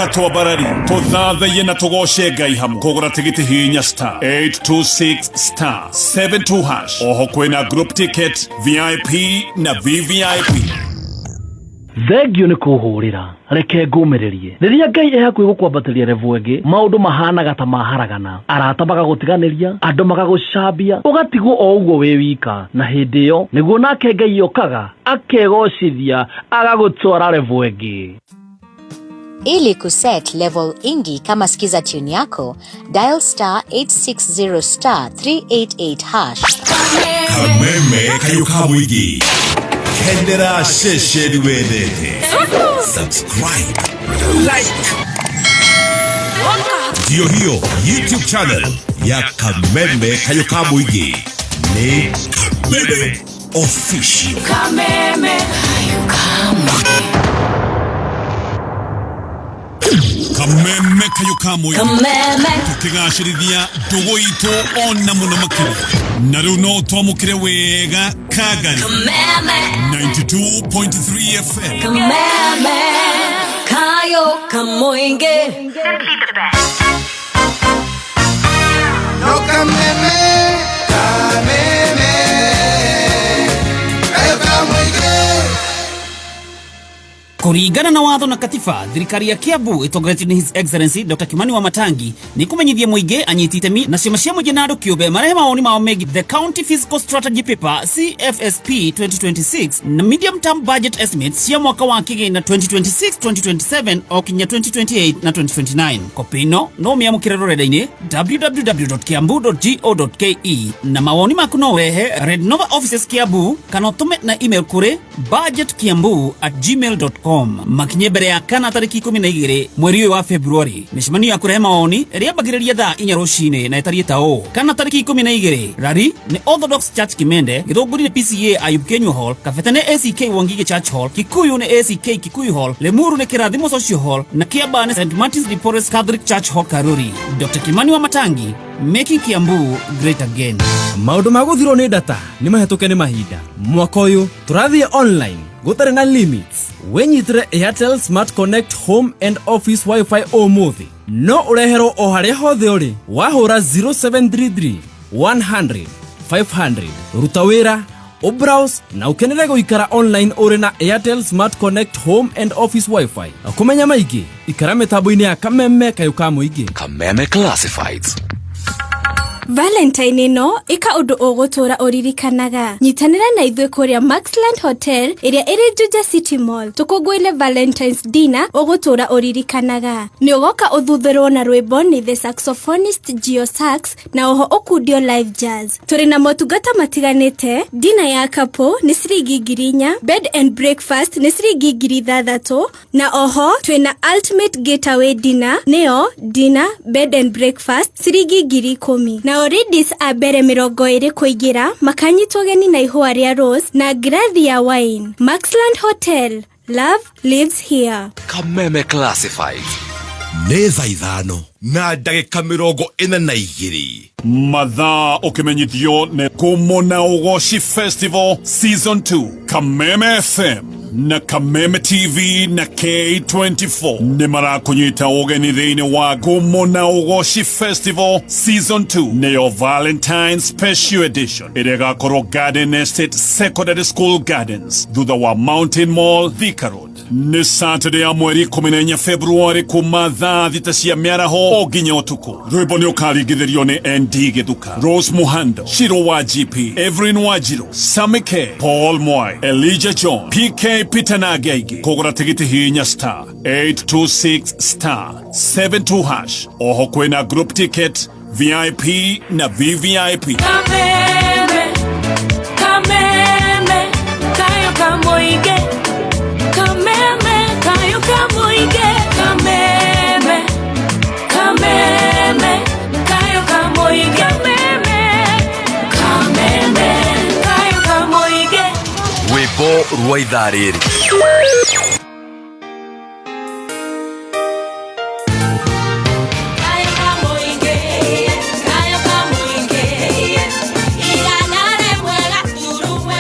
Ũka twambarari tũthathaiye na tũgoce Ngai hamwe. Kũgũra tigiti hihinya star 826 star 72 hash. Oho kwĩna group ticket, VIP na VVIP. Thengio nĩ kũhũrĩra, reke ngũmĩrĩrie. Rĩrĩa Ngai e hakuhĩ gũkwambatĩria level ĩngĩ, maũndũ mahanaga ta maharagana, arata magagũtiganĩria, andũ magagũcambia, ũgatigwo o ũguo wĩ wika. Na hĩndĩ ĩyo nĩguo nake Ngai okaga akegocithia, agagũtwara level ĩngĩ. Ili kuset level ingi kama skiza tune yako, dial star 860 star 388 hash. Kameme kayo ka mũingĩ, kenera ceceni wendete, subscribe, like. Ndiyo hiyo YouTube channel ya Kameme kayo ka mũingĩ nĩ Kameme Official. Kameme. Kameme kayo ka mũingĩ. Kameme. Tukigacĩrithia ndũgũ itũ ona mũno makĩria, na rĩu no twamũkĩre wega Kagari. Kameme. 92.3 FM. Kameme. Kayo Kamoinge. No kameme, kameme, kayo kamwige. Kũringana na watho na katiba, thirikari ya Kiambu ĩtongoretio nĩ His Excellency Dr. Kimani Wamatangi nĩ kũmenyithia mũingĩ, anyiti itemi na ciama cia mũingĩ na andũ kĩũmbe marehe mawoni mao megiĩ the County Fiscal Strategy Paper CFSP 2026 na Medium Term Budget Estimates cia mwaka wa kĩgĩna 2026-2027 o kinya 2028 na 2029. Kopi ĩno no ũmĩamũkĩre rũrenda-inĩ www.kiambu.go.ke, na mawoni maku no ũrehe Rednova Offices Kiambu kana ũtũme na email kũrĩ budgetkiambu@gmail.com, makinye mbere ya kana tarĩki 12 mweri ũyũ wa Februari. Mĩcemanio ya kũrehe mawoni ĩrĩambagĩrĩria thaa 4 rũcinĩ na ĩtariĩ ta ũũ: kana tarĩki 12, Rari nĩ Orthodox Church Kimende, Gĩthũngũri nĩ PCEA Ayub Kenywa Hall, Kabete nĩ ACK Wangige Church Hall, Kikuyu nĩ ACK Kikuyu Hall, Limuru nĩ Kĩrathimo Social Hall na Kiambaa nĩ St Martins de Porres Catholic Church Hall, Karuri. Dr. Kimani Wamatangi, making Kiambu great again. Maũndũ ma gũthirwo nĩ data nĩ mahĩtũke nĩ mahinda. Mwaka ũyũ tũrathiĩ online gũtarĩ na limits. Wĩnyitĩre Airtel Smart Connect Home and Office WiFi ũmũthĩ, no ũreherwo o harĩa hothe ũrĩ wahũra 0733 100 500. Ruta wĩra, ũbrowse na ũkenere gũikara online ũrĩ na Airtel Smart Connect Home and Office WiFi. Kũmenya maingĩ, ikara mĩtambo-inĩ ya Kameme kayũ ka mũingĩ. Kameme Classifieds. Valentine ĩno, ĩka ũndũ ũgũtũra ũririkanaga. Nyitanĩra na ithuĩ kũrĩa Maxland Hotel ĩrĩa ĩrĩ Juja City Mall, tũkũngũĩre Valentines dinner ũgũtũra ũririkanaga. Nĩ ũgoka ũthuthĩrwo na rwĩmbo nĩ the saxophonist Gio Sax na oho ũkundio live jazz. Tũrĩ na motungata matiganĩte. Dinner ya couple nĩ ciringi 4,000, bed and breakfast nĩ ciringi 6,000, na oho twĩna ultimate getaway dinner, nĩyo dinner, bed and breakfast, ciringi 10,000. Nao ladies a mbere 20 kũingĩra makanyitwo geni na ihũa rĩa rose na ngirathi ya wine. Maxland Hotel, love lives here. Kameme Classifieds. Nĩ thaa 5:42. Mathaa ũkĩmenyithio nĩ Kumo na Ũgoci Festival Season 2. Kameme FM na Kameme TV na K24 nĩ marakũnyita ũgeni thĩinĩ wa Ngumo na Ũgoci Festival Season 2, nĩyo Valentine Special Edition, ĩrĩa ĩgakorwo Garden Estate Secondary School Gardens, thutha wa Mountain Mall, Thika Road. Nĩ Saturday ya mweri 14 Februari kuma thaa 6 cia mĩaraho o nginya ũtukũ. Rwĩmbo nĩ ũkaringithĩrio nĩ ND Gĩthuka, Rose Muhando, Shiro wa GP, Evelyn Wanjiru, Sammy K, Paul Mwai, Elijah John, PK Peter na angĩ aingĩ. Kũgũra tigiti hihinya star 826 star 72 hash. Oho kwĩna group ticket, VIP na VVIP. Kameme. Kameme. Kayo Kamoinge. Kameme. Kayo Kamoinge. Kameme. Kameme. Kayo Kamoinge. Kameme. Kameme. Kayo Kamoinge. Rwĩmbo rwa ithaa rĩrĩ. Kayo Kamoinge. Kayo Kamoinge. Igana rĩmwe gaturumwe.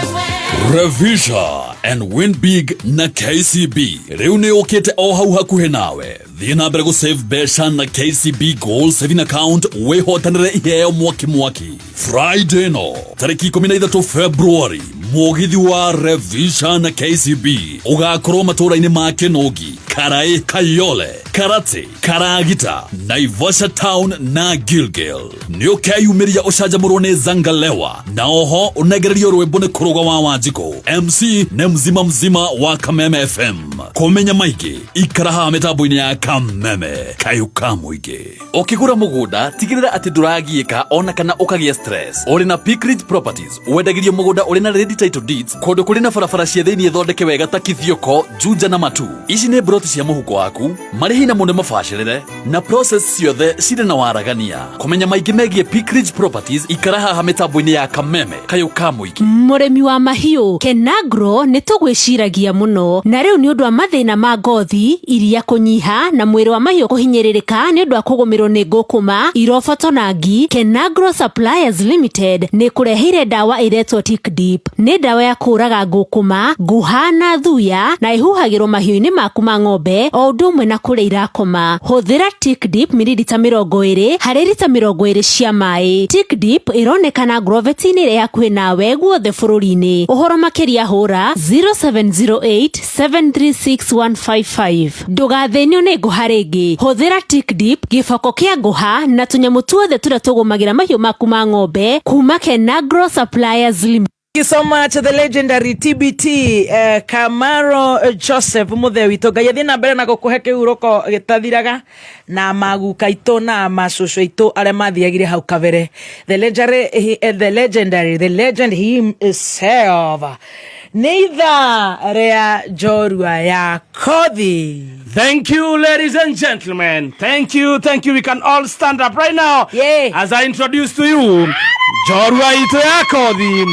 Revisha and win big na KCB rĩu nĩ ũkĩte o hau hakuhĩ nawe. Thiĩ na mbere gũsave mbeca na KCB Goal Saving Account wĩhotanĩre iheo mwaki mwaki. Friday no tarĩki 13 February mũgithi wa Revisha na KCB ũgakorwo matũũra-inĩ ma Kĩnũngi, Karai, Kayole, Karate, Karagita, Naivasha Town na Gilgil. Nĩ ũkeyumĩria ũcanjamũrwo nĩ Zangalewa na oho ũnengererio rwĩmbo nĩ Kũrũga wa Wanjikũ. MC nĩ mzima mzima wa Kameme FM. Kũmenya maingĩ ikara haha mĩtambo-inĩ ya Kameme kayũ ka mũingĩ. Ũkĩgũra mũgũnda tigĩrĩra atĩ ndũragiĩka ona kana ũkagĩa stress. Ũrĩ na Peak Ridge Properties wendagĩrio mũgũnda ũrĩ na ready title deeds kũndũ kũrĩ na barabara cia thĩinĩ thondeke wega ta Kithioko, Juja na Matu. Ici nĩ broti cia mũhuko waku, marĩhi namo nĩ mabacĩrĩre na process ciothe cirĩ na waragania. Kũmenya maingĩ megiĩ Peak Ridge Properties ikara haha mĩtambo-inĩ ya Kameme kayũ ka mũingĩ. Mũrĩmi wa mahiũ Kenagro nĩ tũgwĩciragia mũno na rĩu nĩ ũndũ wa mathĩna ma ngothi, iria kũnyiha na mwĩrĩ wa mahiũ kũhinyĩrĩrĩka nĩ ũndũ wa kũgũmĩrwo nĩ ngũkũma, iroboto na ngi. Kenagro Suppliers Limited nĩ kũreheire ndawa ĩretwo Tick Dip. Nĩ ndawa ya kũũraga ngũkũma, nguha na thuya na ĩhuhagĩrwo mahiũ-inĩ maku ma ng'ombe o ũndũ ũmwe na kũrĩa irakoma. Hũthĩra Tick Dip mililita 20 harĩ rita 20 cia maĩ. Tick Dip ĩronekana Agrovet-inĩ ĩrĩa hakuhĩ nawe guothe bũrũri-inĩ. Ũhoro makĩria hũra 0708 736155. Ndũgathĩnio nĩ ngũha rĩngĩ. Hũthĩra Tick Dip, gĩboko kĩa ngũha na tũnyamũ tuothe tũrĩa tũgũmagĩra mahiũ maku ma ng'ombe kuma Kenagro Suppliers Limited. Thank you so much, the legendary TBT Kamaro Joseph muthe witũ. Ngai athiĩ na mbere na gũkũhe kĩhurũko gĩtathiraga na maguka itũ na macucu itũ arĩa mathiagire hau kabere. The legendary, the legendary, the legend himself. Nĩ ithaa rĩa njorua ya kothi. Thank you, ladies and gentlemen. Thank you, thank you. We can all stand up right now as I introduce to you Njorua Itu ya Kothi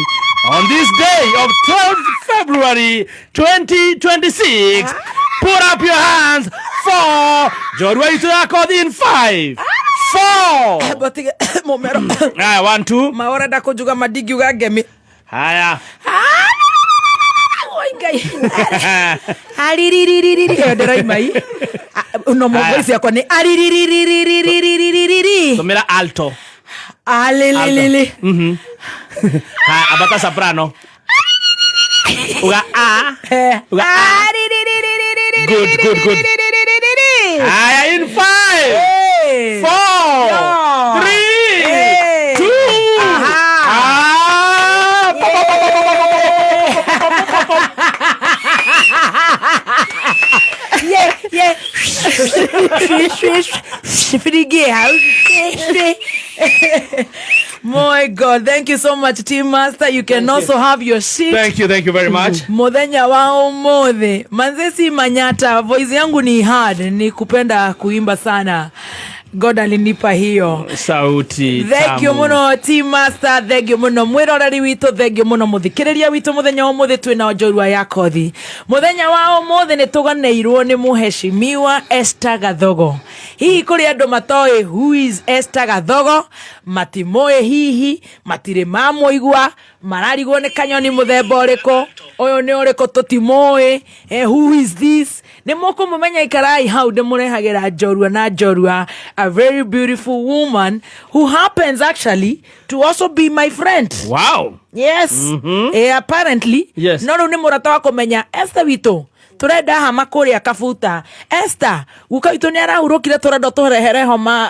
on this day of 12th February 2026. Put up your hands for Njorua Itu ya Kothi in 5, 4, Mumero. Haya, 1, 2. Maũrenda kũnjuga mandingiuga ngemi. Haya. Oi Ngai. Aririririri ĩyo ndĩraima i. No voice yakwa nĩ ariririririririri. Tumira alto. Alililili. Haya, abata soprano. Uga a. Uga a. Good, good, good. Haya, in 5, 4, 3, 2. Ah, pa, pa, pa, pa, pa, pa, pa, pa, pa, pa, pa, pa. Yeah. My God, thank you so much, Team Master. You can also have your seat. Thank you very much. Muthenya wa umuthi manze si manyata, voice yangu ni hard, ni kupenda kuimba sana. God alinipa hiyo Sauti. Thank you tamu. Muno Team Master, thank you muno mwiroreri witũ, thank you muno muthikĩrĩria witũ. Muthenya wa ũmũthĩ twĩna njorua ya kothi. Muthenya wa ũmũthĩ nĩ tũganĩirwo nĩ mũheshimiwa Esther Gathogo. Hihi kũrĩ andũ matoĩ who is Esther Gathogo? Matimũĩ, hihi matirĩ mamũigua, mararigwo nĩ kanyoni mũthemba ũrĩkũ ũyũ, nĩ ũrĩkũ, tũtimũĩ. Who is this? Nĩ mũkũmũmenya, ikarai hau ndĩmũrehagĩra njorua na njorua, a very beautiful woman who happens actually to also be my friend. Yes. Apparently. No rĩu nĩ mũrata wa kũmenya Esther witũ turenda hama kuria kabuta. Esther guka witũ nĩ arahurũkire, turenda tũrehere homa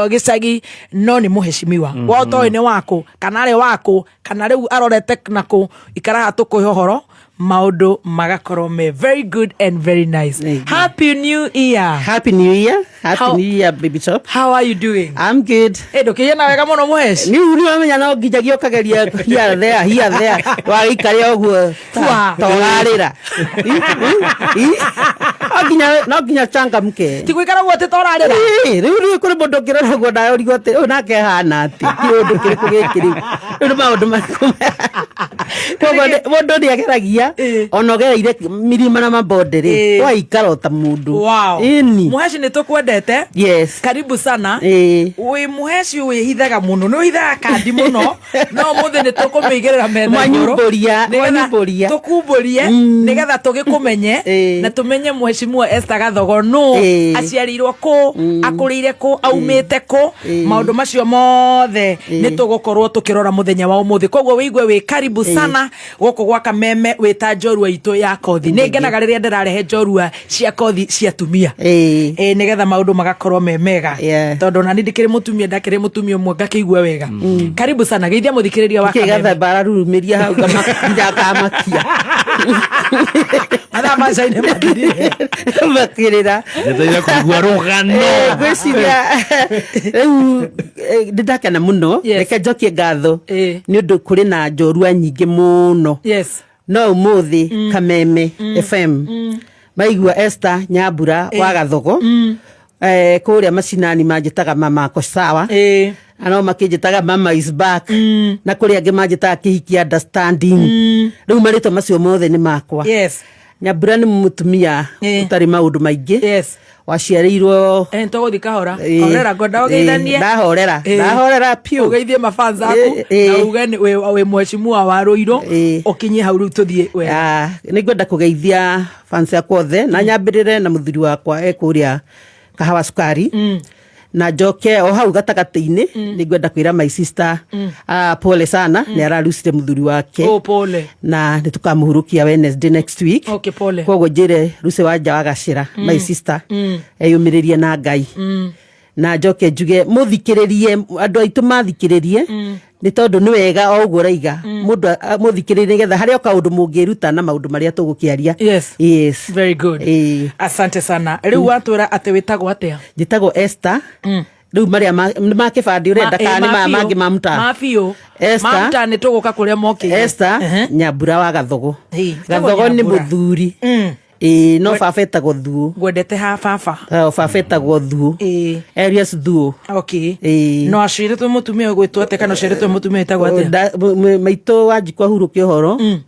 gĩcagi. No nĩ mũheshimiwa mm -hmm. Toĩ nĩ wakũ kana arĩ wakũ kana rĩu arorete nakũ. Ikaraga tũkũhe ũhoro, maũndũ magakorwo me very good and very nice. Happy New Year. Happy New Year. Happy New Year, baby top. How are you doing? I'm good. Eh, ndũkĩgĩa wega mũno mũheshi. Ni ni wamenya no nginyagia ũkageria here there, here there, wagĩikare ũguo Fua. ta ũrarĩra. No nginya changamke. Ti gũikara ũguo atĩ ta ũrarĩra. Ĩ, rĩu kũrĩ mũndũ ũngĩrora ũguo nawe ũrigwo atĩ ũyũ nake ahana atĩ kĩũndũ kĩrĩkũ gĩkĩ rĩu. Rĩu nĩ maũndũ marĩkũ? Koguo mũndũ nĩ ageragia. Ngwĩciria ona ũgereire mirima na mabonde rĩ, ũgaikara o ta mũndũ. Wow. Ĩni. Muheci, nĩ tũkwendete. Yes. Karibu sana. Ĩĩ. Wĩ muheci wĩhithaga mũno, nĩ ũhithaga kandi mũno, no ũmũthĩ nĩ tũkũmĩigĩrĩra metha igũrũ. Mwanyumbũria, Nĩgetha mwanyumbũria. tũkumbũrie nĩgetha tũgĩkũmenye na tũmenye mheshimiwa Esther Gathogo nũ, aciarĩirwo kũ, akũrĩire kũ, aumĩte kũ. Maũndũ macio mothe nĩ tũgũkorwo tũkĩrora mũthenya wa ũmũthĩ. Koguo wĩigue wĩ karibu sana gũkũ gwa Kameme, wĩ ta njorua itũ ya kothi. Nĩ ngenaga rĩrĩa ndĩrarehe njorua cia kothi cia atumia, ĩ nĩgetha maũndũ magakorwo me mega, tondũ nani ndikĩrĩ mũtumia, ndakĩrĩ mũtumia ũmwe ngakĩigua wega. Karibu sana, geithia mũthikĩrĩria wa Kĩ Kameme. gathemba ararurumĩria hau nginya akamakia. Mathaa ma cai nĩ mathirire. Makĩrĩra. Njetereire kũigua rũgano. Ngwĩciria rĩu nĩ ndakena mũno. Reke njokie ngatho nĩ ũndũ kũrĩ na njorua nyingĩ mũno, no ũmũthĩ Kameme FM maigua Esther Nyambura wa Gathogo, kũrĩa macinani manjĩtaga mama ako sawa, na no makĩnjĩtaga mama is back, na kũrĩ angĩ manjĩtaga kĩhiki understanding. Rĩu marĩtwa macio mothe nĩ makwa. Nyambura nĩ mũtumia ũtarĩ maũndũ maingĩ, waciarĩirwo Tũgũthiĩ kahora. Horera, ngwenda ũgeithanie. Ndahorera. Ndahorera piũ. Ũgeithie mafans aku na uge wĩ mheshimiwa wa Rũirũ, ũkinyie hau rĩu tũthiĩ wega. Ah, nĩ ngwenda kũgeithia fans akwa othe na nyambĩrĩre na mũthuri wakwa e kũrĩa Kahawa Sukari, na njoke o hau gatagatĩ-inĩ nĩ ngwenda kwĩra my sister, ah, pole sana, nĩ ararucire mũthuri wake. Oh, pole. Na nĩ tũkamũhurũkia Wednesday next week. Okay, pole. Koguo njĩre Lucy Wanja wa Gacĩra, my sister, eyũmĩrĩrie na Ngai. Na njoke njuge mũthikĩrĩrie, andũ aitũ mathikĩrĩrie, nĩ tondũ nĩ wega o ũguo ũraiga mũndũ mũthikĩrĩrie nĩgetha harĩ o kaũndũ mũngĩruta na maũndũ marĩa tũgũkĩaria. Yes. Yes. Very good. Asante sana. Rĩu watwĩra atĩ wĩtagwo atĩa? Njĩtagwo Esther. Rĩu marĩa nĩ ma kĩbandĩ ũrenda kana nĩ maya mangĩ ma mũtaa? Ma biũ. Esther. Ma mũtaa nĩ tũgũka kũrĩa mokĩire. Esther Nyambura wa Gathogo. Wĩtagwo Gathogo nĩ Nyambura. mũthuri. Ĩĩ, no baba etagwo Thuo. Ngwendete ha baba. O, baba etagwo Thuo. Elias Thuo. Okay. Ĩĩ. No aciarĩtwo mũtumia ũgwĩtwo atĩa, kana ũciarĩtwo mũtumia wĩtagwo atĩa? Maitũ Wanjikũ ahurũke ũhoro,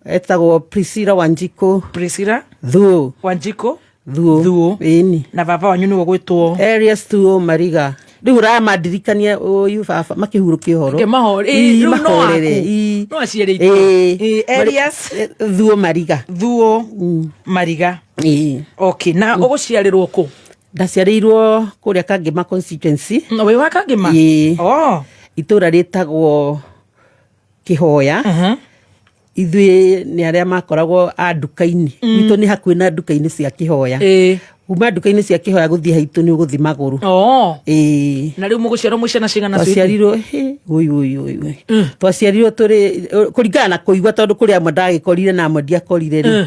etagwo Priscilla Wanjikũ. Priscilla Thuo. Wanjikũ Thuo. Thuo. Ĩni. Na baba wanyu nĩwe ũgwĩtwo? Elias Thuo Mariga. Rĩu ũramandirikania ũyũ baba makĩhurũkia ũhoro. Ĩĩ, Ii, rĩu no mahorere, aku. ii. No aciarĩtwo. Ĩĩ. Ĩĩ, Elias. Thuo Mariga. Thuo Mariga. Ĩĩ. Okay, na ũgũciarĩrwo kũ? Ndaciarĩirwo kũrĩa Kangema constituency. Wĩ wa Kangema? Ĩĩ. Oh. Itũra rĩtagwo Kĩhoya. Ithuĩ nĩ arĩa makoragwo a nduka-inĩ. Gwitũ nĩ hakuhĩ na nduka-inĩ cia Kĩhoya. Kuma nduka-inĩ cia Kĩhoya gũthiĩ haitũ nĩ ũgũthiĩ magũrũ. Oh. Ĩĩ. Na rĩu mũgũciarwo mwĩ ciana cigana sweetie? Twaciarirwo hĩ, ũi ũi ũi ũi. Twaciarirwo tũrĩ kũringana na kũigua, tondũ kũrĩ amwe ndagĩkorire na amwe ndiakorire rĩ.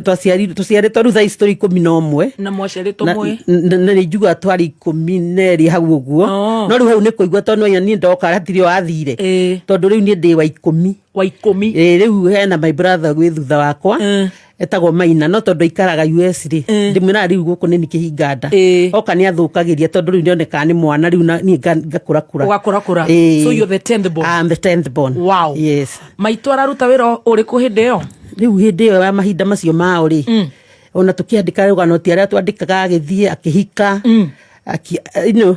Twaciarirwo, tũciarĩtwo rĩu thaa ici tũrĩ 11. Na mwaciarĩtwo mwĩ? Na nĩ njugaga twarĩ 12 hau ũguo, no rĩu hau nĩ kũigua, tondũ nĩ niĩ ndoka hatirĩ wathire, tondũ rĩu niĩ ndĩ wa 10. Wa 10. Ĩĩ, rĩu hena my brother gwĩ thutha wakwa etagwo Maina, no tondũ aikaraga US rĩ, ndĩmwĩraga rĩu gũkũ nĩ kĩhinganda, oka nĩ athũkagĩria, tondũ rĩu nĩonekaga nĩ mwana rĩu na niĩ ngakũrakũra. Ũgakũrakũra. Ĩĩ. So you're the 10th born. I'm the 10th born. Wow. Yes. Maitũ araruta wĩra ũrĩkũ hĩndĩ ĩyo? Rĩu hĩndĩ ĩyo ya mahinda macio mao rĩ, ona tũkĩandĩka rũgano ti arĩa twandĩkaga, agĩthiĩ akĩhika,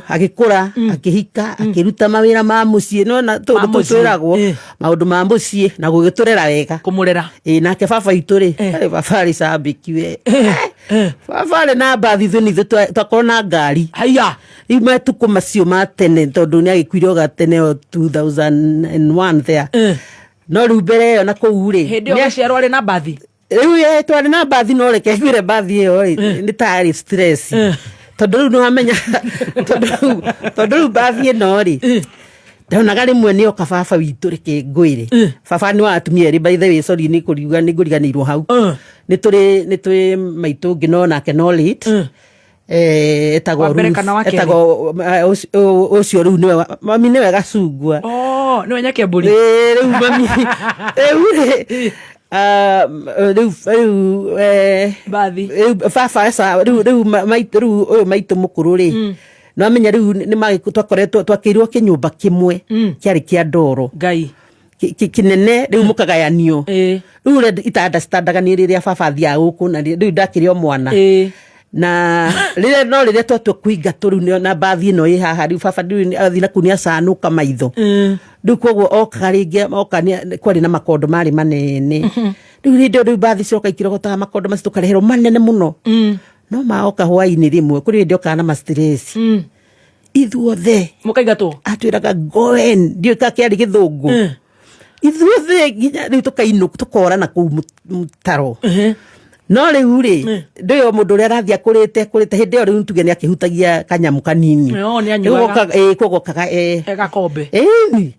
agĩkũra, akĩhika, akĩruta mawĩra ma mũciĩ, nona Ma mũciĩ. twĩragwo maũndũ ma mũciĩ na gũgĩtũrera wega. Kũmũrera. Ĩĩ, nake baba itũ rĩ, baba arĩ cambĩki we. Baba arĩ na mbathi, ithuĩ nĩ ithuĩ twakorwo na ngari. Haya. Rĩu matukũ macio ma tene, tondũ nĩ agĩkuire o gatene o 2001 there, no rĩu mbere ĩyo na kũu rĩ, Hĩndĩ ĩyo ũgĩciarwo arĩ na mbathi? Rĩu ye twarĩ na mbathi, no reke ngwĩre, mbathi ĩyo rĩ nĩ tarĩ stress, tondũ rĩu nĩwamenya, tondũ rĩu mbathi ĩno rĩ, ndonaga rĩmwe nĩ oka baba witũ. Reke ngwĩre, baba nĩ wa atumia erĩ, by the way, sorry, nĩ kũriuga nĩ ngũriganĩirwo hau. Nĩ tũrĩ maitũ ũngĩ, no nake no late, etagwo Wa mbere Ruth, kana wa kerĩ? etagwo ũcio rĩu nĩwe mami, nĩwe Gacungwa. Oh, nĩwe Nyakĩambũri. Ĩĩ, rĩu mami rĩu rĩ, ah, rĩu Mbathi. Rĩu baba ca rĩu maitũ, rĩu ũyũ maitũ mũkũrũ rĩ, nĩwamenya rĩu nĩ twakoretwo twakĩirwo kĩnyũmba kĩmwe kĩarĩ kĩa ndoro. Ngai. Kĩnene rĩu mũkagayanio rĩu ũrĩa ita-understandaga nĩ rĩrĩa baba athiaga gũkũ na rĩu ndakĩrĩ o mwana na rĩrĩa no rĩrĩa twatua kũingatwo rĩu na mbathi ĩno ĩ haha rĩu baba rĩu athiĩ naku nĩ acanũka maitho rĩu koguo okaga rĩngĩ oka kwarĩ na makondo marĩ manene rĩu hĩndĩ ĩyo rĩu mbathi ciroka ikirogotaga makondo macio tũkareherwo manene mũno no maoka hwainĩ rĩmwe kũrĩ hĩndĩ okaga na mastress ithuothe mũkaingatwo atwĩraga goen ndiũĩ ka kĩarĩ gĩthũngũ ithuothe nginya rĩu tũkainũka tũkora na kũu mũtaro no rĩu rĩ ndũĩ o mũndũ ũrĩa arathiĩ akũrĩte akũrĩte hĩndĩ ĩyo rĩu tuge nĩ akĩhutagia kanyamũ kanini. Oh, nĩ Rĩu anyuaga. Koguo okaga Gakombe. Ĩni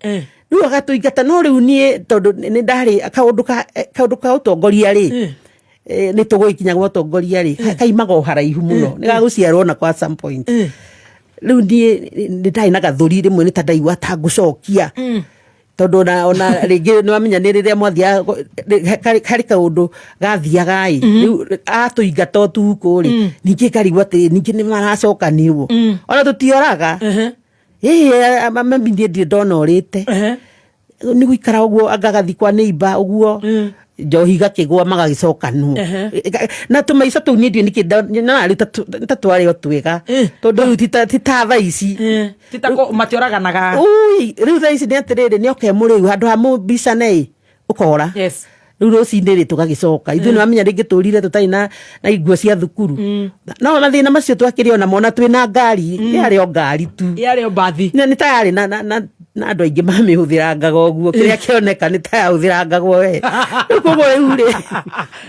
rĩu agatũingata no rĩu niĩ tondũ nĩ ndarĩ kaũndũ ka ũtongoria rĩ nĩ tũgũgĩkinya gwa ũtongoria rĩ kaimaga o haraihu mũno nĩ gagũciarwo na kwa some point rĩu niĩ nĩ ndarĩ na gathũri rĩmwe nĩ ta ndaigua ta ngũcokia tondũ ona rĩngĩ nĩ wamenya nĩ rĩrĩa mwathiaga harĩ kaũndũ gathiaga ĩ rĩu atũingata ũtukũ rĩ ningĩ ngarigwo atĩrĩ ningĩ nĩ maracokanirwo ona tũtioraga ĩĩ mami niĩ ndirĩ ndona ũrĩte nĩ gũikara ũguo anga agathiĩ kwa neighbor ũguo njohi igakĩgũa magagĩcokanwo na tũmaica tũu niĩ ndiũĩ nĩkĩ nyonaga rĩu ta twarĩ o twega tondũ rĩu ti ta thaa ici. Matioraganaga. Ui, rĩu thaa ici nĩ atĩrĩrĩ nĩ oke mũrĩu handũ ha mũmbicane ĩ ũkora rĩu rũcinĩ rĩ tũgagĩcoka ithuĩ nĩ wamenya rĩngĩ tũrire tũtarĩ na nguo cia thukuru no mathĩna macio twakĩrĩ ona mona twĩna ngari yarĩ o ngari tu yarĩ o mbathi na nĩ ta yarĩ na andũ aingĩ mamĩhũthĩrangaga ũguo kĩrĩa kĩoneka nĩ ta yahũthĩrangagwo we rĩu koguo rĩu rĩ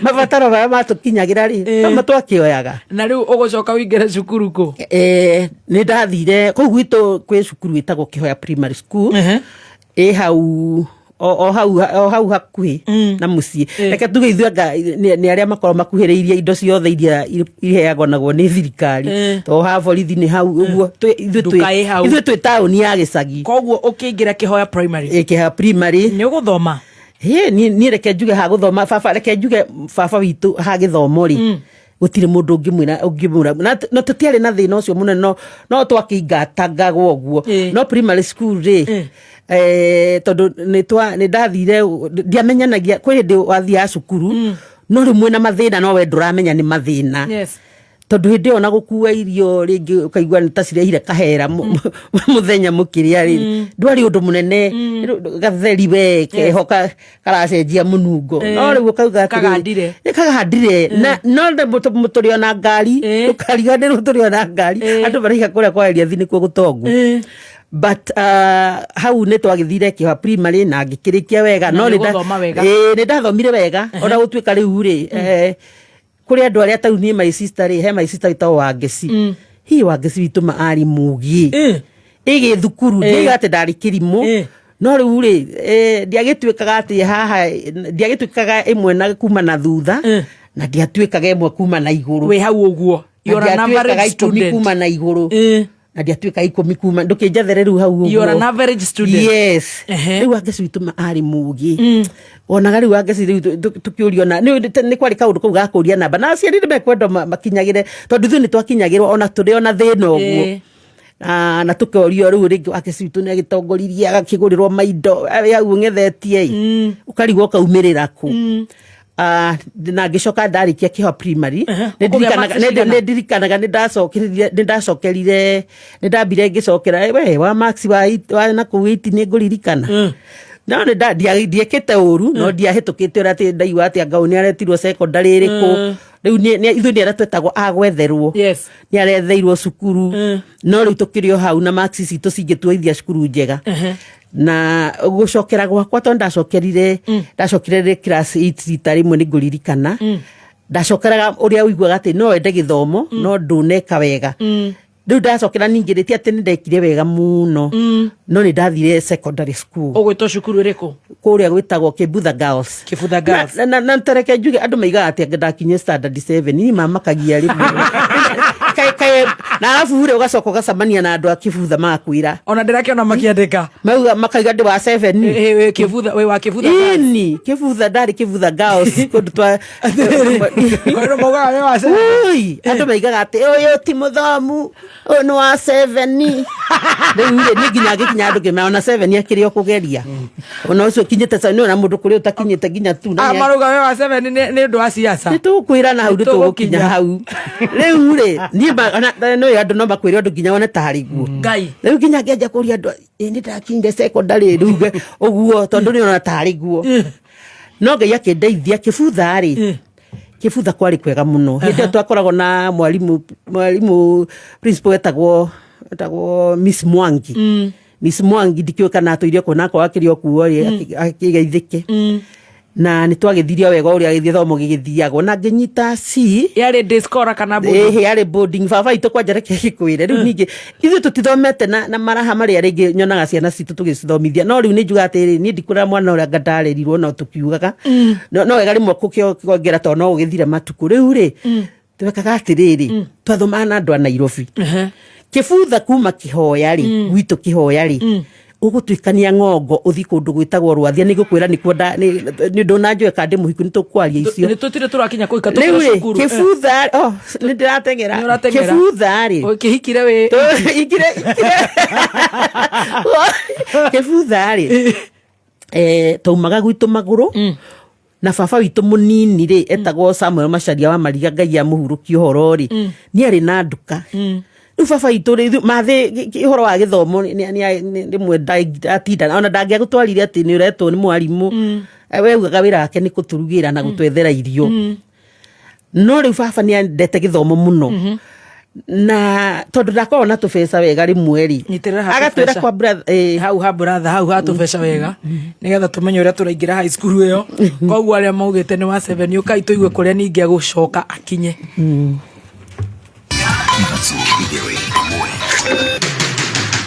mabataro marĩa matũkinyagĩra rĩ tama twakĩoyaga. Na rĩu ũgũcoka ũingĩre cukuru kũ? Nĩ ndathire kũu gwitũ kwĩ cukuru ĩtagwo Kĩhoya Primary School ĩ hau o hau hakuhĩ na mũciĩ reke tuge ithuĩ anga nĩ arĩa makoragwo makuhĩrĩirie indo ciothe iria iheagwo nagwo nĩ thirikari to ha borithi nĩ hau ũguo ithuĩ Nduka ĩ hau. Ithuĩ twĩ taũni ya gĩcagi. Koguo ũkĩingĩra Kĩhoya Primary. Ĩ, Kĩhoya Primary. Nĩ ũgũthoma? Hĩ, niĩ reke njuge ha gũthoma baba reke njuge baba witũ ha gĩthomo rĩ gũtirĩ mũndũ ũngĩmwĩra na tũtiarĩ na thĩna ũcio mũnene no twakĩingatangagwo ũguo no primary school rĩ tondũ nĩ ndathire ndiamenyanagia kwĩ hĩndĩ wathiaga cukuru no rĩu mwĩna mathĩna no we ndũramenya nĩ mathĩna tondũ hĩndĩ ĩyo ona gũkua irio rĩngĩ ũkaigua nĩ ta cirehire kahera mũthenya mũkĩrĩa rĩ ndwarĩ ũndũ mũnene gatheri we keho karacenjia mũnungo no rĩu ũkauga atĩrĩrĩ, Kagandire. Nĩ kagandire na no tũrĩ ona ngari ndũkariganĩrwo tũrĩ ona ngari andũ maraiga kũrĩa kwa Eliathi nĩkuo gũtongu but hau nĩ twagĩthire Kĩhoya Primary na ngĩkĩrĩkia wega. Na no nĩ ũgũthoma wega. Ĩĩ, nĩ ndathomire wega ona gũtuĩka rĩu rĩ kũrĩ andũ arĩa tau niĩ my sister rĩ he my sister wĩtagwo Wangeci hihi Wangeci witũ ma arĩ mũgĩ ĩgĩ thukuru ndiaiga atĩ ndarĩ kĩrimũ no rĩu rĩ ndiagĩtuĩkaga atĩ haha ndiagĩtuĩkaga ĩmwe na kuma na thutha na ndiatuĩkaga ĩmwe kuma na igũrũ. Wĩ hau ũguo. Na You're an ndiatuĩkaga average 10 student. kuma na igũrũ na ndiatuĩkaga 10 kuma ndũkĩnjethere rĩu hau ũguo. You're an average student. Yes, rĩu Wangeci witũ ma arĩ mũgĩ onaga rĩu Wangeci rĩu tũkĩũrio na nĩ kwarĩ kaũndũ kau ga kũria namba na aciari nĩ mekwenda makinyagĩre tondũ ithuĩ nĩ twakinyagĩrwo ona tũrĩ ona thĩna ũguo. Na tũkorio rĩu rĩngĩ Wangeci witũ nĩ agĩtongoririe agakĩgũrĩrwo maindo arĩ hau ũng'ethetie ĩ ũkarigwo ũkaumĩrĩra kũ. Na ngĩcoka ndarĩkia Kĩhoa Primary nĩ Ũkũgĩa marks cigana? Nĩ ndirikanaga nĩ ndacokerire nĩ ndambire ngĩcokera we wa marks wa na kũu 8 nĩ ngũririkana no nĩ ndiekĩte ũru no ndiahĩtũkĩte ũrĩa atĩ ndaigua atĩ anga ũyũ nĩ aretirwo secondary ĩrĩkũ rĩu ithuĩ nĩ arĩa twetagwo a gwetherwo nĩ aretheirwo cukuru no rĩu tũkĩrĩ o hau na marks citũ cingĩtuoithia cukuru njega na gũcokera gwakwa tondũ ndacokerire class 8 rita rĩmwe nĩ ngũririkana ndacokeraga ũrĩa ũiguaga atĩ no wende gĩthomo no ndũneka wega rĩu ndacokera ningĩ rĩ ti atĩ nĩ ndekire wega mũno no nĩ ndathire secondary school. Ũgwĩtwo cukuru ĩrĩkũ? Kũrĩa gwĩtagwo Kĩbutha Girls. Kĩbutha Girls. Na tareke njuge andũ maigaga atĩ anga ndakinyie standard 7 niĩ mamakagia rĩmwe. Kaĩ Na arabu rĩ, ũgacoka ũgacemania na andũ a kĩbutha magakwĩra. Ona ndĩrakĩona makĩandĩka. Mauga makaiga ndĩ wa seven. Kĩbutha, wĩ wa Kĩbutha Girls. Ini Kĩbutha, ndarĩ Kĩbutha Girls kũndũ twa. Kwĩrwo maugaga wĩ wa seven. Ui, andũ maigaga atĩ ũyũ ti mũthomu, ũyũ nĩ wa seven. Rĩu rĩ, niĩ nginya ngĩkinya andũ ngĩmera ona seven akĩrĩ o kũgeria, ona ũcio ũkinyĩte seven, nĩ ona mũndũ kũrĩa ũtakinyĩte nginya tu na Marauga wĩ wa seven nĩ ũndũ wa siasa. Nĩ tũgũkwĩra na hau, nĩ tũgũkinya hau. Rĩu rĩ, niĩ ona nĩ andũ no makwĩre ũndũ nginya one tarĩ guo. Ngai. Rĩu nginya ngĩanjia kũria andũ, ĩ nĩ ndakinyire secondary rĩu ũguo, tondũ nĩ ona tarĩ guo. No Ngai akĩndeithia. Kĩbutha rĩ, Kĩbutha kwarĩ kwega mũno. Hĩndĩ ĩyo twakoragwo na mwarimũ principal wetagwo Miss Mwangi. Miss Mwangi, ndikĩũĩ kana atũire kuo, na akorwo akĩrĩ o kuo rĩ, akĩgeithĩke. Na nĩ twagĩthirie wega ũrĩa gĩthomo gĩgĩthiagwo, na ngĩnyita C. Yarĩ day scholar kana boarding? Ĩhĩ, yarĩ boarding. Baba itũ kwanja, reke gĩkwĩre rĩu, ningĩ ithuĩ tũtithomete na maraha marĩa rĩngĩ nyonaga ciana citũ tũgĩcithomithia. No rĩu nĩ njugaga atĩrĩrĩ, niĩ ndikũrera mwana ũrĩa anga ndarĩrirwo, no tũkiugaga no wega rĩmwe kũkĩongera, tondũ no ũgĩthire matukũ. Rĩu rĩ, twekaga atĩrĩrĩ, twathomaga na andũ a Nairobi. Kĩbutha kuma Kĩhoya rĩ, gwitũ Kĩhoya rĩ, ũgũtuĩkania ng'ongo ũthi kũndũ gwĩtagwo Rwathia. Nĩ ngũkwĩra nĩkuo nĩ ũndũ na njũĩ kana ndĩ mũhiku, nĩ tũkwaria icio. Nĩ tũtirĩ tũrakinya kũhika. Rĩu Tũkĩra rĩ, cukuru. Kĩbutha, oh, nĩ ndĩrateng'era. Nĩ ũrateng'era. Kĩbutha rĩ, Kĩhikire wĩ ikire Kĩbutha rĩ, twaumaga gwitũ magũrũ na baba witũ mũnini rĩ, etagwo Samuel Macharia wa Mariga, Ngai amũhurũkie ũhoro rĩ, nĩ arĩ na nduka. Rĩu baba witũ rĩ, mathĩ ũhoro wa gĩthomo rĩmwe atinda ona ndangĩagũtwarire atĩ nĩ ũretwo nĩ mwarimũ. We ugaga wĩra wake nĩ kũtũrugĩra na gũtwethera irio. No rĩu baba nĩ endete gĩthomo mũno, na tondũ ndakoragwo na tũbeca wega rĩmwe rĩ, Nyitĩrĩra ha agatwĩra tũbeca. kwa brother, Hau ha brother, hau ha tũbeca wega, nĩgetha tũmenye ũrĩa tũraingĩra high school ĩyo. Koguo arĩa maugĩte nĩ wa seven, ũkai tũigue kũrĩa ningĩ agũcoka akinye.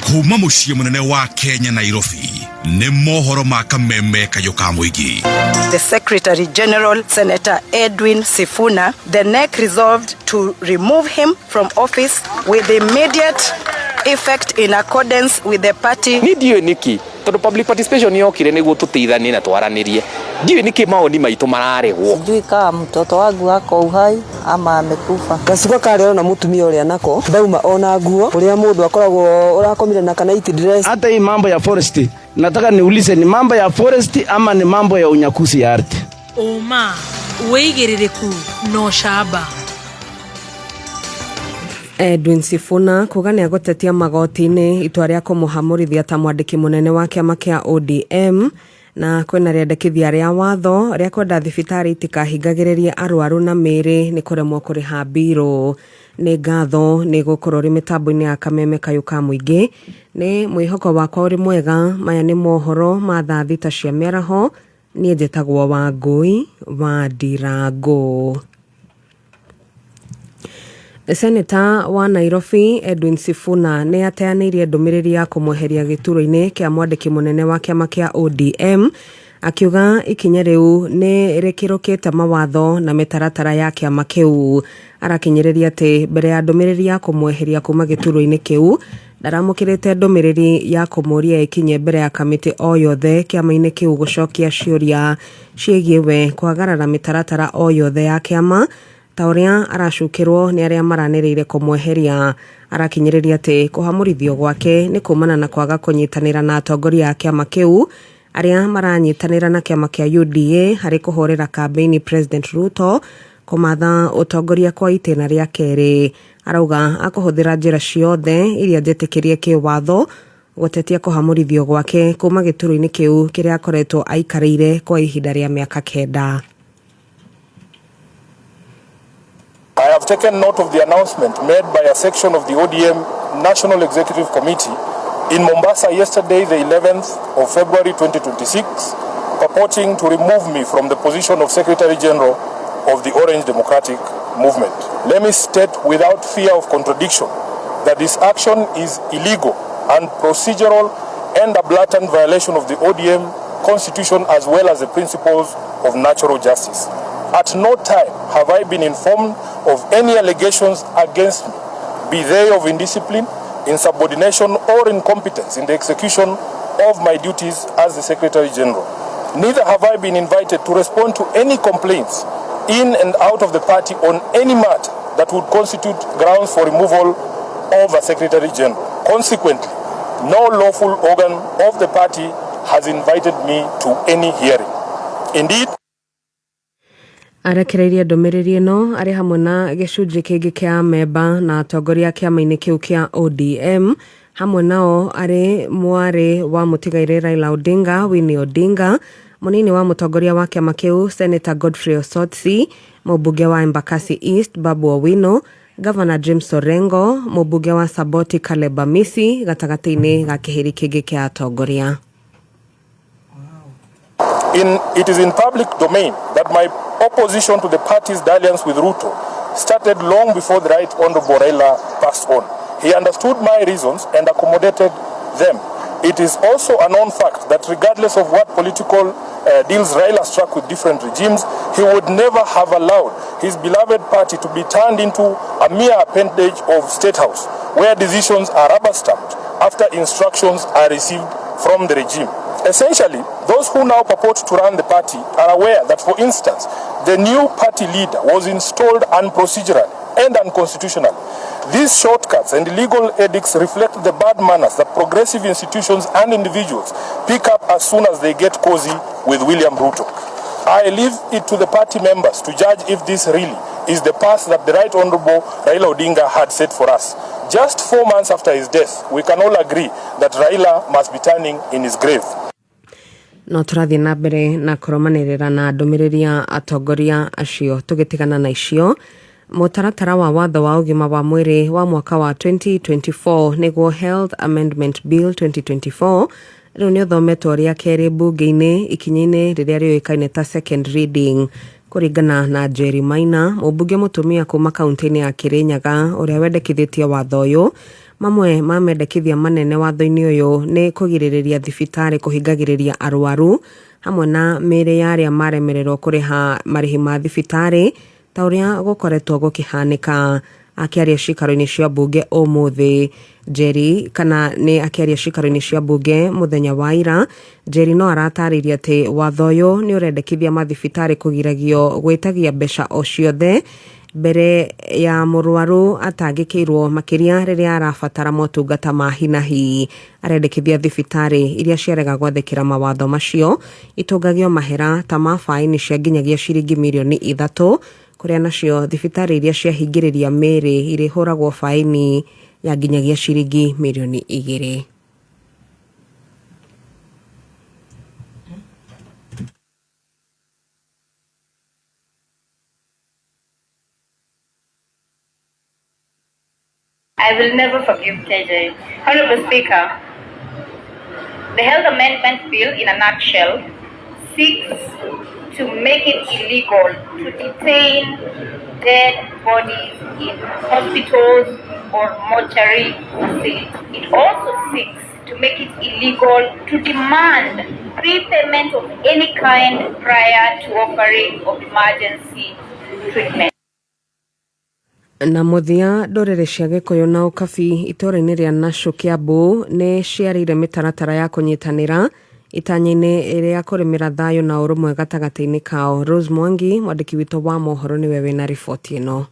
Kuma mũciĩ mũnene wa Kenya, Nairobi, nĩ mohoro ma Kameme kayũ ka mũingĩ. The Secretary General, Senator Edwin Sifuna, the NEC resolved to remove him from office with immediate effect in accordance with the party. Niĩ ndiũĩ nĩkĩ, tondũ public participation yokire nĩguo tũteithanie na twaranĩrie, ndiũĩ nĩkĩ mawoni maitũ mararegwo. Sijui kama mtoto wangu ako uhai ama amekufa. Gacuka karĩ ona mũtumia ũrĩa nako ndauma ona nguo ũrĩa mũndũ akoragwo ũrakomire na kana dress. Hata hii mambo ya forest, nataka niulize, ni mambo ya forest ama ni mambo ya unyakuzi ya ardhi? Ũma, wĩigĩrĩrĩku na ũcamba. Edwin Sifuna kuga nĩ agũtetia magoti-inĩ itua rĩa kũmũhamũrithia ta mwandĩki mũnene wa kĩama kĩa ODM. Na kwĩna rĩendekithia rĩa watho rĩa kwenda thibitarĩ itikahingagĩrĩrie arwaru na mĩĩrĩ nĩ kũremwo kũrĩha mbirũ. Nĩ ngatho nĩ gũkorwo ũrĩ mĩtambo-inĩ ya Kameme kayũ ka mũingĩ. Nĩ mwĩhoko wakwa ũrĩ mwega. Maya nĩ mohoro ma thaa 6 cia mĩaraho. Niĩ njĩtagwo Wangũi wa Ndirangũ. Seneta wa Nairobi Edwin Sifuna nĩ ateanĩirie ndũmĩrĩri ya kũmweheria gĩturwa-inĩ kĩa mwandĩki mũnene wa kĩama kĩa ODM, akiuga ikinya rĩu nĩ rĩkĩrũkĩte mawatho na mĩtaratara ya kĩama kĩu. Arakinyĩrĩria atĩ mbere ya ndũmĩrĩri ya kũmweheria kuma gĩturwa-inĩ kĩu, ndaramũkĩrĩte ndũmĩrĩri ya kũmũria ĩkinye mbere ya kamĩtĩ o yothe kĩama-inĩ kĩu gũcokia ciũria ciĩgiĩ we kwagarara mĩtaratara o yothe ya kĩama ta ũrĩa aracukĩrwo nĩ arĩa maranĩrĩire kũmweheria. Arakinyĩrĩria atĩ kũhamũrithio gwake nĩ kumana na kwaga kũnyitanĩra na atongoria a kĩama kĩu arĩa maranyitanĩra na kĩama kĩa UDA harĩ kũhũrĩra kambĩini President Ruto kũmatha ũtongoria kwa itĩna rĩa kerĩ. Arauga akũhũthĩra njĩra ciothe iria njĩtĩkĩrie kĩwatho gũtetia kũhamũrithio gwake kuma gĩturwa-inĩ kĩu kĩrĩa akoretwo aikarĩire kwa ihinda rĩa mĩaka 9. I have taken note of the announcement made by a section of the ODM National Executive Committee in Mombasa yesterday, the 11th of February 2026, purporting to remove me from the position of Secretary General of the Orange Democratic Movement. Let me state without fear of contradiction that this action is illegal and procedural and a blatant violation of the ODM Constitution as well as the principles of natural justice. At no time have I been informed of any allegations against me be they of indiscipline, insubordination, or incompetence in the execution of my duties as the Secretary General. Neither have I been invited to respond to any complaints in and out of the party on any matter that would constitute grounds for removal of a Secretary General. Consequently, no lawful organ of the party has invited me to any hearing. Indeed, Arekereirie ndũmĩrĩri ĩno arĩ hamwe na gĩcunjĩ kĩngĩ kĩa amemba na atongoria kĩama-inĩ kĩu kĩa ODM hamwe nao arĩ mwarĩ wa mũtigairĩ Raila Odinga Winnie Odinga, mũnini wa mũtongoria wa kĩama kĩu Senator Godfrey Osotsi, mũmbunge wa Embakasi East Babu Owino, Gavana James Orengo, mũmbunge wa Saboti Caleb Amisi gatagatĩ-inĩ ga kĩhĩri kĩngĩ kĩa atongoria. It is in public domain that my opposition to the party's dalliance with Ruto started long before the Right Honorable Raila passed on. He understood my reasons and accommodated them. It is also a known fact that regardless of what political deals Raila struck with different regimes, he would never have allowed his beloved party to be turned into a mere appendage of State House, where decisions are rubber stamped after instructions are received from the regime. Essentially, those who now purport to run the party are aware that, for instance, the new party leader was installed unprocedurally and unconstitutionally. These shortcuts and illegal edicts reflect the bad manners that progressive institutions and individuals pick up as soon as they get cozy with William Ruto. I leave it to the party members to judge if this really is the path that the Right Honorable Raila Odinga had set for us. Just 4 months after his death, we can all agree that Raila must be turning in his grave. No tũrathiĩ na mbere na kũrũmanĩrĩra na ndũmĩrĩri ya atongoria acio. Tũgĩtigana na icio, mũtaratara wa watho wa ũgima wa mwĩrĩ wa mwaka wa 2024, nĩguo Health Amendment Bill 2024, rĩu nĩ ũthometwo rĩa kerĩ mbunge-inĩ ikinya-inĩ rĩrĩa rĩũĩkaine ta second reading. Kũringana na Jerry Maina, mũmbunge mũtumia kuma kaunti-inĩ ya Kirinyaga ũrĩa wendekithĩtie watho ũyũ, mamwe ma mendekithia manene watho-inĩ ũyũ nĩ kũgirĩrĩria thibitarĩ kũhingagĩrĩria arwaru hamwe na mĩĩrĩ ya arĩa maremererwo kũrĩha marĩhi ma thibitarĩ ta ũrĩa gũkoretwo gũkĩhanĩka. Akĩaria cikaro-inĩ cia mbunge ũmũthĩ, Jerry, kana nĩ akĩaria cikaro-inĩ cia mbunge mũthenya wa ira, Jerry no aratarĩria atĩ watho ũyũ nĩ ũrendekithia mathibitarĩ kũgiragio gwĩtagia mbeca o ciothe mbere ya mũrwaru atangĩkĩirwo, makĩria rĩrĩa arabatara motungata ma hinahi. Arendekithia thibitarĩ iria ciarega gwathĩkĩra mawatho macio itũngagio mahera ta ma baini cia nginyagia ciringi mirioni 3, kũrĩa nacio thibitarĩ iria ciahingĩrĩria mĩĩrĩ irĩhũragwo baini ya nginyagia ciringi mirioni 2. I will never forgive KJ. Honorable Speaker, the Health Amendment Bill, in a nutshell, seeks to make it illegal to detain dead bodies in hospitals or mortuary facilities. It also seeks to make it illegal to demand prepayment of any kind prior to offering of emergency treatment. Na mũthia, ndũrĩrĩ cia Gĩkũyũ na Ũkabi itũũra-inĩ rĩa Nashu, Kiambu, nĩ ciarĩire mĩtaratara ya kũnyitanĩra itanya-inĩ rĩa kũrĩmĩra thayũ na ũrũmwe gatagatĩ-inĩ kao. Rose Mwangi, mwandĩki witũ wa mohoro, nĩwe wĩna riboti ĩno.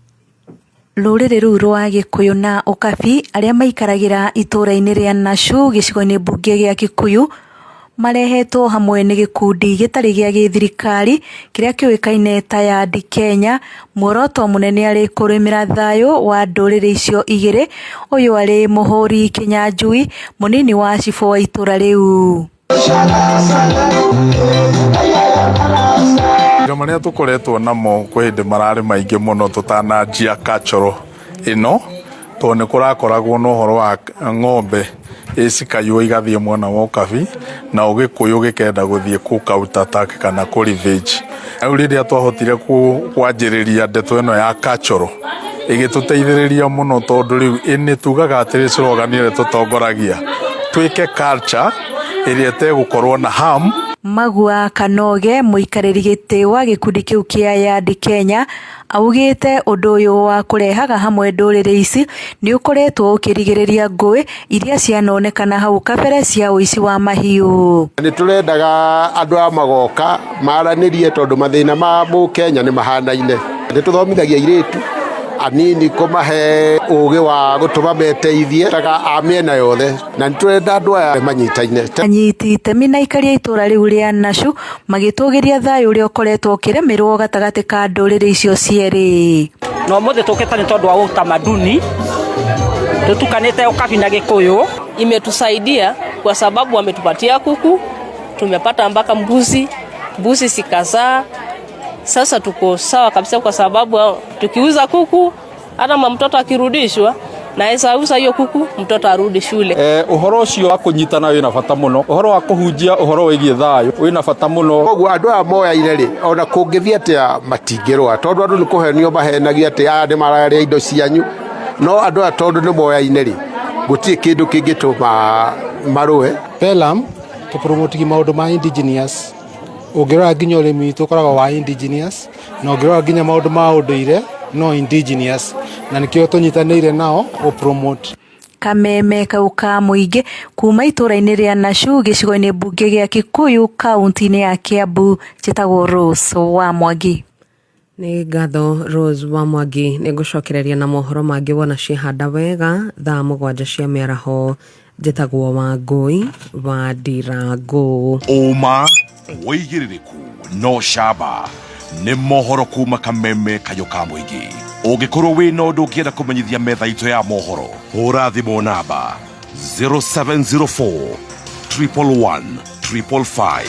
Rũrĩrĩ rũu rwa Gĩkũyũ na Ũkabi arĩa maikaragĩra itũũra-inĩ rĩa Nashu gĩcigo-inĩ mbunge gĩa Kikuyu marehetwo hamwe nĩ gĩkundi gĩtarĩ gĩa gĩthirikari kĩrĩa kĩũĩkaine ta Yandi Kenya. Muoroto mũnene arĩ kũrĩmĩra thayũ wa ndũrĩrĩ icio igĩrĩ. Ũyũ arĩ Mũhũri Kĩnyanjui, mũnini wa cibũ wa itũũra rĩu. Mathĩna marĩa tũkoretwo namo kwĩ hĩndĩ mararĩ maingĩ mũno tũtananjia cultural ĩno, tondũ nĩ kũrakoragwo na ũhoro wa ng'ombe ĩcikaywo igathiĩ mwena wa Ũkabi na Ũgĩkũyũ gĩkenda gũthiĩ kũ counter attack kana kũ revenge. Rĩu rĩrĩa twahotire kwanjĩrĩria ndeto ĩno ya cultural, ĩgĩtũteithĩrĩria mũno, tondũ rĩu nĩ tugaga atĩrĩ, slogan ĩrĩa tũtongoragia, twĩke culture ĩrĩa ĩtegũkorwo na harm. Magua Kanoge mũikarĩri gĩtĩ wa gĩkundi kĩu kĩa Yard Kenya augĩte ũndũ ũyũ wa kũrehaga hamwe ndũrĩrĩ ici nĩ ũkoretwo ũkĩrigĩrĩria ngũĩ iria cianonekana hau kabere cia ũici wa mahiũ. Nĩ tũrendaga andũ aya magoka maranĩrie tondũ mathĩna ma mũkenya nĩ mahanaine. Nĩ tũthomithagia airĩtu anini kũmahe ũgĩ wa gũtũma meteithie taga a mĩena yothe na nĩ tũrenda andũ aya manyitaine. Anyiti itemi na aikari a itũra rĩu rĩa Nashu magĩtũgĩria thayũ ũrĩa ũkoretwo ũkĩrĩmĩrwo gatagatĩ ka ndũrĩrĩ icio cierĩ. Na ũmũthĩ tũkĩte nĩ tondũ wa utamaduni tutukanĩte ũkabi na Gĩkũyũ. Imetusaidia kwa sababu wametupatia kuku, tumepata mpaka mbuzi, mbuzi zikazaa. Sasa tuko sawa kabisa kwa sababu tukiuza kuku hata mtoto akirudishwa naweza uza hiyo kuku mtoto arudi shule. Uhoro ucio wa kunyitana wina bata muno, uhoro wa kuhunjia uhoro wigie thayo wina bata muno. Koguo andu aya moyaine ri ona kungithie atia matingirwa tondu andu ni kuhenio mahenagia ati aya ni mararia indo cianyu, no andu aya tondu ni moyaine ri gutirĩ kindu kingituma marue. Pelam tupromotigi maundu ma indigenous, ũngĩrora nginya ũrĩmi witũ ũkoragwo wa indigenous, na ũngĩrora nginya maũndũ ma ũndũire no indigenous, na nĩkĩo tũnyitanĩire nao gũ promote. Kameme kau ka mũingĩ kuma itũra-inĩ rĩa Nashu gĩcigo-inĩ mbunge gĩa Kikuyu kaunti-inĩ ya Kiambu njĩtagwo Rose wa Mwangi. Nĩ ngatho Rose wa Mwangi. Nĩ ngũcokereria na mohoro mangĩ wona ciehanda wega thaa 7 cia mĩaraho. Njĩtagwo Wangũi wa Ndirango. Ũma wĩigĩrĩrĩku no camba nĩ mohoro kuma Kameme kayũ ka mũingĩ. Ũngĩkorwo wĩna ũndũ ũngĩenda kũmenyithia metha itũ ya mohoro, hũra thimũ namba 0704 111 555.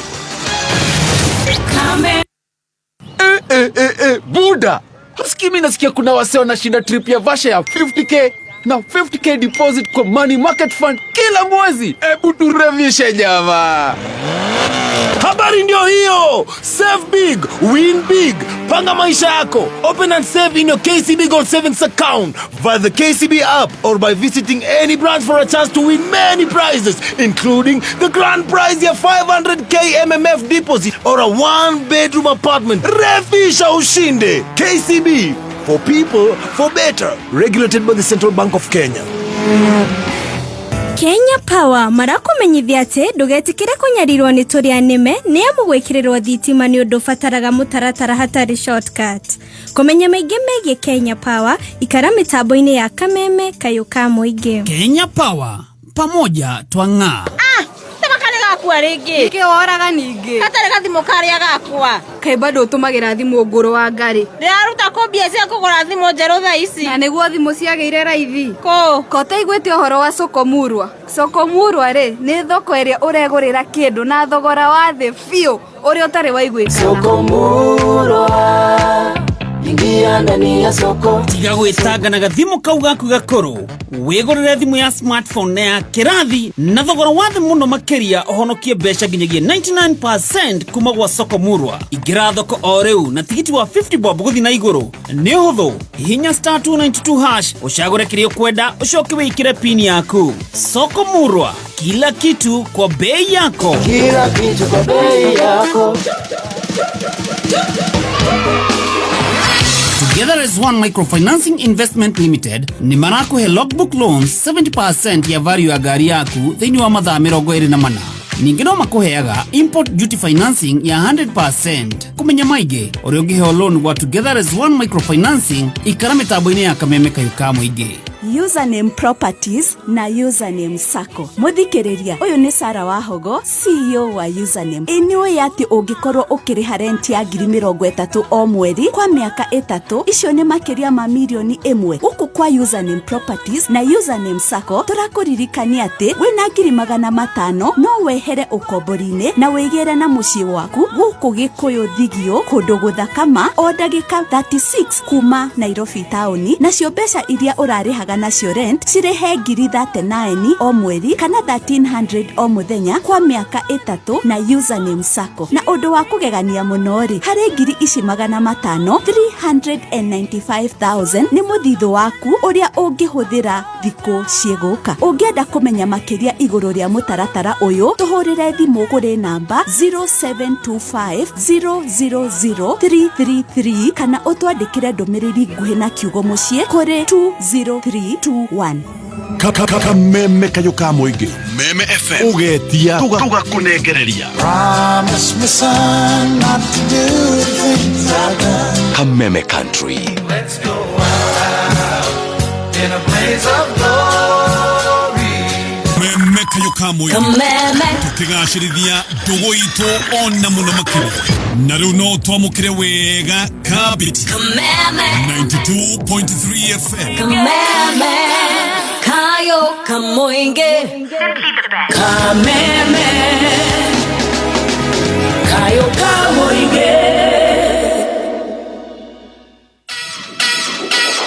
Buda, husikii mimi nasikia kuna wasee wanashinda trip ya Vasha ya 50K na 50K deposit kwa money market fund kila mwezi. Ebu turevishe jamaa. Habari ndio hiyo. Save big, win big. Panga maisha yako. Open and save in your KCB Gold Savings account via the KCB app or by visiting any branch for a chance to win many prizes, including the grand prize ya 500K MMF deposit or a one-bedroom apartment. Refisha ushinde. KCB, for people, for better. Regulated by the Central Bank of Kenya. Kenya Power marakumenyithia atĩ ndũgetĩkĩre kũnyarirwo nĩ tũrĩa nĩme nĩ amu gwĩkĩrĩrwo thitima nĩ ũndũ ũbataraga mũtaratara hatarĩ shortcut. Kũmenya maingĩ megiĩ Kenya Power ikara mĩtambo-inĩ ya Kameme kayũ ka mũingĩ. Kenya Power, pamoja twang'aa. Kale gakua rĩngĩ. Nĩkĩ woraga ningĩ? Gatarĩ gathimũ karĩa gakwa. Kaĩ bado ũtũmagĩra thimũ ngũrũ wa ngarĩ? Ndĩraruta kũ mbia cia kũgũra thimũ njerũ thaa ici? Na nĩguo thimũ ciagĩire raithi. Kũ? Ko ũtaiguĩte ũhoro wa Soko Murwa? Soko Murwa rĩ, nĩ thoko ĩrĩa ũregũrĩra kĩndũ na thogora wa thĩ biũ ũrĩa ũtarĩ waiguĩkana. Soko Murwa, ingia ndani ya soko. Tiga gwĩtanga na gathimũ kau gaku gakũrũ, wĩgũrĩre thimũ ya smartphone na ya kĩrathi na thogora wa thĩ mũno makĩria, ũhonokie mbeca nginyagia 99% kuma gwa Soko Murwa. Ingĩra thoko o rĩu na tigiti wa 50 bob gũthiĩ na igũrũ. Nĩ ũhũthũ, hihinya star 292 hash ũcagũre kĩrĩa ũkwenda ũcoke wĩkĩre pin yaku. Soko Murwa, kila kitu kwa bei yako. Kila kitu kwa bei yako. Together as One Microfinancing Investment Limited nĩ marakũhe logbook loans 70% ya value ya ngari yaku thĩinĩ wa mathaa 24. Ningĩ no makũheaga import duty financing ya 100%. Kũmenya maingĩ ũrĩa ũngĩheo loan gwa Together as One Microfinancing ikara mĩtambo-inĩ ya Kameme kayũ ka mũingĩ. Username Properties na Username Sacco. Muthikiriria uyu ni Sara Wahogo, CEO wa Username. Ĩ nĩ atĩ ũngĩkorwo ũkĩrĩha rent ya 30,000 o mweri kwa mĩaka 3, icio nĩ makĩria ma 1 million. Gũkũ kwa Username Properties na Username Sacco tũrakũririkania atĩ wĩna 500,000 no wehere ũkombori-inĩ na wĩgĩre na mũciĩ waku gũkũ Gĩkũyũ Thigio, kũndũ gũthakama o ndagĩka 36 kuma Nairobi taũni, nacio mbeca iria ũrarĩhaga ũrarĩhaga nacio rent cirĩhe ngiri 39 o mweri kana 1300 o mũthenya kwa mĩaka 3 na Username Sacco. Na ũndũ wa kũgegania mũno rĩ, harĩ ngiri ici 500, 395,000 nĩ mũthithũ waku ũrĩa ũngĩhũthĩra thikũ ciĩgũka. Ũngĩenda kũmenya makĩria igũrũ rĩa mũtaratara ũyũ, tũhũrĩre thimũ kũrĩ namba 0725 000 333 kana ũtwandĩkĩre ndũmĩrĩri nguhĩ na kiugo mũciĩ kũrĩ 20321. Kameme kayũ ka mũingĩ. Meme FM ũgetia tũgakũnengereria. Promise me son not to do the things I've done. Kameme Country. Let's go out in a blaze of glory. Meme kayũ ka mũingĩ. Kameme. Tũkĩgacĩrithia ndũgũ itũ ona mũno makĩria, na rĩu no twamũkĩre wega kabiti. Kameme. 92.3 FM. Kameme. Kayo kamoinge. Kameme. Kayo kamoinge.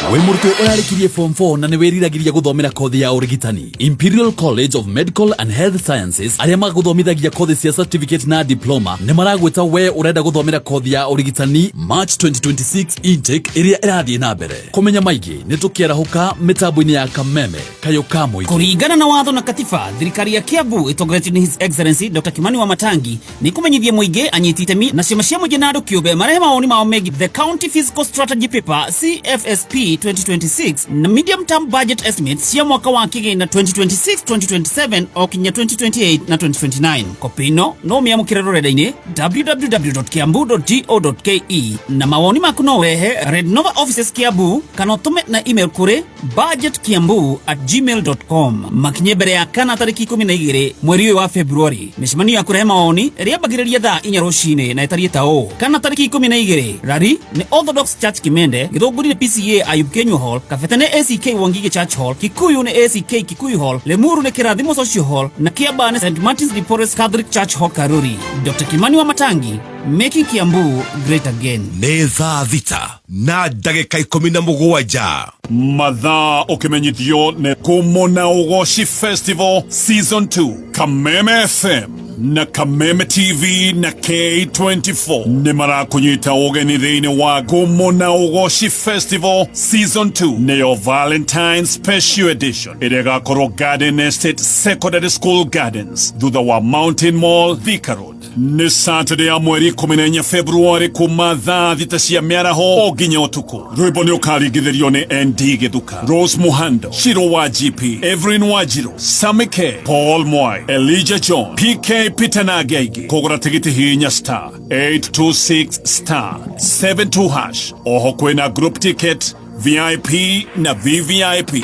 Wĩ mũrutwo ũrarĩkirie form 4 na nĩ wĩriragĩria gũthomera kothi ya ũrigitani, Imperial College of Medical and Health Sciences arĩa magũthomithagia kothi cia certificate na diploma nĩ maragwĩta we ũrenda gũthomera kothi ya ũrigitani March 2026 intake ĩrĩa ĩrathiĩ na mbere. Kũmenya maingĩ nĩ tũkĩarahũka mĩtambo-inĩ ya Kameme kayũ ka mũingĩ. Kũringana na watho na katiba, thirikari ya Kiambu ĩtongoretio nĩ His Excellency Dr. Kimani Wamatangi nĩ kũmenyithia mũingĩ, anyiti itemi na ciama cia mũingĩ na andũ kĩũmbe marehe mawoni mao megiĩ the County Fiscal Strategy Paper CFSP 2026 na medium term budget estimates cia mwaka wa kĩgĩna 2026-2027 o kinya 2028 na 2029. Kopi ĩno no ũmĩamũkĩre rũrenda-inĩ www.kiambu.go.ke na mawoni maku no ũrehe Rednova Offices Kiambu kana ũtũme na email kũrĩ budgetkiambu@gmail.com makinye mbere ya kana tarĩki 12 mweri ũyũ wa Februari. Mĩcemanio ya kũrehe mawoni ĩrĩambagĩrĩria thaa 4 rũcinĩ na ĩtariĩ ta ũũ: kana tarĩki 12 Rari nĩ Orthodox Church Kimende, Gĩthũngũri nĩ PCA Ayub Kenywa Hall, Kabete nĩ ACK Wangige Church Hall, Kikuyu nĩ ACK Kikuyu Hall, Lemuru nĩ Kĩrathimo Social Hall na Kiambaa nĩ St Martins de Porres Catholic Church Hall Karuri. Dr. Kimani Wamatangi, making Kiambu great again. Nĩ thaa 6 na ndagĩka 17. Mathaa ũkĩmenyithio nĩ Kũmona Ũgoci Festival Season 2. Kameme FM na Kameme TV na K24 nĩ marakũnyita ũgeni thĩinĩ wa Kũmona Ũgoci Festival Season 2, nĩyo Valentine Special Edition ĩrĩa ĩgakorwo Garden Estate Secondary School Gardens thutha wa Mountain Mall, Thika Road. Nĩ Saturday ya mweri 14 Februari kuma thaa 6 cia mĩaraho o nginya ũtukũ. Rwĩmbo nĩ ũkaringithĩrio nĩ ND Gĩthuka, Rose Muhando, Shiro wa GP, Evelyn Wanjiru, Sammy K, Paul Mwai, Elijah John, PK Peter na angĩ aingĩ. Kũgũra tigiti hihinya star 826 star 72 hash. Oho kwĩna group ticket, VIP na VVIP.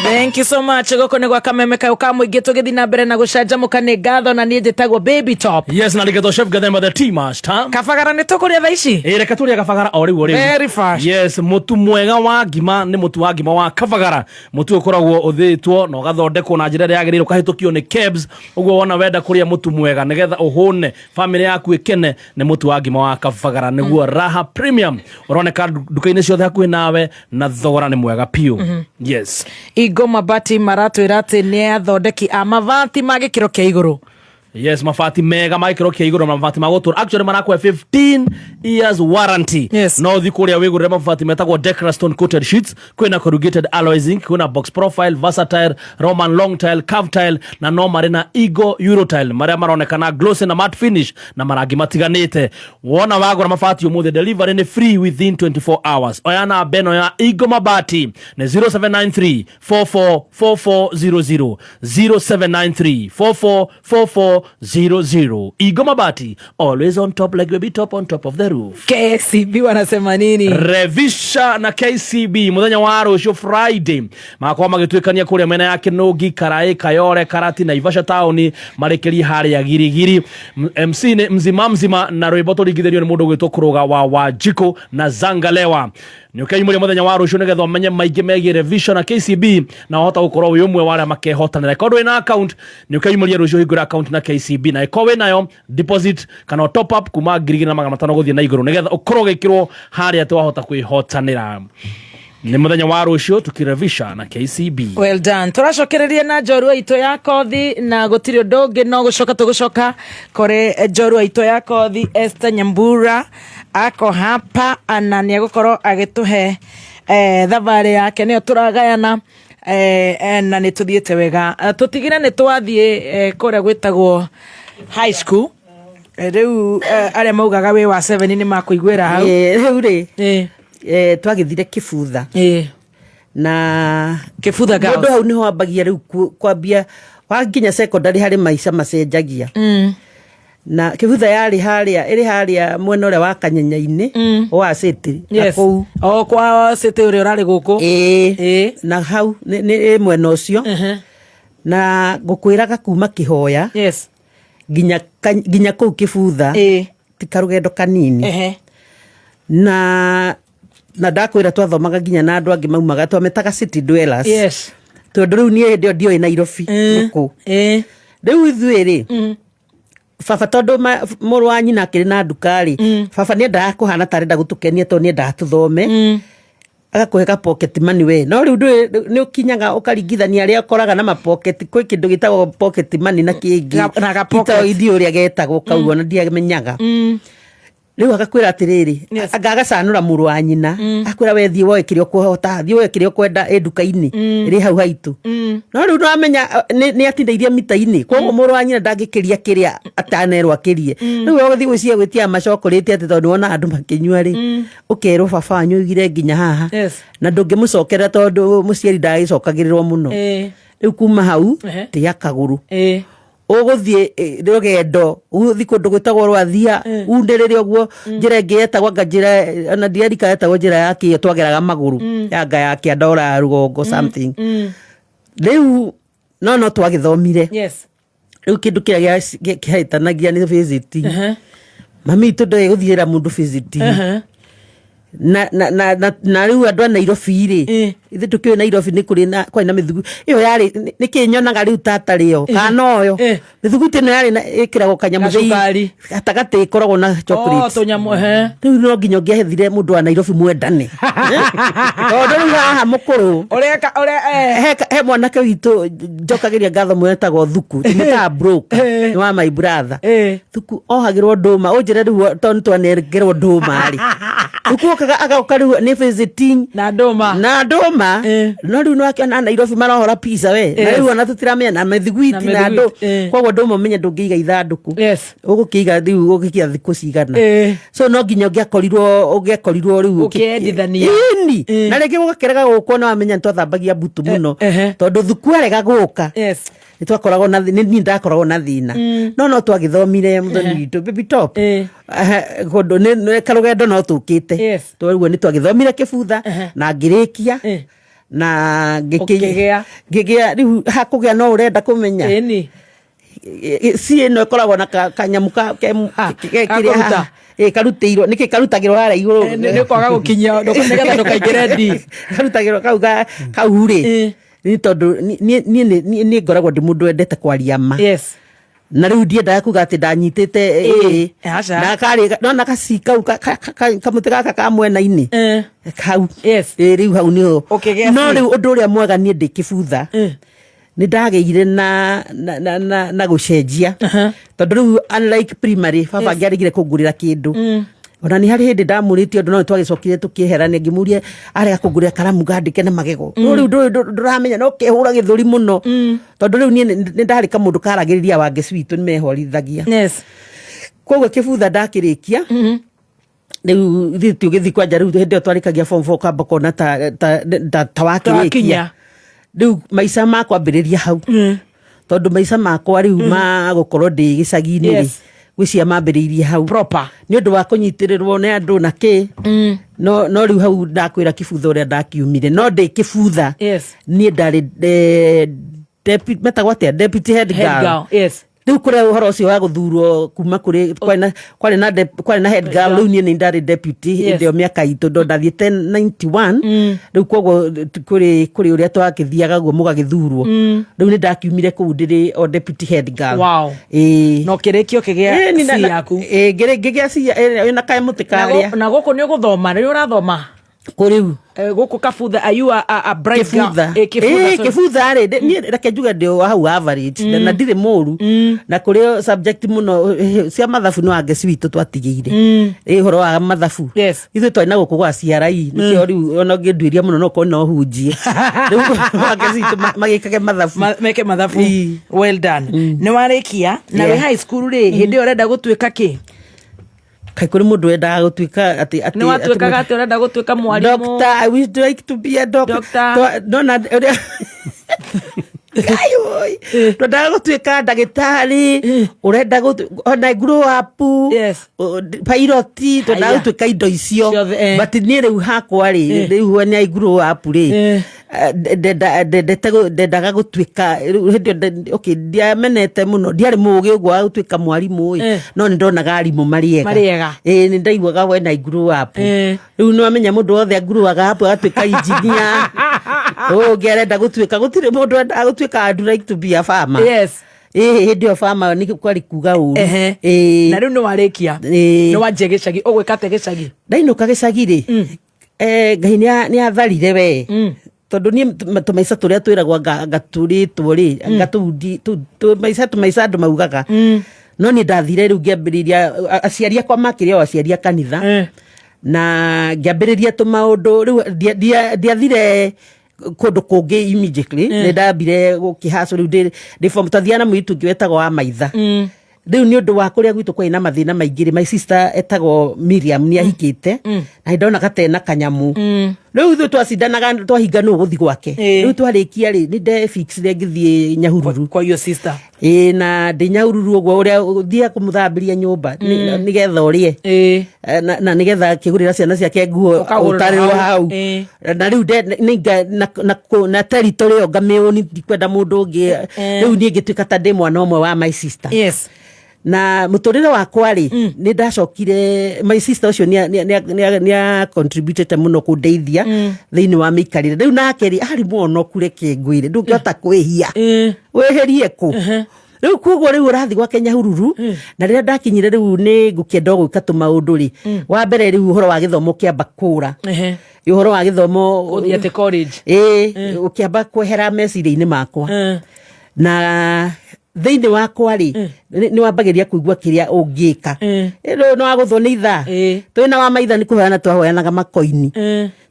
Thank you so much. Gũkũ nĩ gwa Kameme kayũ ka mũingĩ, tũgĩthiĩ na mbere na gũcanjamũka. Nĩ ngatho na niĩ njĩtagwo Baby Top. Yes, na rigetwo Chef Gathemba the tea master. Kabagara nĩ tũkũrĩa thaa ici. Ĩ, reke tũrĩe kabagara o rĩu o rĩu. Very fast. Yes, mũtu mwega wa ngima nĩ mũtu wa ngima wa kabagara. Mũtu ũkoragwo ũthĩtwo na ũgathondekwo na njĩra ĩrĩa yagĩrĩire, ũkahĩtũkio nĩ KEBS. Ũguo wona wenda kũrĩa mũtu mwega nĩgetha ũhũne, famĩlĩ yaku ĩkene, nĩ mũtu wa ngima wa kabagara, nĩguo Raha Premium. Ũroneka nduka-inĩ ciothe hakuhĩ nawe na thogora nĩ mwega piũ. Yes. Ingo Mabati maratwĩra atĩ nĩ athondeki a mabati ma gĩkĩro kĩa igũrũ. Yes, mabati mega ma gĩkĩro kĩa igũrũ na mabati ma gũtũra. Actually marakũhe 15 years warranty. Yes. No ũthiĩ kũrĩa wĩgũrĩre mabati metagwo Decraston coated sheets, kwĩna corrugated alloy zinc, kwĩna box profile, versatile, Roman long tile, curve tile na no marĩ na Eagle Eurotile marĩa maronekana glossy na matte finish na marangi matiganĩte. Wona wagũra mabati ũmũthĩ, delivery nĩ free within 24 hours. Oya namba ĩno ya Eagle Mabati nĩ 0793 444400, 0793 444400. Eagle Mabati, always on top like baby top on top of the roof. KCB wanasema nini? Revisha na KCB muthenya wa rũciũ Friday magakorwo magĩtuĩkania kũrĩa mĩena ya Kĩnũngi, Karaĩ, Kayore, Karati na Ivasha taũni, marĩkĩrie harĩa Girigiri. MC nĩ mzima mzima na rwĩmbo tũringithĩrio nĩ mũndũ ũgwĩtwo Kũrũga wa Wanjikũ na Zangalewa. Nĩ ũkeimũria mũthenya wa rũciũ nĩgetha ũmenye maingĩ megiĩ Revision na KCB na wahota gũkorwo wĩ ũmwe wa arĩa makehotanĩra. Korwo ndũrĩ na account, nĩ ũkeimũria rũciũ ũhingũre account na KCB, na ĩkorwo wĩ nayo deposit kana top up kuma 2,500 gũthiĩ na igũrũ nĩgetha ũkorwo ũgĩkĩrwo harĩa atĩ wahota kwĩhotanĩra. Nĩ mũthenya wa rũciũ tukirevisha na KCB. Well done. Tũracokereria na njorua itũ ya kothi na gũtirĩ ũndũ ũngĩ no gũcoka tũgũcoka kũrĩ njorua itũ ya kothi Esther Nyambura ako hapa na nĩ egũkorwo agĩtũhe thabarĩ yake nĩyo tũragayana na nĩ tũthiĩte wega. Tũtigire nĩ twathiĩ kũrĩa gwĩtagwo high school. Rĩu arĩa maugaga wĩ wa 7 nĩ makũiguĩra hau. Rĩu rĩ twagĩthire Kĩbutha na Kĩbutha Girls. Mũndũ hau nĩho ambagia rĩu kwambia wakinya secondary harĩ maica macenjagia. Na Kĩbutha yarĩ harĩa ĩrĩ harĩa mwena ũrĩa wa Kanyenya-inĩ wa city. Yes. Kũu o kwa city ũrĩa ũrarĩ gũkũ. Ĩĩ, na hau nĩ mwena ũcio. Na ngũkwĩraga kuma Kĩhoya nginya kũu Kĩbutha ti karũgendo kanini. Na ndakwĩra twathomaga nginya na andũ angĩ maumaga twametaga city dwellers. Tondũ rĩu niĩ hĩndĩ ĩyo ndioĩ Nairobi nĩkũ. Rĩu ithuĩ rĩ, baba tondũ mũrũ wa nyina akĩrĩ na nduka rĩ, baba nĩendaga kũhana ta arenda gũtũkenia tondũ nĩendaga tũthome. Agakũhe ka pocket money we. No rĩu nĩ ũkinyaga ũkaringithania arĩa ũkoraga na ma pocket, kwĩ kĩndũ gĩtagwo pocket money na kĩngĩ. Na ga pocket. Itoĩ ndiũĩ ũrĩa getagwo kau ona ndiamenyaga. Rĩu agakwĩra atĩrĩrĩ, anga agacanũra mũrũ wa nyina, akwĩra we thiĩ woe kĩrĩa ũkũhota, thiĩ woe kĩrĩa ũkwenda ĩ nduka-inĩ ĩrĩ hau haitũ. No rĩu nĩwamenya nĩ atindairie mita-inĩ, koguo mũrũ wa nyina ndangĩkĩria kĩrĩa atanerwo akĩrie. Rĩu we ũgũthiĩ gwĩciria gwĩtia macokorĩte atĩ tondũ nĩwona andũ makĩnyua rĩ, ũkerwo baba wanyu oigire nginya haha. Na ndũngĩmũcokerera tondũ mũciari ndagĩcokagĩrĩrwo mũno. Rĩu kuma hau, tĩa kagũrũ. Ũgũthiĩ rũgendo, ũgũthiĩ kũndũ gwĩtagwo Rwathia, unĩrĩre ũguo, njĩra ĩngĩ yetagwo anga njĩra, ona ndiarika yetagwo njĩra ya kĩo, twageraga magũrũ, ya anga ya kĩanda ora ya rũgongo something. Rĩu no twagĩthomire. Rĩu kĩndũ kĩrĩa kĩahĩtanagia nĩ visiting. Mami witũ ndoĩ gũthiĩra mũndũ visiting. Na rĩu andũ a Nairobi rĩ, ithuĩ tũkĩũĩ Nairobi nĩ kũrĩ na, kwarĩ na mĩthugu ĩyo yarĩ, nĩ kĩ nyonaga rĩu tata rĩo, kana noyo. Mĩthuguiti ĩno yarĩ na, ĩkĩragwo kanyamũ thĩinĩ, Gacukari. gatagatĩ ĩkoragwo na chocolate. Oh, tũnyamũ, ehe. Rĩu no nginya ũngĩahethire mũndũ wa Nairobi mwendane. Tondũ rĩu haha mũkũrũ. Ũreka, ũrĩa, He mwanake witũ njokagĩria ngatho mũno etagwo Thuku, tũmwĩtaga broker, nĩ wa my brother. Thuku ohagĩrwo ndũma, ũnjĩre rĩu tondũ nĩ twanengerwo ndũma rĩ. Thuku okaga agoka rĩu nĩ visiting. Na ndũma. Na ndũma. No rĩu nĩwakĩona Nairobi marohora pizza we. Na rĩu ona tũtiramenya na mĩthiguiti Na na ndũ. mĩthiguiti, Koguo ndũma ũmenye ndũngĩiga ithandũkũ. Ũgũkĩiga rĩu ũgĩkia thikũ cigana. So no nginya ũngĩakorirwo rĩu Ũkĩendithania. Ĩni. Na rĩngĩ gũgakĩrega gũkwo na wamenya nĩtwathambagia mbutu mũno. Tondũ thuku arega gũka. Nĩ twakoragwo na nĩ niĩ ndakoragwo na thĩna. No twagĩthomire mũthoni witũ baby top. Kũndũ nĩ karũgendo no tũkĩte. Twoguo nĩ twagĩthomire Kĩbutha na ngĩrĩkia. Na Ũkĩgĩa. ngĩgĩa rĩu hakũgĩa no ũrenda kũmenya. Ĩni. Si ĩno ĩkoragwo na kanyamũ ke kĩrĩa Gakũruta. haha. Karutĩirwo, nĩkĩ karutagĩrwo harĩa igũrũ? Nĩ kwaga gũkinyia, nĩgetha ndũkaingĩre ndi. Karutagĩrwo kau kau rĩ. Nĩ tondũ niĩ ngoragwo ndĩ mũndũ wendete kwaria ma. Na rĩu ndiendaga kuga atĩ ndanyitĩte, Aca. Na karĩ, no na gaci kau, kamũtĩ gaka ka mwena-inĩ. Kau. Rĩu hau nĩho. Ũkĩgĩa No ci. rĩu ũndũ ũrĩa mwega niĩ ndĩ Kĩbutha, nĩ ndagĩire na gũcenjia. Tondũ rĩu unlike primary, baba angĩaregire kũngũrĩra kĩndũ. Ona nĩ harĩ hĩndĩ ndamũrĩtie ũndũ no twagĩcokire tũkĩeherania, ngĩmũria arega kũngũrĩra karamu ngandĩke na magego. No rĩu ndũramenya no kehũra gĩthũri mũno. Tondũ rĩu niĩ nĩ ndarĩ kamũndũ karagĩrĩria wangeci witũ nĩ mehorithagia. Koguo Kĩbutha ndakĩrĩkia. Rĩu ithuĩ tũgĩthiĩ kwanja rĩu hĩndĩ ĩyo twarĩkagia form 4 kwamba kuona ta wakĩrĩkia. Wakinya. Rĩu maica makwa ambĩrĩria hau. Tondũ maica makwa rĩu ma gũkorwo ndĩ gĩcagi-inĩ rĩ, gwĩciria mambĩrĩirie hau. Proper. Nĩ ũndũ wa kũnyitĩrĩrwo nĩ andũ na kĩ. No rĩu hau ndakwĩra Kĩbutha ũrĩa ndakiumire. No ndĩ Kĩbutha. Niĩ ndarĩ, metagwo atĩa? Deputy head Head girl. girl, yes. Rĩu kũrĩa ũhoro ũcio wa gũthurwo kuma kũrĩ, kwarĩ na head girl, rĩu niĩ nĩ ndarĩ deputy hĩndĩ ĩyo mĩaka itũ, ndo ndathiĩte 91. Rĩu koguo kũrĩ ũrĩa twagĩthiaga guo mũgagĩthurwo. Rĩu nĩ ndakiumire kũu ndĩrĩ o deputy head girl. Wow. Na ũkĩrĩkia ũkĩgĩa C yaku. Ngĩgĩa C, wĩna kamũtĩ Na karĩa. gũkũ nĩ ũgũthoma, rĩu ũrathoma? Kũ rĩu? Gũkũ Kabutha, are you a bright girl? Kĩbutha. Kĩbutha, Ĩ, sorry. Kĩbutha rĩ, niĩ reke njuge ndĩ wa hau average na ndirĩ mũru na kũrĩ subject mũno cia mathabu nĩ wangeci witũ twatigĩire. Ĩ, ũhoro wa mathabu ithuĩ twarĩ na gũkũ gwa CRE nĩkĩo rĩu ona ũngĩnduĩria mũno no ũkorwo no hunjie. Rĩu wangeci witũ magĩkage mathabu. Meke mathabu. Well done. Nĩ warĩkia na wĩ high school rĩ, hĩndĩ ĩyo ũrenda gũtuĩka kĩ? Kaĩ kũrĩ mũndũ wendaga gũtuĩka atĩ atĩ Nĩ watuĩkaga atĩ ũrenda gũtuĩka mwarimũ? Doctor, I wish like to be a doctor. Doctor. Nona ũrĩa Ngai oi. Twendaga gũtuĩka ndagĩtarĩ, ũrenda ona grow up, pilot, twendaga Haya. gũtuĩka indo icio. Ciothe, eh. But niĩ rĩu hakwa rĩ, rĩu when I grow up rĩ, ndendaga gũtuĩka rĩu hĩndĩ ĩyo okay, ndiamenete mũno, ndiarĩ mũgĩ ũguo wa gũtuĩka mwarimũ ĩ, no nĩ ndonaga arimũ marĩ ega. Marĩ ega. Ĩ, nĩ ndaiguaga when I grow up. Rĩu nĩ wamenya mũndũ wothe anguruaga up agatuĩka engineer. Ũyũ ũngĩ arenda gũtuĩka, gũtirĩ mũndũ endaga gũtuĩka I'd like to be a farmer. Ĩ, hĩndĩ ĩyo farmer nĩ kwarĩ kuga ũru. Ĩ. Na rĩu nĩ warĩkia. Ĩ. Nĩ wanjia gĩcagi, ũgwĩka atĩa gĩcagi? Ndainũka gĩcagi rĩ, Ngai nĩ atharire we. Tondũ niĩ tũmaica tũrĩa twĩragwo ngatũrĩtwo rĩ, ngatũmaica tũmaica andũ maugaga. No niĩ ndathire rĩu ngĩambĩrĩria, aciari akwa makĩrĩ o aciari a kanitha. Na ngĩambĩrĩria tũmaũndũ, rĩu ndiathire kũndũ kũngĩ immediately. Nĩ ndambire gũkĩhacũ rĩu ndĩ form, twathiaga na mũirĩtu ũngĩ wetagwo wa maitha. Rĩu nĩ ũndũ wa kũrĩa gwitũ kwarĩ na mathĩna maingĩ rĩ, my sister etagwo Miriam nĩ ahikĩte, na ndonaga ta ena kanyamũ. Rĩu ithuĩ twacindanaga twahinga nũ gũthiĩ gwake. Rĩu twarĩkia rĩ, nĩ ndefixire ngĩthiĩ Nyahururu. Kwa your sister. Ĩ, na ndĩ Nyahururu ũguo ũrĩa ũthiaga kũmũthambĩria nyũmba nĩgetha ũrĩe. Na nĩgetha akĩgũrĩra ciana ciake nguo Ũkagũrĩra ũtarĩrwo hau. hau. Na rĩu na territory ĩyo ngamĩũni, ndikwenda mũndũ ũngĩ. Rĩu niĩ ngĩtuĩka ta ndĩ mwana ũmwe wa my sister. Na mũtũrĩre wakwa rĩ, nĩ ndacokire, my sister ũcio nĩ contributete mũno kũndeithia thĩinĩ wa mĩikarĩre. Rĩu nake rĩ, arĩ mũonoku, reke ngwĩre, ndũngĩhota kwĩhia. Wĩhĩrie kũ? Rĩu koguo rĩu ũrathiĩ gwake Nyahururu, na rĩrĩa ndakinyire rĩu nĩ ngũkĩenda gwĩka tũmaũndũ rĩ, wa mbere rĩu ũhoro wa gĩthomo kĩamba kũra. Ũhoro wa gĩthomo Gũthiĩ atĩ college. Ĩ, ũkĩamba kwehera meciria-inĩ makwa. Na thĩinĩ wakwa rĩ, nĩ wambagĩrĩria kũigua kĩrĩa ũngĩka. Rĩu nĩ wagũthwo nĩ ithaa. Twĩna wa maitha nĩ kũheana twahoyanaga makoini.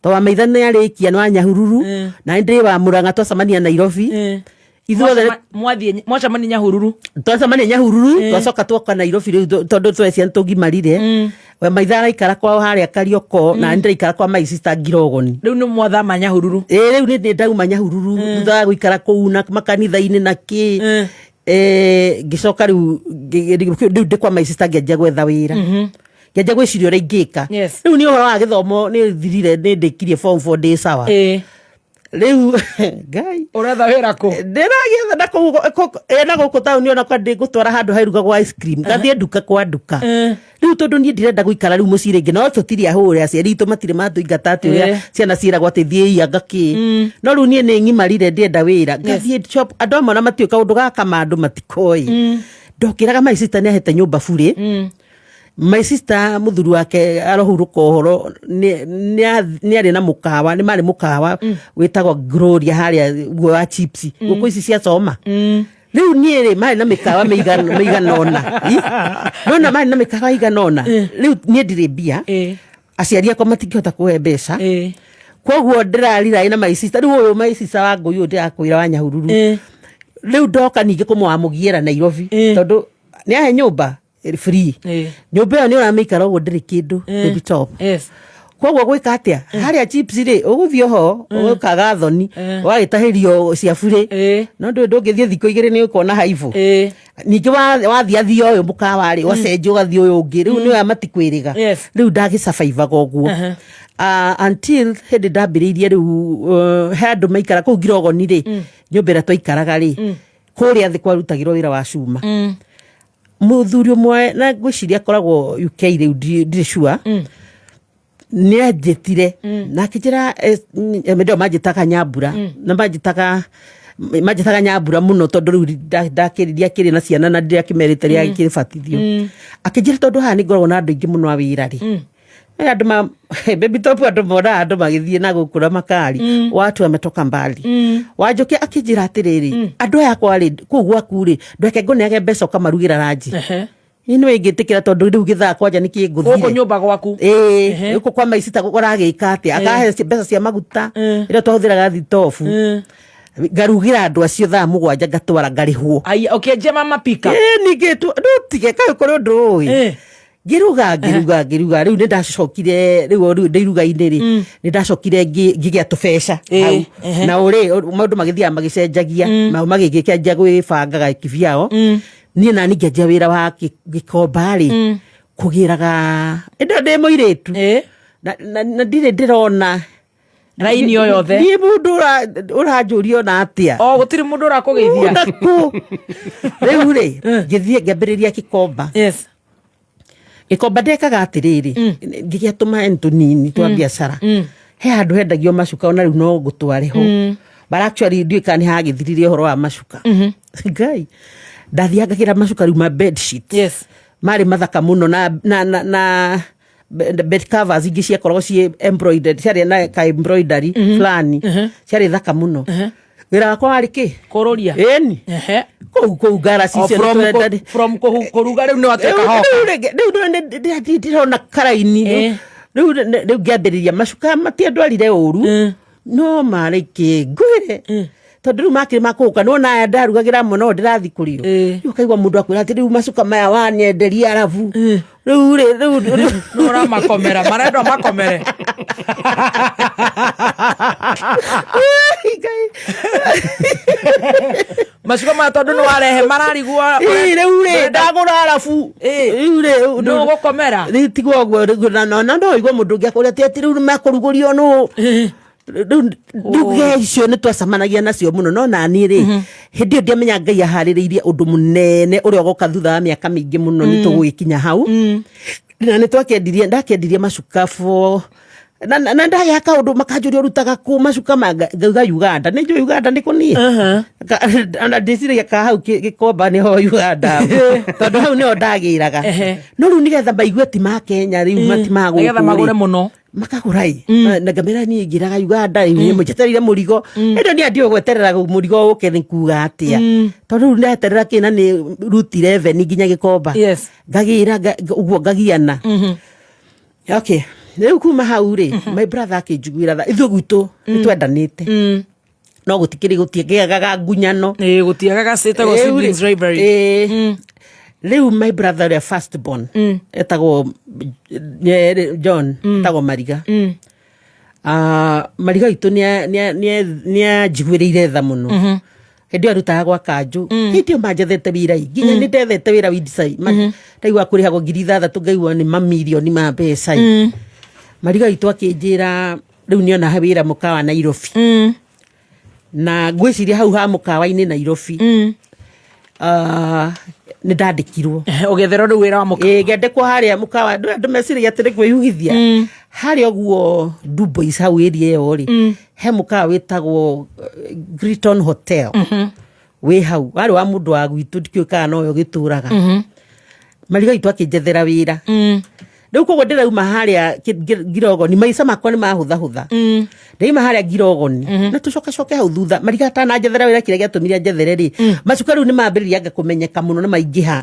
To wa maitha nĩ arĩkia nĩ wa Nyahururu, na nĩ ndĩ wa Mũrang'a twacemania Nairobi. Ithuothe Mwathiĩ mwacemania Nyahururu. Twacemania Nyahururu, twacoka twoka Nairobi rĩu tondũ twĩ ciana tũgimarire. We maitha araikara kwao harĩa Karioko, na nĩ ndĩraikara kwa my sister Ngirogoni. Rĩu nĩ mwathama Nyahururu. Ĩ, rĩu nĩ ndauma Nyahururu thutha wa gũikara kũu na makanitha-inĩ na kĩ. Ngĩcoka rĩu rĩu ndĩ kwa my sister ngĩanjia gwetha wĩra. Ngĩanjia gwĩciria ũrĩa ingĩka. Rĩu nĩ ũhoro wa gĩthomo nĩ thirire, nĩ ndĩkirie form 4 ndĩ sawa. Rĩu Ngai. Ũretha wĩra kũ? Ndĩragĩetha na kũu na gũkũ taũni ona kwa ndĩngũtwara handũ hairugagwo ice cream. Ngathiĩ nduka kwa nduka. Rĩu tondũ niĩ ndirenda gũikara rĩu mũciĩ rĩngĩ, no tũtirĩ ahũre, aciari aitũ matirĩ matũingata atĩ ũrĩa ciana ciĩragwo atĩ thiĩi anga kĩ. No rĩu niĩ nĩ ng'imarire ndĩenda wĩra. Ngathiĩ shop, andũ amwe ona matiũĩ kaũndũ gaka ma andũ matikoĩ. Ndokĩraga my sister nĩ ahete nyũmba burĩ. My sister mũthuri wake arohurũka ũhoro nĩ arĩ na mũkawa, nĩ marĩ mũkawa wĩtagwo Gloria harĩa guo wa chips, ngũkũ ici cia coma. Rĩu niĩ rĩ, marĩ na mĩkawa mĩigana ũna. Nona marĩ na mĩkawa ĩigana ũna. Rĩu niĩ ndirĩ mbia. Aciari akwa matingĩhota kũhe mbeca. Koguo ndĩrarira na my sister. Rĩu ũyũ my sister wa ngũi ũyũ ndĩrakwĩra wa Nyahururu. Rĩu ndoka ningĩ kũmwamũgiĩra Nairobi. Tondũ nĩ ahe nyũmba free. Nyũmba ĩyo nĩ ũramĩikara ũguo ndĩrĩ kĩndũ, baby top. Koguo gwĩka atĩa? Harĩa chips rĩ, ũgũthiĩ oho, ũkaga thoni, ũgagĩtahĩrio cia burĩ. No ndũĩ ndũngĩthiĩ thikũ igĩrĩ nĩ ũkuona haibũ. Ningĩ wathiĩ athiĩ ũyũ mũkawa rĩ, ũgacenjia ũgathiĩ ũyũ ũngĩ. Rĩu nĩ oya matikwĩrĩga. Rĩu ndagĩcabaibaga ũguo. Until hĩndĩ ndambĩrĩirie rĩu, he andũ maikara kũu Ngirogoni rĩ, nyũmba ĩrĩa twaikaraga rĩ, kũrĩa thĩ kwarutagĩrwo wĩra wa cuma. Mũthuri ũmwe na ngwĩciria akoragwo UK rĩu, ndirĩ sure, nĩ anjĩtire na akĩnjĩra, ndio manjĩtaga Nyambura, na manjĩtaga Nyambura mũno tondũ rĩu ndiakĩrĩ na ciana na ndiakĩmerĩte rĩa kĩbatithio. Akĩnjĩra tondũ haha nĩ ngoragwo na andũ aingĩ mũno a wĩra rĩ, Andũ ma baby top andũ monaga andũ magĩthiĩ na gũkũ na makari. Watu ametoka mbali. Wanjũkia akĩnjĩra atĩrĩrĩ, andũ aya akwa rĩ, kũu gwaku rĩ, ndweke ngũneage mbeca ũkamarugĩra ranji. Ĩ nĩ wĩngĩtĩkĩra tondũ rĩu gĩthaa kwanja nĩ kĩngũthire. Gũkũ nyũmba gwaku. Ĩĩ, gũkũ kwa maicita ũragĩka atĩa? Akahe mbeca cia maguta ĩrĩa twahũthĩraga thitobu. Ngarugĩra andũ acio thaa 7 ngatwara ngarĩhwo. Aya, ũkĩanjia mama pika. Ĩĩ, ningĩ ndũtige kaĩ kũrĩ ũndũ ũĩ. Ngĩruga ngĩruga ngĩruga, rĩu nĩ ndacokire, rĩu rĩu ndĩ iruga-inĩ rĩ, nĩ ndacokire ngĩgĩa tũbeca hau. Na ũrĩ maũndũ magĩthiaga magĩcenjagia, nao magĩkĩanjia gwĩbangaga kibiao. Niĩ nani ngĩanjia wĩra wa gĩkomba rĩ, kũgĩraga ĩndĩ ĩyo ndĩ mũirĩtu. Na ndirĩ ndĩrona Raini o yothe. Niĩ mũndũ ũranjũria ona atĩa. O gũtirĩ mũndũ ũrakũgeithia. Naku. Rĩu rĩ, ngĩthiĩ ngĩambĩrĩria gĩkomba. Gĩkomba ndekaga atĩrĩrĩ, ngĩgĩa tũmaeni tũnini twa biacara. He handũ hendagio macuka ona rĩu no ngũtware ho. But actually ndiũĩ kana nĩ hagĩthirire ũhoro wa macuka. Ngai. Ndathiaga ngagĩra macuka rĩu ma bed sheet. Marĩ mathaka mũno na bed covers ingĩ ciakoragwo ciĩ embroidered, ciarĩ na ka embroidery fulani. Ciarĩ thaka mũno. Wĩra wakwa warĩ kĩ? Kũrũria. Ĩni. Kũu ngara O cicio from nĩ tũrenda- from kũruga rĩu nĩ watuĩka Rĩu- hoka. rĩu rĩngĩ- rĩu ndĩrona karaini. Rĩu rĩu ngĩambĩrĩria macuka matiandwarire ũru, no marĩ kĩ ngwĩre, tondũ rĩu makĩrĩ makũgũka nĩwona aya ndarugagĩra amwe no ndĩrathiĩ kũrĩo. Rĩu ũkaigua mũndũ akwĩra atĩ rĩu macuka maya wanyenderia arabu rĩu rĩ rĩu rĩu Nĩ ũramakomera, marendwo makomere. Macuka maya tondũ nĩ warehe mararigwo. Ĩ, rĩu rĩ ndagũra arabu rĩu rĩ Nĩ ũgũkomera. Rĩu tigwo ũguo rĩu na no ũigue mũndũ ũngĩ akũria atĩ atĩ rĩu nĩmekũrugũrio nũ. Rĩu nduge icio nĩ twacemanagia nacio mũno, no naniĩ rĩ, hĩndĩ ĩyo ndiamenya Ngai aharĩrĩirie ũndũ mũnene ũrĩa ũgoka thutha wa mĩaka mĩingĩ mũno. Nĩ tũgũgĩkinya hau na nĩ twakĩendirie, ndakĩendirie macuka for na ndagĩa kaũndũ makanjũria ũrutaga kũ macuka ma ngauga Uganda, nĩ njũĩ Uganda nĩ kũ niĩ. Ona ndĩciragia ka hau gĩkomba nĩho Uganda, tondũ hau nĩho ndagĩraga. No rĩu nĩgetha maigue ti ma Kenya rĩu, mati ma gũkũ Nĩgetha magũre rĩ. mũno. Makagũra ĩ. Na ngamĩra niĩ ngĩraga Uganda ĩ, njetereire mũrigo ĩndĩ niĩ ndiũĩ gweterera mũrigo ũke nĩ kuga atĩa, tondũ rĩu ndeterera kĩna nĩ route 11 nginya Gĩkomba. Ngagĩra ũguo ngagiana. Okay, rĩu kuma hau rĩ, my brother akĩnjiguĩra tha. Ithuĩ gwitũ nĩ twendanĩte, no gũtikĩrĩ gũtiagĩaga ngunyano. Ĩĩ, gũtiagaga, ciĩtagwo Rĩu rĩ, siblings rivalry. Ĩĩ. Rĩu my brother ũrĩa first born etagwo John, etagwo Mariga. Mariga witũ nĩanjiguĩrĩire tha mũno. Hĩndĩ ĩyo arutaga gwa kanjũ, hĩndĩ ĩyo manjethete wĩra ĩ, nginya nĩ ndethete wĩra Windsor, ndaigua kũrĩhagwo 6,000, ngaigua nĩ mamirioni ma mbeca ĩ. Mariga witũ akĩnjĩra rĩu nĩona wĩra mũkawa Nairobi, na ngwĩciria hau ha mũkawa-inĩ Nairobi nĩ ndandĩkirwo. Ũgĩetherwo rĩu wĩra wa mũkawa. Ĩĩ, ngĩandĩkwo harĩa mũkawa. Andũ meciragia atĩ nĩ kwĩyugithia harĩa ũguo Dubois hau area ĩyo rĩ, he mũkawa wĩtagwo Griton Hotel wĩ hau, warĩ wa mũndũ wa gwitũ, ndikĩũĩ kana nowe ũgĩtũraga. Mariga witũ akĩnjethera wĩra. Rĩu koguo ndĩrauma harĩa Ngirogoni, maica makwa nĩ mahũthahũtha. Ndaima harĩa Ngirogoni na tũcokacoke hau thutha, Mariga atananjethera wĩra, kĩrĩa gĩatũmire anjethere rĩ, macuka rĩu nĩ mambĩrĩria anga kũmenyeka mũno na maingĩha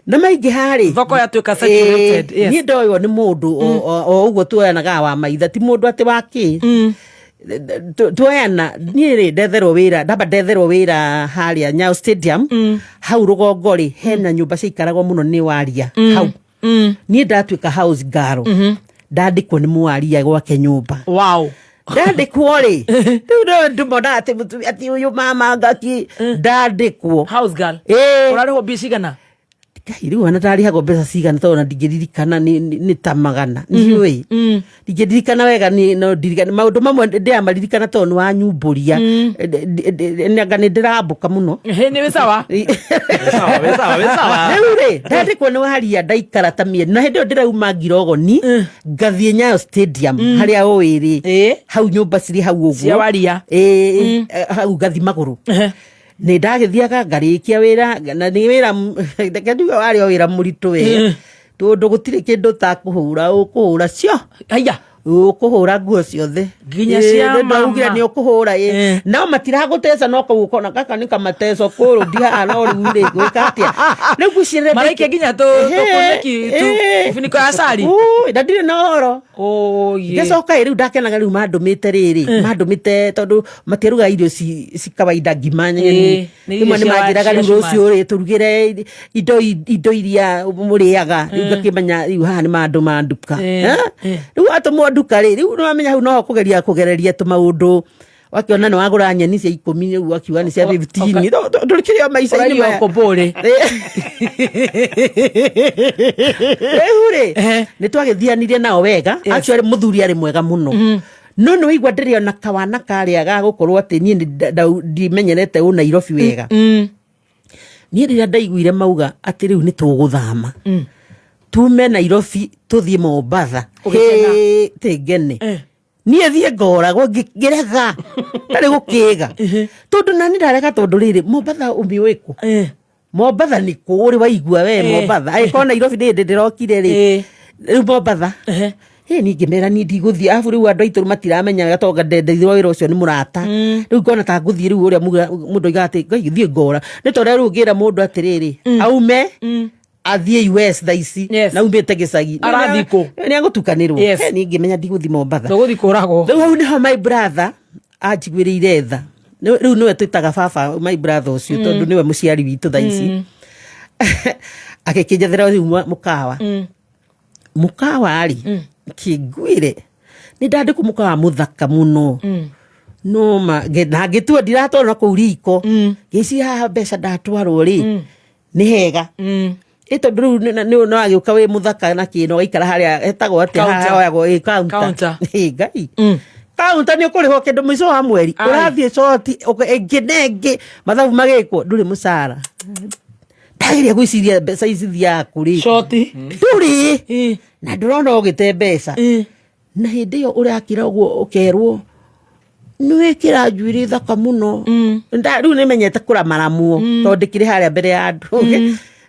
na maingĩha rĩ, Thoko yatuĩka saturated, yes. Niĩ ndoywo nĩ mũndũ o ũguo tuoyanaga wa maitha, ti mũndũ atĩ wa kĩ tuoyana. Niĩ rĩ, ndetherwo wĩra, ndamba ndetherwo wĩra harĩa Nyayo Stadium hau rũgongo rĩ, hena nyũmba ciaikaragwo mũno nĩ waria hau. Niĩ ndatuĩka house girl, ndandĩkwo nĩ mwaria gwake nyũmba. Ndandĩkwo rĩ, rĩu no ndĩmonaga atĩ mũtumia atĩ ũyũ mama ngaki ndandĩkwo house girl. Ĩĩ. Ũrarĩhwo mbia cigana? Ngai, rĩu ona ndarĩhagwo mbeca cigana, tondũ ona ndingĩririkana, nĩ ta magana, ndiũĩ, ndingĩririkana wega, nĩ no ndirikane maũndũ mamwe ndĩramaririkana tondũ nĩ wanyumbũria. Anga nĩ ndĩrambũka mũno. Hĩ, nĩ wĩ sawa. Wĩ sawa, wĩ sawa. Rĩu rĩ, ndandĩkwo nĩ waria, ndaikara ta mĩeri, na hĩndĩ ĩyo ndĩrauma Ngirogoni ngathiĩ Nyayo Stadium harĩa ũĩ rĩ, hau nyũmba cirĩ hau ũguo Cia waria. Ĩĩ, hau ngathi magũrũ. Nĩ ndagĩthiaga ngarĩkia wĩra, na nĩ wĩra reke njuge warĩ o wĩra mũritũ we. Tondũ gũtirĩ kĩndũ ũtakũhũra, ũkũhũra cio. Haiya. Ũkũhũra nguo ciothe. Nginya Ĩ, cia nĩ ndaugire mama. nĩ ũkũhũra ĩ. No matiragũteca no kũu ũkona gaka nĩ kamateco kũrũ ndihaha no rĩu rĩ gwĩka atĩa. Rĩu ngwĩciria Maraikia nginya tũkunĩki ibuniko ya cari. Ui, na ndirĩ na ũhoro. Oye. Ngĩcoka ĩ rĩu ndakenaga rĩu mandũmĩte rĩrĩ mandũmĩte tondũ matiarugaga irio ci kawaida ngima nyeni Ĩ, nĩ irio rĩmwe nĩ manjĩraga cia rĩu cumari. rũciũ rĩ tũrugĩre indo iria mũrĩaga rĩu ngakĩmenya rĩu haha nĩ mandũma nduka. Eh? Rĩu watũmwo nduka rĩ, rĩu nĩwamenya hau noho kũgeria kũgereria tũmaũndũ, wakĩona nĩ wagũra nyeni cia 10 rĩu wakiuga nĩ cia 15 ndũrĩ kĩrĩ o maica-inĩ Ũraiyo maya. kũmbũrĩ. Rĩu rĩ nĩ twagĩthianirie nao wega. Actually mũthuri arĩ mwega mũno, no nĩ waigua ndĩrĩ ona kawana karĩa ga gũkorwo atĩ niĩ nĩ ndimenyerete ũ Nairobi wega. Niĩ rĩrĩa ndaiguire mauga atĩ rĩu nĩ tũgũthama tume Nairobi tũthiĩ Mombatha, Ũgĩkena. hĩ, tĩ ngene niĩ thiĩ ngoragwo ngĩrega ndarĩ gũkĩga tondũ nani ndarega tondũ rĩrĩ Mombatha ũmĩũĩ kũ Mombatha nĩ kũ ũrĩ waigua we Mombatha angĩkorwo Nairobi nĩ hĩndĩ ndĩrokire rĩ rĩu Mombatha ĩ niĩ ngĩmera niĩ ndigũthiĩ arabu rĩu andũ aitũ matiramenya wega tondũ ndendeirwo wĩra ũcio nĩ mũrata rĩu ngona ta ngũthiĩ rĩu ũrĩa mũndũ oigaga atĩ ngai thiĩ ngora nĩ ta ũrĩa rĩu ũngĩra mũndũ atĩrĩrĩ aume athiĩ US thaa ici na aumĩte gĩcagi Arathiĩ kũ? Nĩ agũtukanĩrwo. Niĩ ngĩmenya ndigũthiĩ Mombatha. Tũgũthiĩ kũragwo. Rĩu hau nĩho my brother anjiguĩrĩire tha. Rĩu nĩwe twĩtaga baba my brother ũcio tondũ nĩwe mũciari witũ thaa ici. Agĩkĩnjethera rĩu mũkawa. Mũkawa rĩ, kĩnguĩre nĩ ndandĩkwo mũkawa mũthaka mũno. No ma na ngĩtua ndiratwarwo na kũu riko. Ngĩciria haha mbeca ndatwarwo rĩ nĩ hega. Ĩ tondũ rĩu nĩ wagĩũka wĩ mũthaka na kĩ na ũgaikara harĩa hetagwo atĩa haha Counter. hoyagwo ĩ counter. Counter. Ĩ Ngai. Counter nĩ ũkũrĩhwo kĩndũ mũico wa mweri. Ũrathiĩ coti ĩngĩ na ĩngĩ mathabu magĩkwo ndũrĩ mũcara. Ndageria gwĩciria mbeca ici thiaga kũ rĩ. Coti. Ndũrĩ. Na ndũrona ũgĩte mbeca. Na hĩndĩ ĩyo ũrakira ũguo ũkerwo nĩ wĩkĩra njuĩrĩ thaka mũno. Rĩu nĩmenyete kũramaramwo tondũ ndĩkĩrĩ harĩa mbere ya andũ.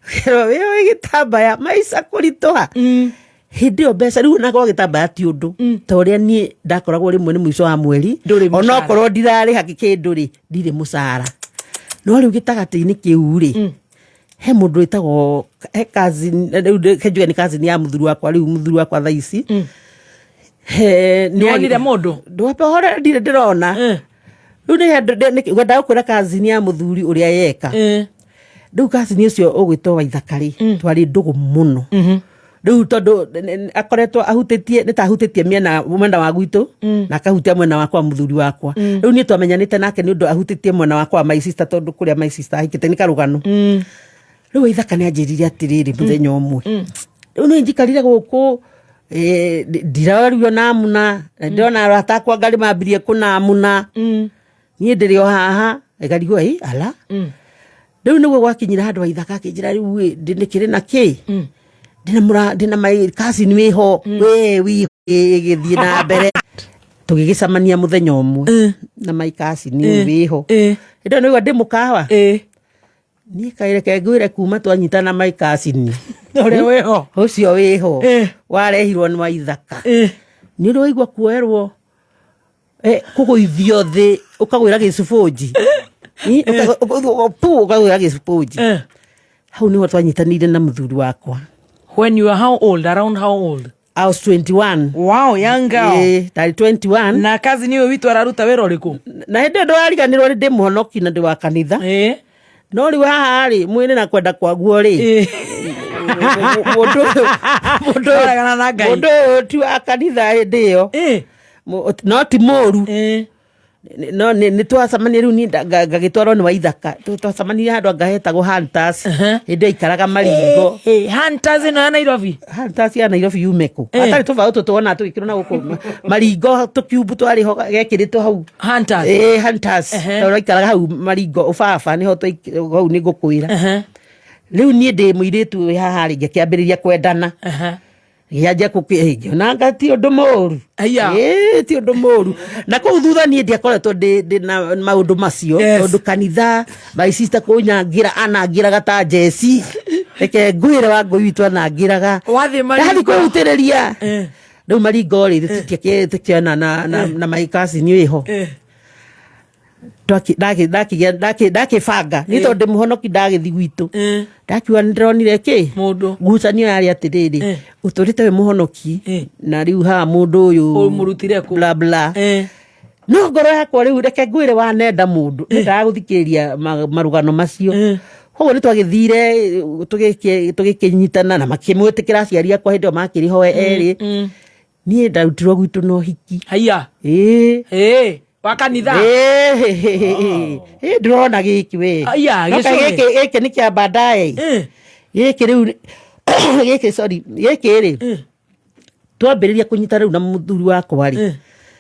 Ũkerwo wĩ wĩ gĩtambaya maica kũritũha. Hĩndĩ ĩyo mbeca rĩu ona korwo gĩtambaya ti ũndũ ta ũrĩa niĩ ndakoragwo rĩmwe nĩ mũico wa mweri onokorwo ndirarĩha kĩndũ rĩ ndirĩ mũcara. No rĩu gĩtagatĩ-inĩ kĩu rĩ he mũndũ wĩtagwo he cousin rĩu reke njuge nĩ cousin ya mũthuri wakwa rĩu mũthuri wakwa thaa ici. He Nĩ wonire mũndũ? Ndwambe ũhoro ndirĩ ndĩrona. Rĩu nĩ he ngwendaga gũkwĩra cousin ya mũthuri ũrĩa yeka. Rĩu cousin ũcio ũgwĩtwo Waithaka rĩ twarĩ ndũgũ mũno. Rĩu tondũ akoretwo ahutĩtie nĩ ta ahutĩtie mwena wa gwitũ na akahutia mwena wakwa mũthuri wakwa. Rĩu niĩ twamenyanĩte nake nĩ ũndũ ahutĩtie mwena wakwa wa my sister tondũ kũrĩa my sister ahikĩte nĩ karũgano. Rĩu Waithaka nĩ anjĩrire atĩrĩrĩ mũthenya ũmwe. Rĩu nĩ njikarire gũkũ ndiraruo namuna na ndĩrona arata akwa ngarĩ mambirie kũnamuna. Niĩ ndĩrĩ o haha ĩkarigwo ĩ ala. Rĩu nĩguo gwakinyire handũ Waithaka akĩnjĩra rĩu ĩ, ndĩkĩrĩ na kĩ ndĩna mũra ndĩna my cousin wĩho we wi ĩgĩthiĩ na mbere tũgĩgĩcemania mũthenya ũmwe na my cousin wĩho. Hĩndĩ ĩyo nĩguo ndĩ mũkawa. Niĩ kaĩ reke ngwĩre kuma twanyitana my cousin Ũrĩa wĩho. Ũcio wĩho warehirwo nĩ Waithaka. Nĩ ũrĩ waigua kuoerwo kũgũithio thĩ ũkagwĩra gĩcubũnji. Ũkagwĩra gĩcubũnji. Hau nĩho twanyitanĩire na mũthuri wakwa. When you are how old? Around how old? I was 21. Wow, young girl. Ndarĩ 21. Na kazi niwe witũ araruta wĩra ũrĩkũ? Na hĩndĩ ĩyo ndwariganĩrwo nĩ ndĩ mũhonoki na ndĩ wa kanitha. No rĩu haha rĩ mwĩrĩ na kwenda kwaguo rĩ mũndũ Ũragana na Ngai. mũndũ ũyũ ti wa kanitha hĩndĩ ĩyo. No ti mũru. No nĩ twacemania rĩu niĩ ngagĩtwarwo nĩ Waithaka. Twacemanirie handũ anga hetagwo Hunters. Hĩndĩ ĩyo aikaraga Maringo. Hunters ĩno ya Nairobi? Hunters ya Nairobi yume kũ? Hatarĩ tũbaũ tũtũ wonaga tũgĩkĩrwo na gũkũ Maringo tũkiumbu twarĩ ho gekĩrĩtwo hau. Hunters? Hunters. Tondũ aikaraga hau Maringo ũbaba nĩho hau nĩ ngũkwĩra. Rĩu niĩ ndĩ mũirĩtu wĩ haha rĩ ngĩkĩambĩrĩria kwendana. Ngĩanjia ngĩona anga ti ũndũ mũru. Ĩĩ, ti ũndũ mũru. Na kũu thutha niĩ ndiakoretwo ndĩ na maũndũ macio tondũ kanitha my sister kũnyangĩra anangĩraga ta njeci. Reke ngwĩre wa ngũi witũ anangĩraga. Wathiĩ Maringo. Ndathiĩ kwĩhutĩrĩria. Rĩu maringo rĩ, tũtiakĩona na my cousin wĩho. Ndakĩbanga nĩ tondũ ndĩ mũhonoki ndagĩthi gwitũ ndakiuga nĩ ndĩronire kĩ ngucanio yarĩ atĩrĩrĩ ũtũrĩte wĩ mũhonoki na rĩu haha mũndũ ũyũ Ũmũrutire kũ? bla bla no ngoro yakwa rĩu reke ngwĩre wanenda mũndũ ndendaga gũthikĩrĩria marũgano macio koguo nĩ twagĩthire tũgĩkĩnyitana na makĩmwĩtĩkĩra aciari akwa hĩndĩ ĩyo makĩrĩ hoe erĩ niĩ ndarutirwo gwitũ na ũhiki haiya ĩĩ ĩĩ wa kanitha ĩĩ ndĩrona gĩkĩ we Aya, No kaĩ gĩcũrĩ. gĩkĩ gĩkĩ nĩ kĩa baadaye gĩkĩ rĩu gĩkĩ sorry gĩkĩ rĩ twambĩrĩria kũnyita rĩu na mũthuri wakwa rĩ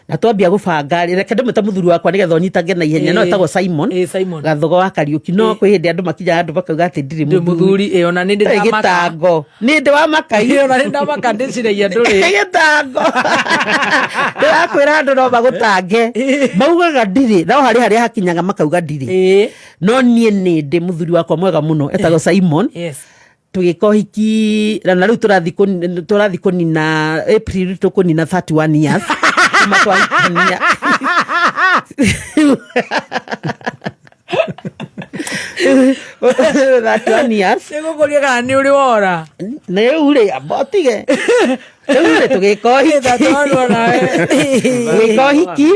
na twambia gũbanga rĩ reke ndĩmwĩte mũthuri wakwa nĩgetha ũnyitange na ihenya no Ĩĩ. etagwo Simon Ĩĩ, Simon. Gathogo wa Kariũki no kwĩ hĩndĩ andũ makinyaga andũ makauga atĩ ndirĩ Ndĩ mũthuri ĩ ona nĩ ndĩ Ĩ, ndamaka gĩtango nĩ ndĩ wa makai Ĩ, ona nĩ ndamaka ndĩciragia ndũrĩ gĩtango ndĩrakwĩra andũ no magũtange maugaga ndirĩ no harĩ harĩa hakinyaga makauga ndirĩ no niĩ nĩ ndĩ mũthuri wakwa mwega mũno etagwo Simon yes tũgĩka ũhiki na rĩu tũrathiĩ kũnina April tũkũnina 31 years kuma twahikania 31 years nĩ gũkũria kana nĩ ũrĩ wora na rĩu rĩ amba ũtige rĩu rĩ tũgĩka ũhiki 31 onawe. tũgĩka ũhiki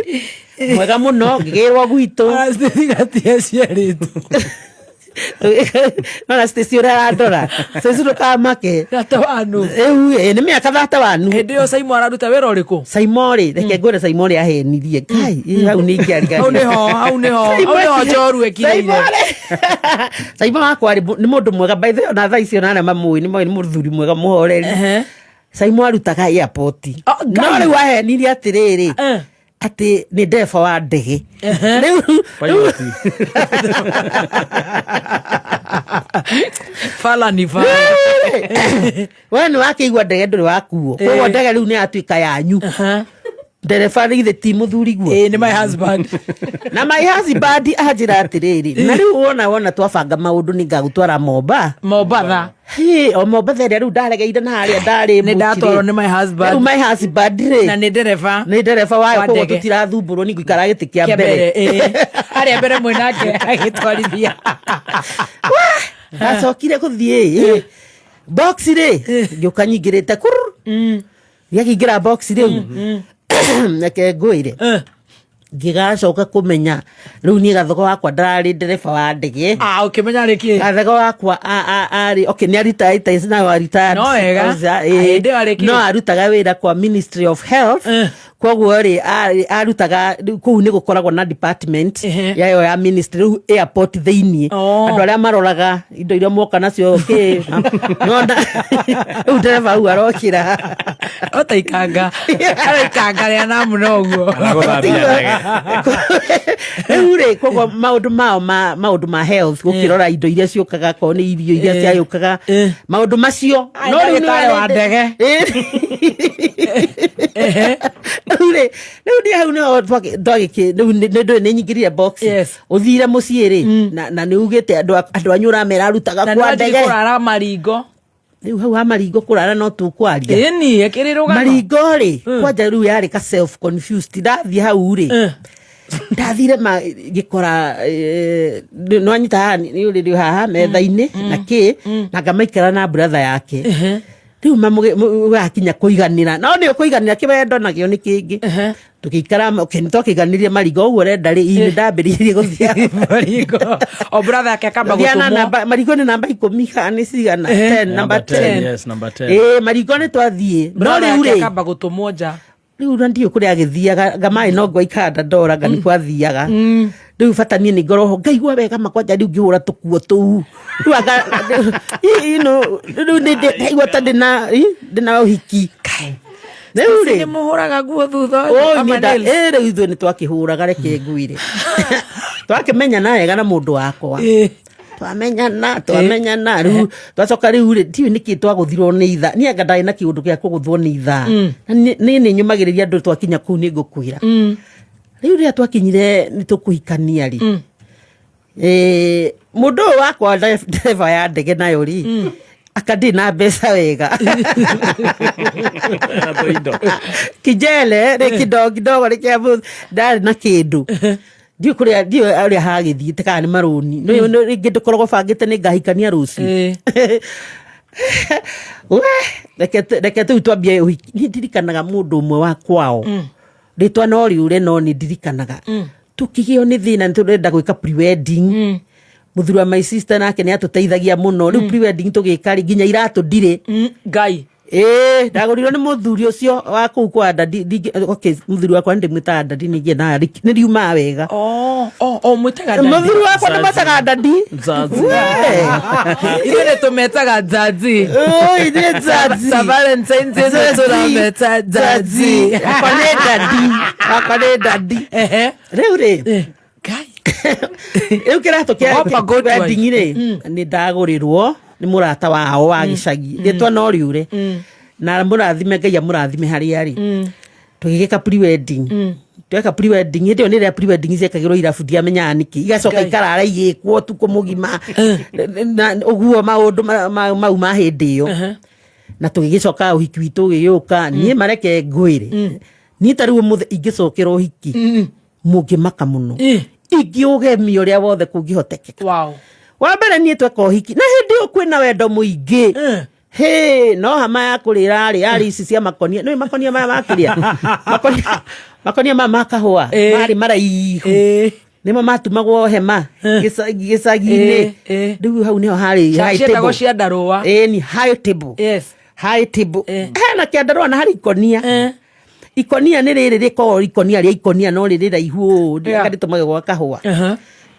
mwega mũno ngĩgĩrwo gwitũ aciarĩtwo nona Stacy ũrĩa arandora Stacy ndũkamake rĩu ĩ, nĩ mĩaka thate wanu hĩndĩ ĩyo Saimo araruta wĩra ũrĩkũ Saimo rĩ reke ngwĩre Saimo rĩ ahenirie Ngai ĩ, hau nĩ ingĩariganĩra. Hau nĩho, hau nĩho, hau nĩho njorua ĩkinyĩire. Saimo wakwa rĩ nĩ mũndũ mwega by the way ona thaa ici ona arĩa mamũĩ nĩ moĩ nĩ mũthuri mwega mũhoreri Saimo arutaga airport no rĩu ahenirie atĩrĩrĩ atĩ nĩ ndereba wa ndege rĩu Bala ni bala. we nĩ wakĩigua ndege ndũrĩ wakuo koguo ndege rĩu nĩ yatuĩka yanyu ndereba githĩ ti mũthuri guo Ĩĩ, nĩ my husband na my husband anjĩra atĩrĩrĩ na rĩu wona twabanga maũndũ nĩ ngagũtwara Momba Mombatha o Mombatha ĩrĩa rĩu ndaregeire na harĩa ndarĩ Nĩ ndatwarwo nĩ my husband. rĩu my husband rĩ na nĩ ndereba nĩ ndereba wayo Wa koguo ndege. tũtirathumbũrwo nĩ ngũikara gĩtĩ kĩa Kĩa mbere mbere, ĩĩ. harĩa mbere mwĩnake agĩtwarithia ndacokire gũthiĩ box rĩ ngĩũka nyingĩrĩte kurr gĩakĩingĩra box rĩu reke ngwĩre ngĩgacoka kũmenya rĩu niĩ gathogo wakwa ndararĩ ndereba wa ndege ah ũkĩmenya rĩ kĩ gathogo wakwa arĩ okay nĩ aritaĩte is now a retired No wega. officer, Hĩndĩ ĩyo arĩ kĩ? no arutaga wĩra kwa Ministry of Health koguo rĩ arutaga rĩu kũu nĩ gũkoragwo na department yayo ya ministry rĩu airport thĩiniĩ andũ arĩa maroraga indo iria moka nacio kĩ nona rĩu ndereba hau arokĩra ota ikanga ara ikanga rĩa namu noguo rĩu rĩ koguo maũndũ mao ma maũndũ ma health gũkĩrora indo iria ciũkaga korwo nĩ irio iria ciayũkaga maũndũ macio Ai, no rĩu nĩ ndagĩtarĩ wa ndege. Rĩu rĩ rĩu nĩ hau nĩho twagĩkĩ rĩu nĩ ndũĩ nĩ nyingĩrire box ũthire mũciĩ rĩ na nĩ ugĩte andũ anyu ũramera arutaga na kwa nĩ ndege kũrara maringo rĩu hau ha maringo kũrara no tũkwaria ĩni ĩkĩrĩ rũgano maringo rĩ kwanja rĩu yarĩ ka self confused ndathiĩ hau rĩ ndathire ma ngĩkora nĩwanyita haha nĩ ũrĩrĩ haha metha-inĩ na kĩ na ngamaikara na brother yake rĩu wakinya kũiganĩra no nĩ ũkũiganĩra kĩwendo nakĩo nĩ kĩngĩ tũgĩikara okay, nĩ twakĩiganĩrie maringo ũguo ũrenda rĩ ĩ, nĩ ndambĩrĩirie gũthiĩ maringo o brother yake akamba Gũthiĩ na gũtũmwo namba maringo nĩ namba ikũmi kana nĩ cigana 10 namba 10 yes number 10 ĩĩ maringo nĩ twathiĩ no brother rĩu yake rĩ akamba gũtũmwo nja rĩu na ndiũ kũrĩa agĩthiaga ngamarĩ no ngwaikara ndora nga nĩ kwathiaga rĩu bata niĩ nĩ ngorwo ho ngaigua wega makwanja rĩu ngĩhũra tũkuo tũu rĩu anga rĩu nĩ ndaigua ta ndĩna ndĩna ũhiki rĩu rĩ nĩ mũhũraga nguo thutha ũyũ, Oi, ama nĩ nda- nails? ĩ, rĩu ithuĩ nĩ twakĩhũraga reke ngwire twakĩmenyana wega na mũndũ wakwa twamenyana rĩu twacoka rĩu rĩ ndiũĩ nĩkĩ twagũthirwo nĩ ithaa niĩ anga ndarĩ na kĩũndũ gĩa kũgũthwo nĩ ithaa Na niĩ nĩ nyũmagĩrĩria andũ twakinya kũu nĩ ngũkwĩra rĩu rĩrĩa twakinyire nĩ tũkũhikania rĩ mũndũ ũyũ wakwa ndereba ya ndege nayo rĩ Aka ndĩ na mbeca wega. Na tũindo. Kijele rĩ kidogo kidogo rĩ kĩa ndarĩ na kĩndũ. Ndiũĩ kũrĩa, ndiũĩ ũrĩa hagĩthiĩte kana nĩ marũni. Nĩ rĩngĩ ndũkoragwo bangĩte nĩ ngahikania rũciũ. We, reke rĩu twambie ũhiki. Niĩ ndirikanaga mũndũ ũmwe wa kwao. Rĩtwa no rĩũre no nĩ ndirikanaga. Tũkĩgĩo nĩ thĩna nĩ tũrenda gwĩka pre-wedding. Mũthuri wa my sister nake nĩ atũteithagia mũno. Rĩu pre-wedding tũgĩka rĩ, nginya iratũ ndirĩ. Ngai. Ĩĩ, ndagũrirwo nĩ mũthuri ũcio wa kũu kwa dadi. Okay, mũthuri wakwa nĩ ndĩmwĩtaga dadi ningĩ na nĩ riumaga wega. Oh, mwĩtaga dadi. Mũthuri wakwa ndĩmwĩtaga dadi. Nzazi. We. Ithuĩ nĩ tũmetaga nzazi. Oi, nĩ nzazi. Ta Valentine's Day nĩ tũrameta nzazi. Wakwa nĩ dadi. Wakwa nĩ dadi. Rĩu rĩ, rĩu kĩratũ kĩa What a good wife. wedding rĩ, nĩ ndagũrĩrwo nĩ mũrata wao wa gĩcagi. Rĩtwa no rĩũre. Na mũrathime, Ngai amũrathime harĩa arĩ. Tũgĩgĩka pre-wedding. Tweka pre-wedding, hĩndĩ ĩyo nĩ rĩrĩa pre-wedding ciekagĩrwo irabu, ndiamenyaga nĩkĩ. Igacoka ikarara igĩkwo ũtukũ mũgima. Na ũguo maũndũ mau ma hĩndĩ ĩyo. Na tũgĩgĩcoka ũhiki witũ ũgĩgĩũka. Niĩ mareke ngwĩre. Niĩ ta rĩu ũmũthĩ ingĩcokera ũhiki, mũngĩmaka mũno. Ingĩũgemia ũrĩa wothe kũngĩhotekeka. Wow. Wa mbere niĩ tweka ũhiki, na hĩndĩ ĩyo kwĩna wendo mũingĩ. Hĩ, no hama ya kũrĩra rĩ, yarĩ ici cia makonia. Nĩũĩ makonia maya makĩrĩa? Makonia maya ma kahũa, marĩ maraihu. Nĩmo matumagwo hema gĩcagi-inĩ. Rĩu hau nĩho harĩ high Cietagwo table. ciandarũa. Ĩni, high table. Yes. High table. Hena kĩandarũa na harĩ ikonia. Ikonia nĩ rĩrĩ rĩkoragwo ikonia rĩa ikonia no rĩrĩ raihu ũũ, rĩtũmagĩrwo gwa kahũa.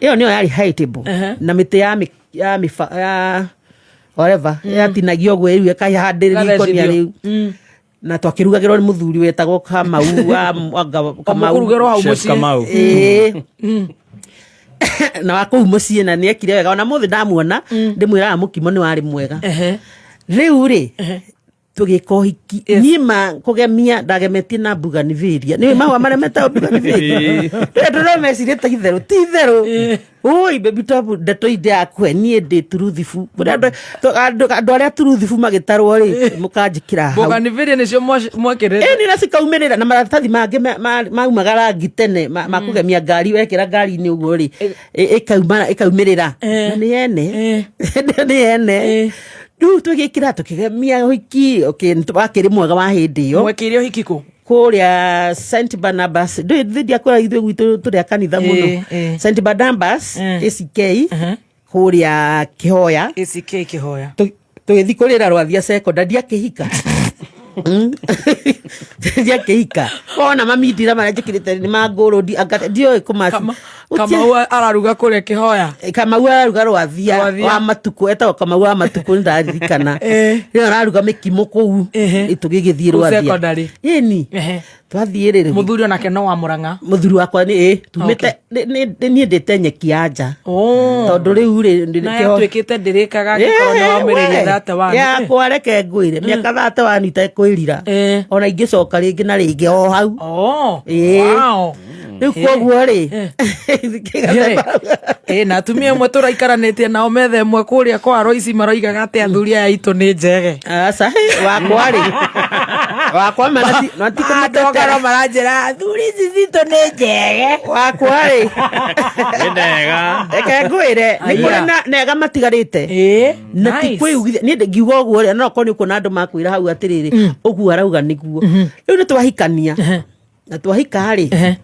Ĩyo nĩyo yarĩ high table. Na mĩtĩ ya ya mĩba ya whatever, yatinagio ũguo rĩu ĩkahandĩrĩrio ikonia Ĩgathecithio. rĩu. Na twakĩrugagĩrwo nĩ mũthuri wetagwo Kamau wa Kamau. Mũkũrugĩrwo hau Chef mũciĩ. Kamau. Ĩĩ. Na wa kũu mũciĩ na nĩekire wega. Ona mũthĩ ndamuona ndĩmwĩraga mũkimo nĩ warĩ mwega. Rĩu rĩ, tũgĩka ũhiki. Niĩ ma kũgemia ndagemetie na bougainvillea. Nĩũĩ mahũa marĩa metagwo bougainvillea? Rĩu andũ no mecirĩte itherũ, ti itherũ. Oi, baby top, ndeto inde yakwe, niĩ ndĩ turuthibu. Kũrĩ andũ arĩa turuthibu magĩtarwo rĩ, mũkanjĩkĩra hau. Bougainvillea nĩcio mwekĩrĩte. Ĩni na cikaumĩrĩra na maratathi mangĩ maumaga rangi tene ma kũgemia ngari, wekĩra ngari-inĩ ũguo rĩ, ĩkaumĩrĩra. Na nĩ ene. Nĩ ene. Rĩu tũgĩkĩra tũkĩgemia ũhiki, okay, wakĩrĩ mwega wa hĩndĩ ĩyo. Mwekĩire ũhiki kũ? Kũrĩa Saint Barnabas. Ndũĩ ndiakwĩra ithuĩ gwitũ tũrĩ a kanitha mũno. Saint Barnabas, ACK, kũrĩa Kĩhoya. ACK Kĩhoya. Tũgĩthiĩ kũrĩra Rwathia secondary, ndiakĩhika. Ndiakĩhika. Wona mamindira marĩa njĩkĩrĩte nĩ ma ngũrũ, anga ndiũĩ kũma- Kamau araruga kũrĩa Kĩhoya. Kamau araruga Rwathia Rwathia. wa matukũ, etagwo Kamau wa matukũ, nĩndaririkana. Rĩu araruga mĩkimo kũu, tũgĩgĩthiĩ Kũu Rwathia. secondary. Ĩni. Twathiĩ rĩ, Mũthuri onake no wa Mũrang'a. Mũthuri wakwa nĩ, ĩ, tumĩte, niĩ ndĩte nyeki ya nja. Tondũ rĩu rĩ, Na yatuĩkĩte ndĩrĩkaga angĩkorwo nĩ waumĩrĩria 31. Yakwa reke ngwĩre, mĩaka 31 itekwĩrira. Ona ingĩcoka rĩngĩ na rĩngĩ o hau. Ĩĩ. Wow. Rĩu koguo rĩ, Na atumia amwe tũraikaranĩtie nao metha ĩmwe kũrĩa kwa Royce maroigaga atĩ athuri aya aitũ nĩ njege. Aca, wakwa rĩ. Wakwa ma na ti kũmũtetera. Andũ maranjĩra athuri ici citũ nĩ njege. Wakwa rĩ. Nĩ ndega. Reke ngwĩre, nĩ kũrĩ na nega matigarĩte. Na ti Nice. kwĩugithia. Niĩ ngiuga ũguo rĩ, no okorwo nĩ ũkuona andũ makwĩra hau atĩrĩrĩ, ũguo arauga nĩguo. Rĩu nĩ twahikania. Na twahika rĩ,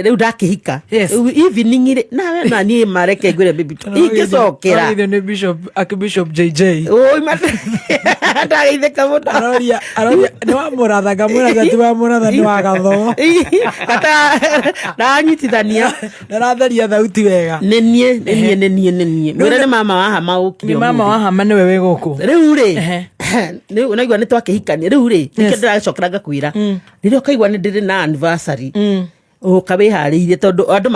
rĩu ndakĩhika. Rĩu evening rĩ, nawe na niĩ mareke ngwĩre baby, ingĩcokera. Aroria nĩ Bishop, Archbishop JJ. Oi, ndageithĩka mũno. Aroria, aroria, nĩ wa mũratha, ngamwĩra ti wa mũratha, nĩ wa gathogo. Kata, ndanyitithania. Ndaratheria thauti wega. Nĩ niĩ, nĩ niĩ, nĩ niĩ, nĩ niĩ. Mwĩre nĩ mama wa hama ũkire Nĩ mama ũmũthĩ. wa hama nĩwe wĩ gũkũ. Rĩu rĩ, rĩu naigua nĩ twakĩhikania. Rĩu rĩ, nĩkĩo ndĩracokera ngakwĩra. Rĩrĩa ũkaigua nĩ ndĩrĩ na anniversary. Ũka wĩharĩirie tondũ andũ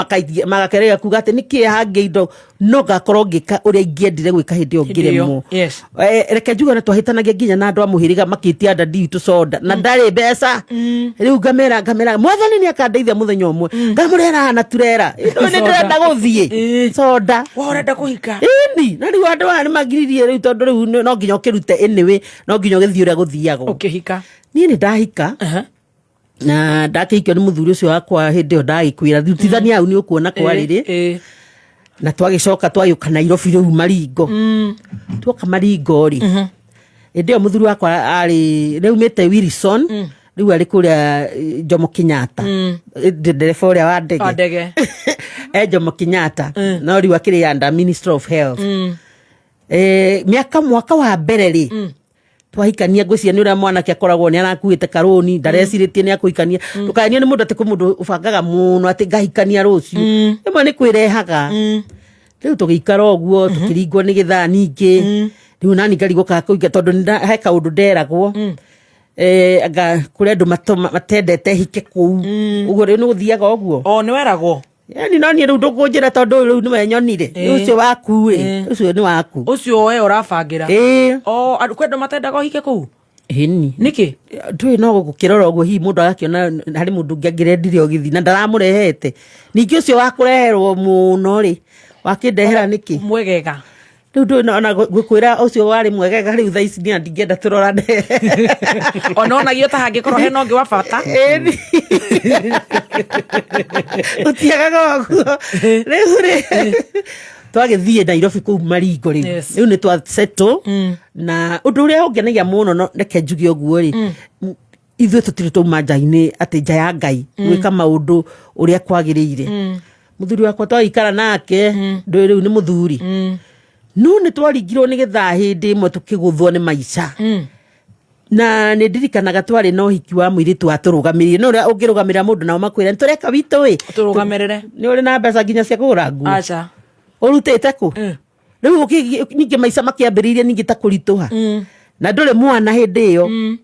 magakerega kuga atĩ nĩkĩ hangĩ indo no ngakorwo ngĩka ũrĩa ingĩendire gwĩka hĩndĩ ĩyo Hĩndĩ ĩyo, ngĩremwo. Yes. Reke njuge na twahĩtanagia nginya na andũ a mũhĩrĩga makĩtia ndadi witũ soda na ndarĩ mbeca. Rĩu ngamera mwathani nĩ akandeithia mũthenya ũmwe ngamũrera na turera nĩ ndĩrenda gũthiĩ soda. Wa ũrenda kũhika. Ĩni, na rĩu andũ aya nĩ magiririe rĩu tondũ rĩu no nginya ũkĩrute anyway, no nginya ũgĩthiĩ ũrĩa gũthiagwo. Ũkĩhika. Niĩ nĩ ndahika na ndakĩhikio nĩ mũthuri ũcio wakwa hĩndĩ ĩyo ndagĩkwĩra rutithania hau nĩ ũkuona kwarĩrĩ na twagĩcoka twagĩũka Nairobi rĩu Maringo. Tuoka Maringo rĩ, hĩndĩ ĩyo mũthuri wakwa arĩ rĩaumĩte Wilson, rĩu arĩ kũrĩa Jomo Kenyatta. Ndereba ũrĩa wa ndege. Wa ndege. E Jomo Kenyatta, no rĩu akĩrĩ under Minister of Health. Mĩaka mwaka wa mbere rĩ twahikania, ngwĩciria nĩ ũrĩa mwanake akoragwo nĩ arakuĩte karũni, ndarecirĩtie nĩ akũhikania. Ndũkahenio nĩ mũndũ atĩ kwĩ mũndũ ũbangaga mũno atĩ ngahikania rũciũ, rĩmwe nĩ kwĩrehaga. Rĩu tũgĩikara ũguo tũkĩringwo nĩ gĩthaa ningĩ rĩu nani ngarigwo kana kũhika tondũ he kaũndũ nderagwo. Anga kũrĩ andũ matendete hike kũu ũguo rĩu nĩ gũthiaga ũguo. O nĩ weragwo. Yani no niĩ rĩu ndũkũnjĩra tondũ rĩu nĩwe nyonire. Ũcio waku ĩ, ũcio nĩ waku. Ũcio we ũrabangĩra. Ĩĩ. O andũ kwĩ andũ matendaga ũhike kũu. Ĩni. Nĩkĩ? Ndũĩ no gũkĩrora ũguo hihi mũndũ agakĩona harĩ mũndũ ũngĩ angĩrendire ũgĩthiĩ na ndaramũrehete. Ningĩ ũcio wa kũreherwo mũno rĩ, wakĩndehera nĩkĩ? Mwegega. Rĩu ndũĩ ona ngũkwĩra ũcio warĩ mwegega rĩu thaa ici niĩ ndingĩenda tũrorane. Ona onagio ta hangĩkorwo hena ũngĩ wa bata. Ĩni. Gũtiagaga ũguo. Rĩu rĩ twagĩthiĩ Nairobi kũu Maringo rĩu. Yes. Rĩu nĩ twa settle na ũndũ ũrĩa ũngenagia mũno no reke njuge ũguo rĩ, ithuĩ tũtirĩ twauma nja-inĩ atĩ nja ya Ngai gwĩka maũndũ ũrĩa kwagĩrĩire. Mũthuri wakwa twagĩikara nake ndũĩ rĩu nĩ mũthuri, no nĩ twaringirwo nĩ gĩthaa hĩndĩ ĩmwe tũkĩgũthwo nĩ maica. Na nĩ ndirikanaga twarĩ na ũhiki wa mũirĩtu watũrũgamĩrĩire, no ũrĩa ũngĩrũgamĩrĩra mũndũ nao makwĩra nĩ tũreka witũ ĩ Tũrũgamĩrĩre. Nĩ ũrĩ na mbeca nginya cia kũgũra nguo? Aca. Ũrutĩte kũ rĩu? Ningĩ maica makĩambĩrĩirie ningĩ ta kũritũha na ndũrĩ mwana hĩndĩ ĩyo.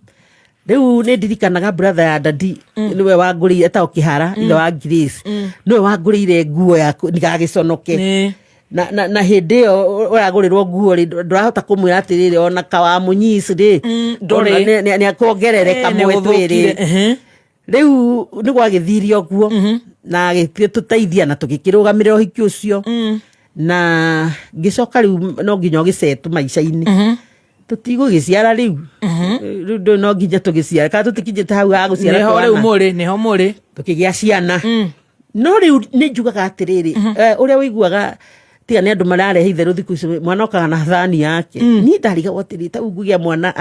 Rĩu nĩ ndirikanaga brother ya dadi nĩwe wangũrĩire, etagwo Kĩhara, ithe wa Grace, nĩwe wangũrĩire nguo ya ndigagĩconoke. Na hĩndĩ ĩyo ũragũrĩrwo nguo rĩ, ndũrahota kũmwĩra atĩrĩrĩ ona kawamũnyisi rĩ Ndũrĩ. ona nĩ akuongerereka. Nĩ Mwe gũthũkire. twĩrĩ rĩu nĩ gwagĩthire ũguo na agĩtũteithia na tũgĩkĩrũgamĩrĩra ũhiki ũcio na ngĩcoka rĩu no nginya ũgĩcetũ maica-inĩ tũtigũgĩciara rĩu rĩu ndũĩ no nginya tũgĩciara kana tũtikinyĩte hau ha gũciara Nĩho rĩu twana. mũrĩ, nĩho mũrĩ. Tũkĩgĩa ciana, no rĩu nĩ njugaga atĩrĩrĩ, ũrĩa ũiguaga tiga nĩ andũ mararehe itherũ thikũ ici, mwana okaga na thani yake. Niĩ ndarigagwo atĩrĩ, ta rĩu ngũgĩa mwana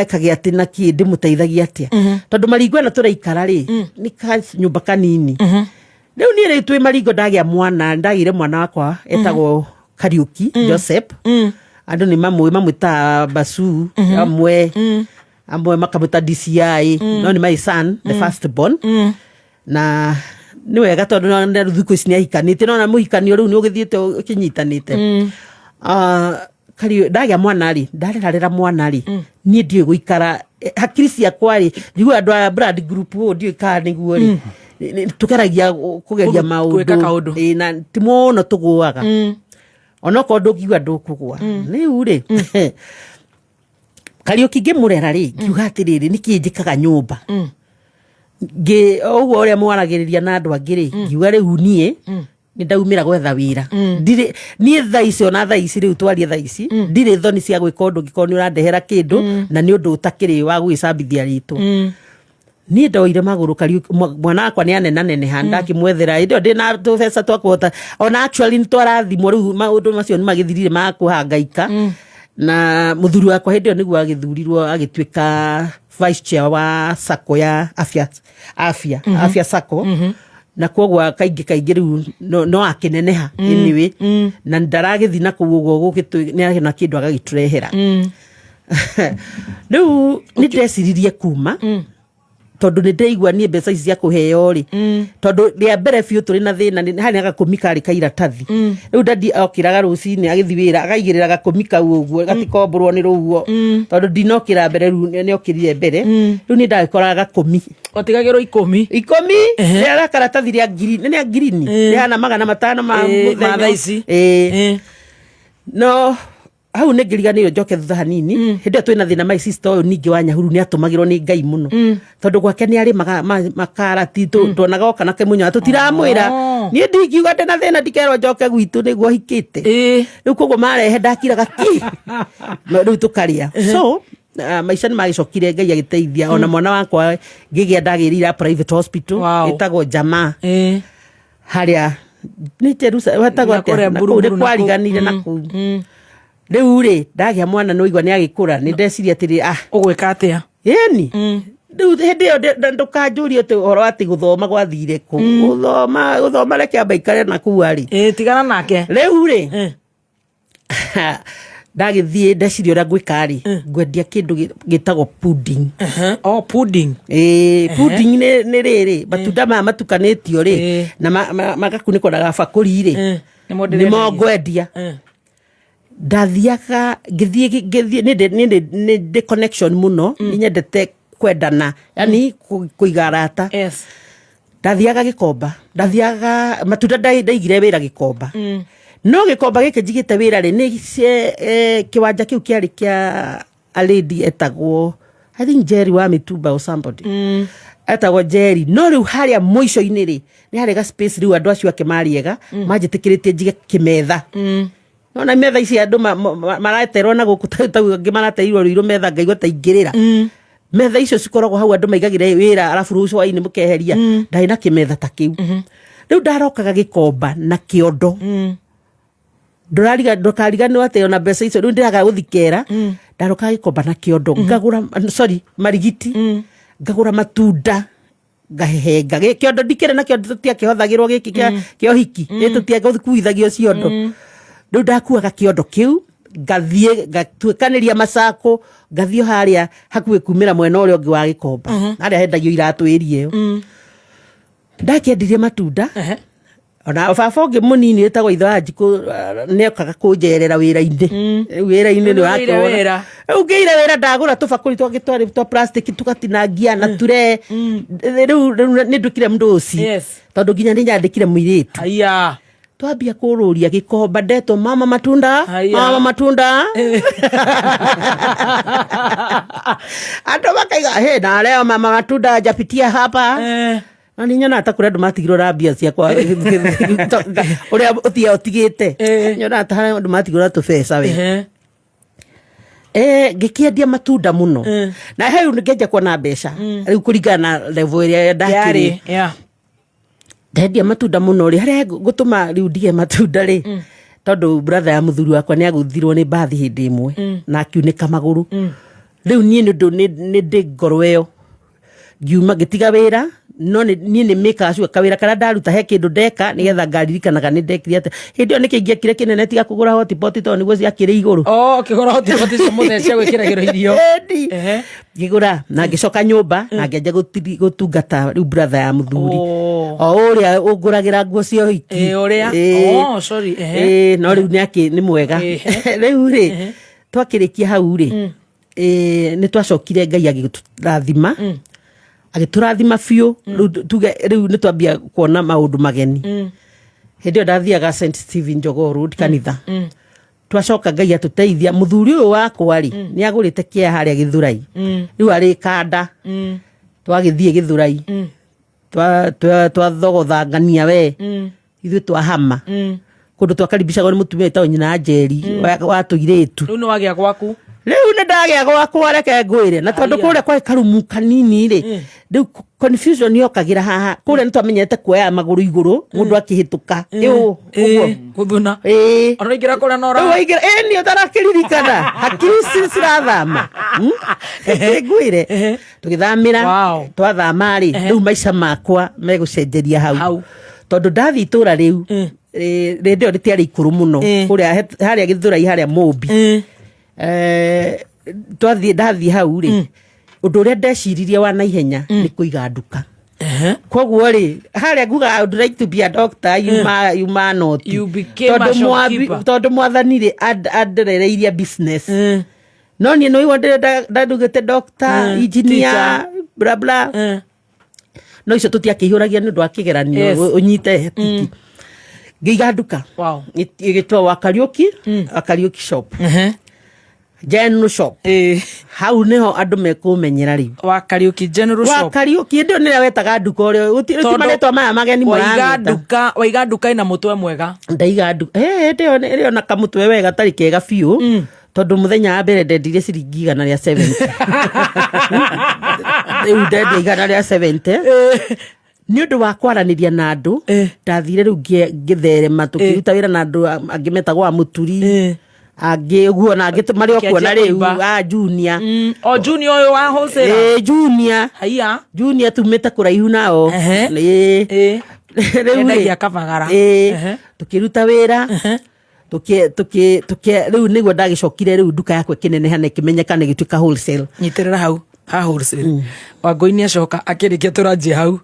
ekagĩa atĩ na kĩ ndĩmũteithagia atĩa, tondũ Maringo ĩno tũraikara rĩ nĩ ka nyũmba kanini. Rĩu niĩ rĩ twĩ Maringo ndagĩa mwana, ndagĩire mwana wakwa etagwo Kariuki Joseph. Andũ nĩ mamũĩ, mamwĩtaga Basu, amwe makamwĩta DCI, no nĩ my son, the first born. Na nĩ wega tondũ na thikũ ici nĩ ahikanĩtie, no na mũhikanio rĩu nĩ ũgĩthiĩte ũkĩnyitanĩte. Ndagĩa mwana rĩ, ndarerarera mwana rĩ, niĩ ndiũĩ gũikara hakiri ciakwa rĩ, njiguaga andũ a blood group ũũ ndiũĩ kana nĩguo rĩ tũgeragia kũgeria maũndũ Gwĩka kaũndũ. Ĩ, na ti mũno tũgũaga onokorwo ndũngiuga ndũkũgũa. Rĩu rĩ Kariũki ngĩmũrera rĩ, ngiuga atĩrĩrĩ, nĩkĩ njĩkaga nyũmba ngĩ ũguo ũrĩa mwaragĩrĩria na andũ angĩ rĩ, ngiuga rĩu niĩ nĩ ndaumĩra gwetha wĩra. Ndirĩ niĩ thaa ici, ona thaa ici rĩu twarie thaa ici, ndirĩ thoni cia gwĩka ũndũ ngĩkorwo nĩ ũrandehera kĩndũ na nĩ ũndũ ũtakĩrĩ wa gwĩcambithia rĩtwa. Niĩ ndoire magũrũ Kariũki mwana wakwa nĩ anenaneneha, ndakĩmwethera hĩndĩ ĩyo ndĩna tũbeca twa kũhota ona actually nĩ twarathimwo. Rĩu maũndũ macio nĩ magĩthirire ma kũhangaika na mũthuri wakwa hĩndĩ ĩyo nĩguo agĩthurirwo agĩtuĩka vice chair wa sacco ya afya sacco, na koguo kaingĩ kaingĩ rĩu no akĩneneha anyway na ndaragĩthiĩ na kũu ũguo gũgĩtũ nĩ na kĩndũ agagĩtũrehera. Rĩu nĩ ndeciririe kuma Tondũ nĩ ndĩraigua niĩ mbeca ici cia kũheo rĩ, tondũ rĩa mbere biũ tũrĩ na thĩna harĩ na gakũmi karĩ ka iratathi. Rĩu dadi okĩraga rũcinĩ agĩthiĩ wĩra, akaigĩrĩra gakũmi kau ũguo gatikombũrwo nĩ rũhuho, tondũ ndinokĩra mbere. Rĩu nĩ okĩrire mbere, rĩu nĩ ndagĩkoraga gakũmi. Watigagĩrwo 10. 10 rĩa karatathi rĩa ngiri, nĩ rĩa ngirini, rĩhana 500 ma mũthenya. Ma thaa ici. Ĩĩ. No hau nä ngä njoke thutha hanini. Hä ndä ä yo twä na thä na, my sister å yå ningä wa Nyahuru nä atåmagä rwo nä Ngai må no, tondå gwake nä arä makarati tuonaga oka na kä tå tiramwä ra. Niä ndingiuga ndä na thä na ndikerwo njoke gwitå nä guo hikä te. Rä u koguo marehe ndakiraga ki, no rä u tå karä a. So maica nä magä cokire, Ngai agä teithia. Ona mwana wakwa ngä gä a ndagä rä ira private hospital ĩtagwo Jamaa harĩa nĩ Jerusalem hetagwo Na kũrĩa atĩa? Na kũu Buruburu nĩ na kũu. kwariganire na kũu. Rĩu rĩ, ndagĩa mwana nĩ waigua nĩ agĩkũra, nĩ ndeciria atĩrĩ, ah, Ũgwĩka atĩa? Ĩni rĩu hĩndĩ ĩyo ndũkanjũrie atĩ ũhoro atĩ gũthoma gwathire kũ. Gũthoma, gũthoma, reke amba ikare na kũu arĩ. Ĩĩ, tigana nake. Rĩu rĩ, ndagĩthiĩ ndeciria ũrĩa ngwĩka rĩ, ngwendia kĩndũ gĩtagwo pudding. Oh, pudding. Ĩĩ, pudding nĩ rĩrĩ matunda maya matukanĩtio rĩ na magakunĩkwo na gabakũri rĩ. Nĩmo Nĩmo ndĩrendagia. ngwendia. Ndathiaga ngĩthiĩ nĩ ndĩ connection mũno, nĩ nyendete kwendana, yani kũiga arata. Ndathiaga Gĩkomba, ndathiaga matunda, ndaigire wĩra Gĩkomba. No Gĩkomba gĩkĩ njigĩte wĩra rĩ, nĩ kĩwanja kĩu kĩarĩ kĩa a lady etagwo, I think, Jerry wa Mitumba or somebody etagwo Jerry. No rĩu harĩa mũico-inĩ rĩ, nĩ harĩ ga space. Rĩu andũ acio ake marĩega manjĩtĩkĩrĩtie njige kĩmetha. Nona metha ici andũ maraterwo na gũkũ ta angĩ marateirwo rũirũ metha, ngaigua ta ingĩrĩra. Metha icio cikoragwo hau andũ maigagĩra wĩra, arabu rũciũ hwaĩ-inĩ mũkeheria. Ndarĩ na kĩmetha ta kĩu. Rĩu ndarokaga Gĩkomba na kĩondo. Ndũrariga, ndũkariganĩrwo atĩ ona mbeca icio rĩu ndĩraga gũthikera. Ndarokaga Gĩkomba na kĩondo, ngagũra, sorry, marigiti, ngagũra matunda, ngahehenga kĩondo. Ndikĩrĩ na kĩondo, tũtiakĩhothagĩrwo gĩkĩ kĩa ũhiki, ĩ tũtiakuithagio ciondo. Rĩu ndakuaga kĩondo kĩu, ngathiĩ ngatuĩkanĩria macakũ, ngathiĩ o harĩa hakuhĩ kumĩra mwena ũrĩa ũngĩ wa Gĩkomba, harĩa hendagio iratũ ĩria ĩyo. Ndakĩendirie matunda. Ona baba ũngĩ mũnini wĩtagwo ithe wa Njikũ nĩokaga kũnjerera wĩra-inĩ. Rĩu wĩra-inĩ nĩ Rĩu ũgĩire wakĩona. Wĩra. Rĩu ngĩire wĩra, ndagũra tũbakũri twangĩ twarĩ twa plastic, tũgatinangia na ture. Rĩu nĩ nduĩkire mũndũ ũci, tondũ nginya nĩ nyandĩkire mũirĩtu. Aya. Twambia kũrũria Gĩkomba, ndetwo mama matunda. Haya. Mama matunda, andũ makaiga he na leo mama matunda hajapitia hapa. Na nĩ nyonaga ta kũrĩ andũ matigirwo na mbia ciakwa ũrĩa ũtia ũtigĩte, nyonaga ta harĩ andũ matigirwo na tũbeca we. Ngĩkĩendia matunda mũno na hau ngĩanjia kuona mbeca rĩu kũringana na level ĩrĩa ndakĩrĩ. Yarĩ, yeah. Ndendia matunda mũno rĩ, harĩa ngũtũma rĩu ndige matunda rĩ, tondũ brother ya mũthuri wakwa nĩ agũthirwo nĩ mbathi hĩndĩ ĩmwe na akiunĩka magũrũ. Rĩu niĩ nĩ ũndũ nĩ ndĩ ngoro ĩyo, ngiuma ngĩtiga wĩra. No niĩ nĩ mĩkaga sure kawĩra karĩa ndaruta he kĩndũ ndeka, nĩgetha ngaririkanaga nĩ ndekire atĩa hĩndĩ ĩyo. Nĩkĩ ingĩekire kĩnene tiga kũgũra hotpot, tondũ nĩguo ciakĩrĩ igũrũ? Oh, ũkĩgũra hotpot icio mũthee cia gwĩkĩragĩrwo irio. Ĩni. Ngĩgũra na ngĩcoka nyũmba na ngĩanjia gũtungata rĩu brother ya mũthuri o ũrĩa ũngũragĩra nguo cia ũhiki. Ĩ, ũrĩa? Ĩ. Oh, sorry, ehe. Ĩ, no rĩu nĩ akĩ nĩ mwega. Rĩu rĩ, twakĩrĩkia hau rĩ, nĩ twacokire Ngai agĩtũrathima, agĩtũrathima biũ. Rĩu tuge rĩu nĩ twambia kuona maũndũ mageni. Hĩndĩ ĩyo ndathiaga St Stephen Jogoo Road kanitha. Twacoka Ngai atũteithia, mũthuri ũyũ wakwa rĩ, nĩ agũrĩte kĩa harĩa Gĩthũrai. Rĩu arĩ kanda. Twagĩthiĩ Gĩthũrai, twathogothangania we ithuĩ twahama kũndũ twakaribicagwo nĩ mũtumia wĩtagwo nyina wa Njeri wa tũirĩtu. Rĩu nĩ wagĩa gwaku. Rĩu nĩ ndagĩa gwakwa, reke ngwĩre, na tondũ kũrĩa kwarĩ karumu kanini rĩ, rĩu confusion yokagĩra haha. Kũrĩa nĩ twamenyete kuoya magũrũ igũrũ mũndũ akĩhĩtũka ĩũ ũguo. Gũthuna. Ĩĩ. Ona waingĩra kũrĩa no Rĩu waingĩra ĩĩ nĩ ũtarakĩririkana hakiri cirathama. Reke ngwĩre, tũgĩthamĩra, twathama rĩ, rĩu maica makwa megũcenjeria hau, tondũ ndathiĩ itũra rĩu rĩndĩ ĩyo rĩtiarĩ ikũrũ mũno kũrĩa harĩa Gĩthũrai, harĩa Mũmbi. Twathiĩ, ndathiĩ hau rĩ, Ũndũ ũrĩa ndeciririe wa naihenya nĩ kũiga nduka. Koguo rĩ, harĩa nguga I would like to be a doctor, you ma not. You became a Tondũ shopkeeper. Tondũ mwathani rĩ, anderereirie business. No niĩ nĩũigua ndandugĩte doctor, engineer, Teacher. bla bla. No icio tũtiakĩihũragia nĩ ũndũ wa kĩgeranio ũnyite tiki. Ngĩiga nduka. Ĩgĩtwo wa Kariũki, wa Kariũki shop. General shop. Hau niho andũ mekũmenyera rĩu. Wa Kariũki General Wa Shop. Kariũki hĩndĩ ĩyo nĩrĩa wetaga nduka ũrĩa gũtirĩ ti Tondũ marĩtwa maya mageni waiga mũragweta. nduka, waiga nduka ina mũtwe mwega. Ndaiga nduka hĩndĩ ĩyo ĩrĩ ona kamũtwe wega gatarĩ kega biũ, tondũ mũthenya wa mbere ndendirie ciringi 170. Rĩu ndendia 170 nĩ ũndũ wa kwaranĩria na andũ. Ndathire rĩu ngĩtherema, tũkĩruta wĩra na andũ angĩ metagwo a mũturi, angĩ ũguo na angĩ marĩ o kuo na Ũkĩanjia rĩu kũimba. a junior. O junior ũyũ wa wholesale? Ĩ, junior. Haiya. Junior tumĩte kũraihu nao. Ĩ. Rĩu rĩ, Endagia kabagara. Ĩ, tũkĩruta wĩra, rĩu nĩguo ndagĩcokire rĩu nduka yakwa ĩkĩneneha na ĩkĩmenyeka na ĩgĩtuĩka wholesale. Nyitĩrĩra hau ha wholesale. Wangũi nĩ acoka akĩrĩkia tũranjie hau.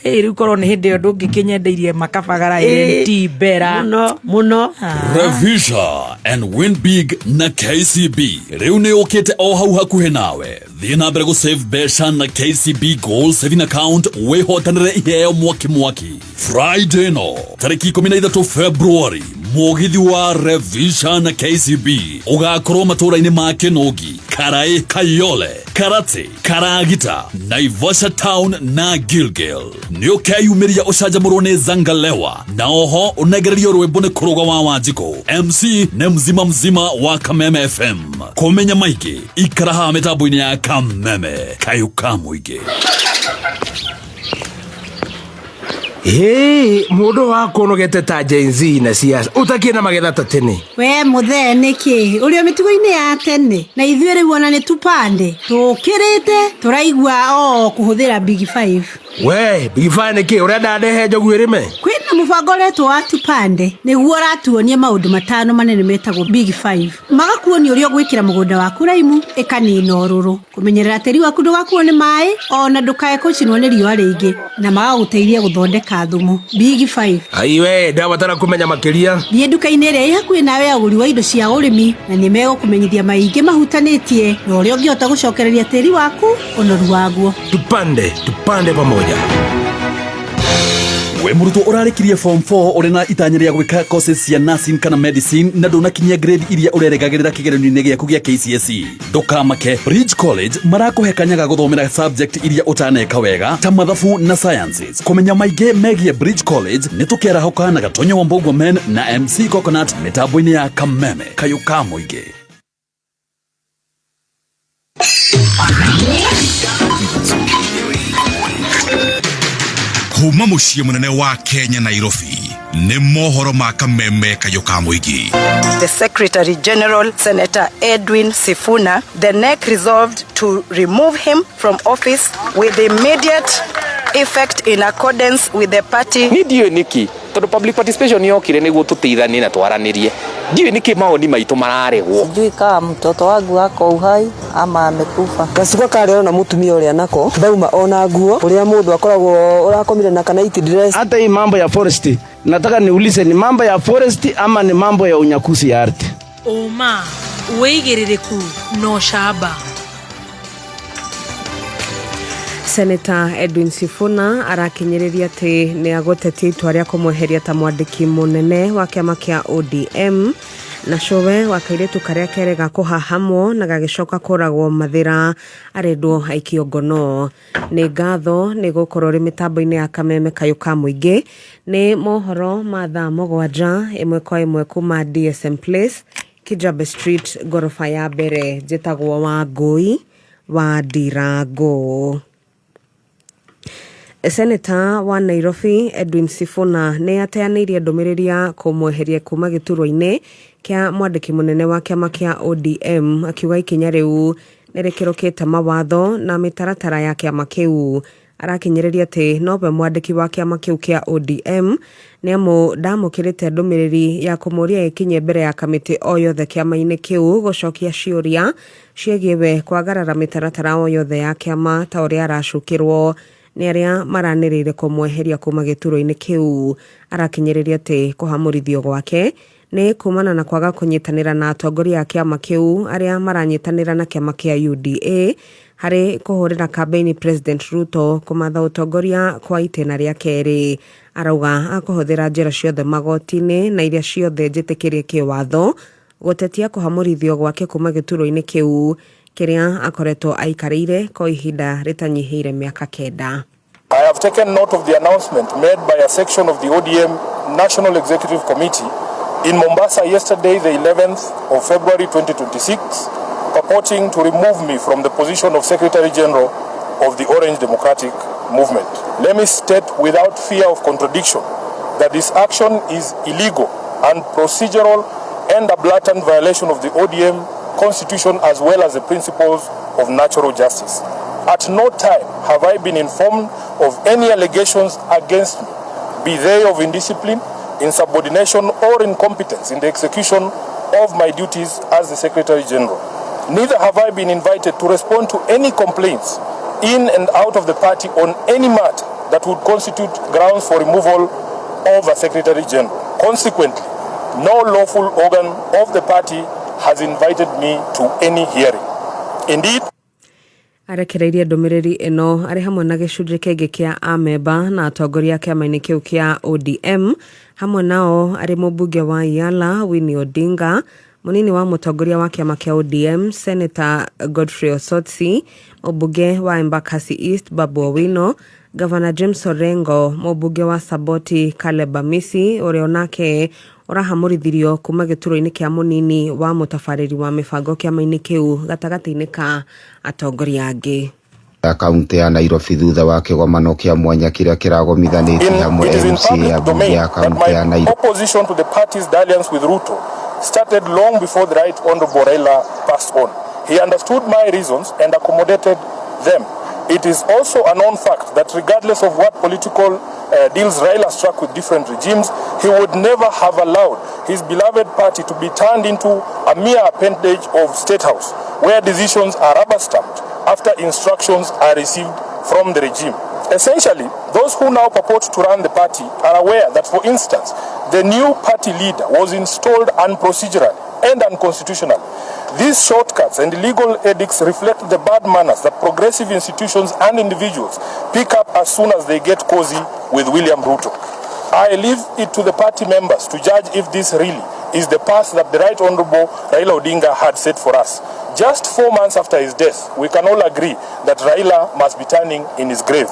Hey, rĩu korwo nĩ hĩndĩ ĩyo ndũngĩkĩnyendeirie makabagara LT Bera. Mũno mũno. Revisha and win big na KCB rĩu nĩ ũkĩte o hau hakuhĩ nawe. Thiĩ na mbere gũsave mbeca na KCB Gold Saving Account, wĩhotanĩre iheo mwaki mwaki. Friday no tarĩki 13 February, mũgithi wa Revisha na KCB ũgakorwo matũũra-inĩ ma Kĩnũngi, Karaĩ, Kayole, Karate, Karagita, Naivasha Town na Gilgil. Nĩ ũkeyumĩria ũcanjamũrwo nĩ Zangalewa na oho ũnengererio rwĩmbo nĩ Kũrũga wa Wanjikũ. MC nĩ mzima mzima wa Kameme FM. Kũmenya maingĩ, ikara haha mĩtambo-inĩ ya Kameme kayũ ka mũingĩ. Hĩ, mũndũ wakuonogete ta Gen Z na siasa ũtakĩrĩ na magetha ta tene. We mũthee nĩkĩ ũrĩ o mĩtugo-inĩ ya tene na ithuĩ rĩu ona nĩ tupande tũkĩrĩte tũraigua o kũhũthĩra Big Five. We Big Five nĩkĩ ũrenda ndehe njogu ĩrĩme? Kwĩna mũbango ũretwo wa tupande nĩguo ũratuonia maũndũ matano manene metagwo Big Five, magakuonia ũrĩa ũgwĩkĩra mũgũnda waku raimu ĩkanina ũrũrũ, kũmenyerera tĩri waku ndũgakuo nĩ maĩ ona ndũkae kũcinwo nĩ riũa rĩingĩ, na magagũteithia gũthondeka thumu. Big Five. Aiwe, ndabatara kũmenya makĩria. Thiĩ nduka-inĩ ĩrĩa ĩ hakuhĩ nawe ya ũgũri wa indo cia ũrĩmi na nĩ megũkũmenyithia maingĩ mahutanĩtie na ũrĩa ũngĩhota gũcokereria tĩri waku ũnoru waguo. Tupande, tupande pamoja. We mũrutwo ũrarĩkirie form 4 ũrĩ na itanya rĩa gwĩka courses cia nursing kana medicine na ndũnakinyia grade iria ũrerĩgagĩrĩra kĩgeranio-inĩ gĩaku gĩa KCSE, ndũkamake. Bridge College marakũhe kanya ga gũthomera subject iria ũtaneka wega ta mathabu na sciences. Kũmenya maingĩ megiĩ Bridge College nĩ tũkĩarahũka na Gatonyo wa Mbũgua Men na MC Coconut mĩtambo-inĩ ya Kameme kayũ ka mũingĩ. Kuma mũciĩ mũnene wa Kenya Nairobi, nĩ mohoro ma Kameme kayũ ka mũingĩ. The Secretary General, Senator Edwin Sifuna, the NEC resolved to remove him from office with immediate effect in accordance with the party. Niĩ ndiũĩ nĩkĩ, tondũ public participation yokire nĩguo tũteithanie na twaranĩrie, ndiũĩ nĩkĩ mawoni maitũ mararegwo. Sijui kama mtoto wangu ako uhai ama amekufa. Gacuka karĩa na mũtumia ũrĩa nako ndauma ona nguo ũrĩa mũndũ akoragwo ũrakomire na kana night dress. Hata hii mambo ya forest nataka niulize, ni mambo ya forest ama ni mambo ya unyakuzi ya ardhi? Ũma, wĩigĩrĩrĩku na ũcamba. Senator Edwin Sifuna arakinyĩrĩria atĩ nĩ agũtetia itua rĩa kũmweheria ta mwandĩki mũnene wa kĩama kĩa ODM. Na cũwe wa kairĩtu karĩa kerega kũhahamwo na gagĩcoka kũragwo Mathĩra arendwo aikio ngono. Nĩ ngatho nĩ gũkorwo rĩ mĩtambo-inĩ ya Kameme kayũ ka mũingĩ. Nĩ mohoro ma thaa 7 ĩmwe kwa ĩmwe kuma DSM Place, Kijabe Street, ngoroba ya mbere. Njĩtagwo Wangũi wa Ndirango. Senator wa Nairobi Edwin Sifuna nĩ ateanĩirie ndũmĩrĩri ya kũmweheria kuma gĩturwa-inĩ kĩa mwandĩki mũnene wa kĩama kĩa ODM, akiuga ikinya rĩu nĩ rĩkĩrũkĩte mawatho na mĩtaratara ya kĩama kĩu. Arakinyĩrĩria atĩ nowe mwandĩki wa kĩama kĩu kĩa ODM nĩamu ndamũkĩrĩte ndũmĩrĩri ya kũmũria ĩkinye mbere ya kamĩtĩ o yothe kĩama-inĩ kĩu gũcokia ciũria ciĩgiĩ we kwagarara mĩtaratara o yothe ya kĩama ta ũrĩa aracukĩrwo nĩ arĩa maranĩrĩire kũmweheria kuma gĩturwa-inĩ kĩu. Arakinyĩrĩria atĩ kũhamũrithio gwake nĩ kumana na kwaga kũnyitanĩra na atongoria a kĩama kĩu arĩa maranyitanĩra na kĩama kĩa UDA harĩ kũhũrĩra kambĩini President Ruto kũmatha ũtongoria kwa itĩna rĩa kerĩ. Arauga akũhũthĩra njĩra ciothe magoti-inĩ na iria ciothe njĩtĩkĩrie kĩwatho gũtetia kũhamũrithio gwake kuma gĩturwa-inĩ kĩu kĩrĩa akoretwo aikarĩire kwa ihinda rĩtanyihĩire mĩaka kenda. I have taken note of the announcement made by a section of the ODM National Executive Committee in Mombasa yesterday, the 11th of February 2026, purporting to remove me from the position of Secretary General of the Orange Democratic Movement. Let me state without fear of contradiction that this action is illegal and procedural and a blatant violation of the ODM Constitution as well as the principles of natural justice. At no time have I been informed of any allegations against me, be they of indiscipline, insubordination, or incompetence in the execution of my duties as the Secretary General. Neither have I been invited to respond to any complaints in and out of the party on any matter that would constitute grounds for removal of a Secretary General. Consequently, no lawful organ of the party has invited me to any hearing. Indeed, Arekereirie ndũmĩrĩri ĩno arĩ hamwe na gĩcunjĩ kĩngĩ kĩa amemba na atongoria kĩama-inĩ kĩu kĩa ODM hamwe nao arĩ mũmbunge wa Yala Winnie Odinga, mũnini wa mũtongoria wa kĩama kĩa ODM Senator Godfrey Osotsi, mũmbunge wa Embakasi East Babu Owino, Gavana James Orengo, mũmbunge wa Saboti Caleb Amisi ũrĩa onake ũrahamũrithirio kuma gĩturwa-inĩ kĩa mũnini wa mũtabarĩri wa mĩbango kĩama-inĩ kĩu gatagatĩ-inĩ ka atongoria angĩ. Kaunti ya Nairobi thutha wa kĩgomano kĩa mwanya kĩrĩa kĩragomithanĩtie hamwe It is in MCA public ambunge domain a that kaunti ya my Nairobi. opposition to the party's dalliance with Ruto started long before the Right Honorable Raila passed on. He understood my reasons and accommodated them. It is also a known fact that regardless of what political deals Raila struck with different regimes, he would never have allowed his beloved party to be turned into a mere appendage of State House, where decisions are rubber stamped after instructions are received from the regime. Essentially, those who now purport to run the party are aware that, for instance, the new party leader was installed unprocedurally and unconstitutionally. These shortcuts and illegal edicts reflect the bad manners that progressive institutions and individuals pick up as soon as they get cozy with William Ruto. I leave it to the party members to judge if this really is the path that the Right Honorable Raila Odinga had set for us. Just 4 months after his death, we can all agree that Raila must be turning in his grave.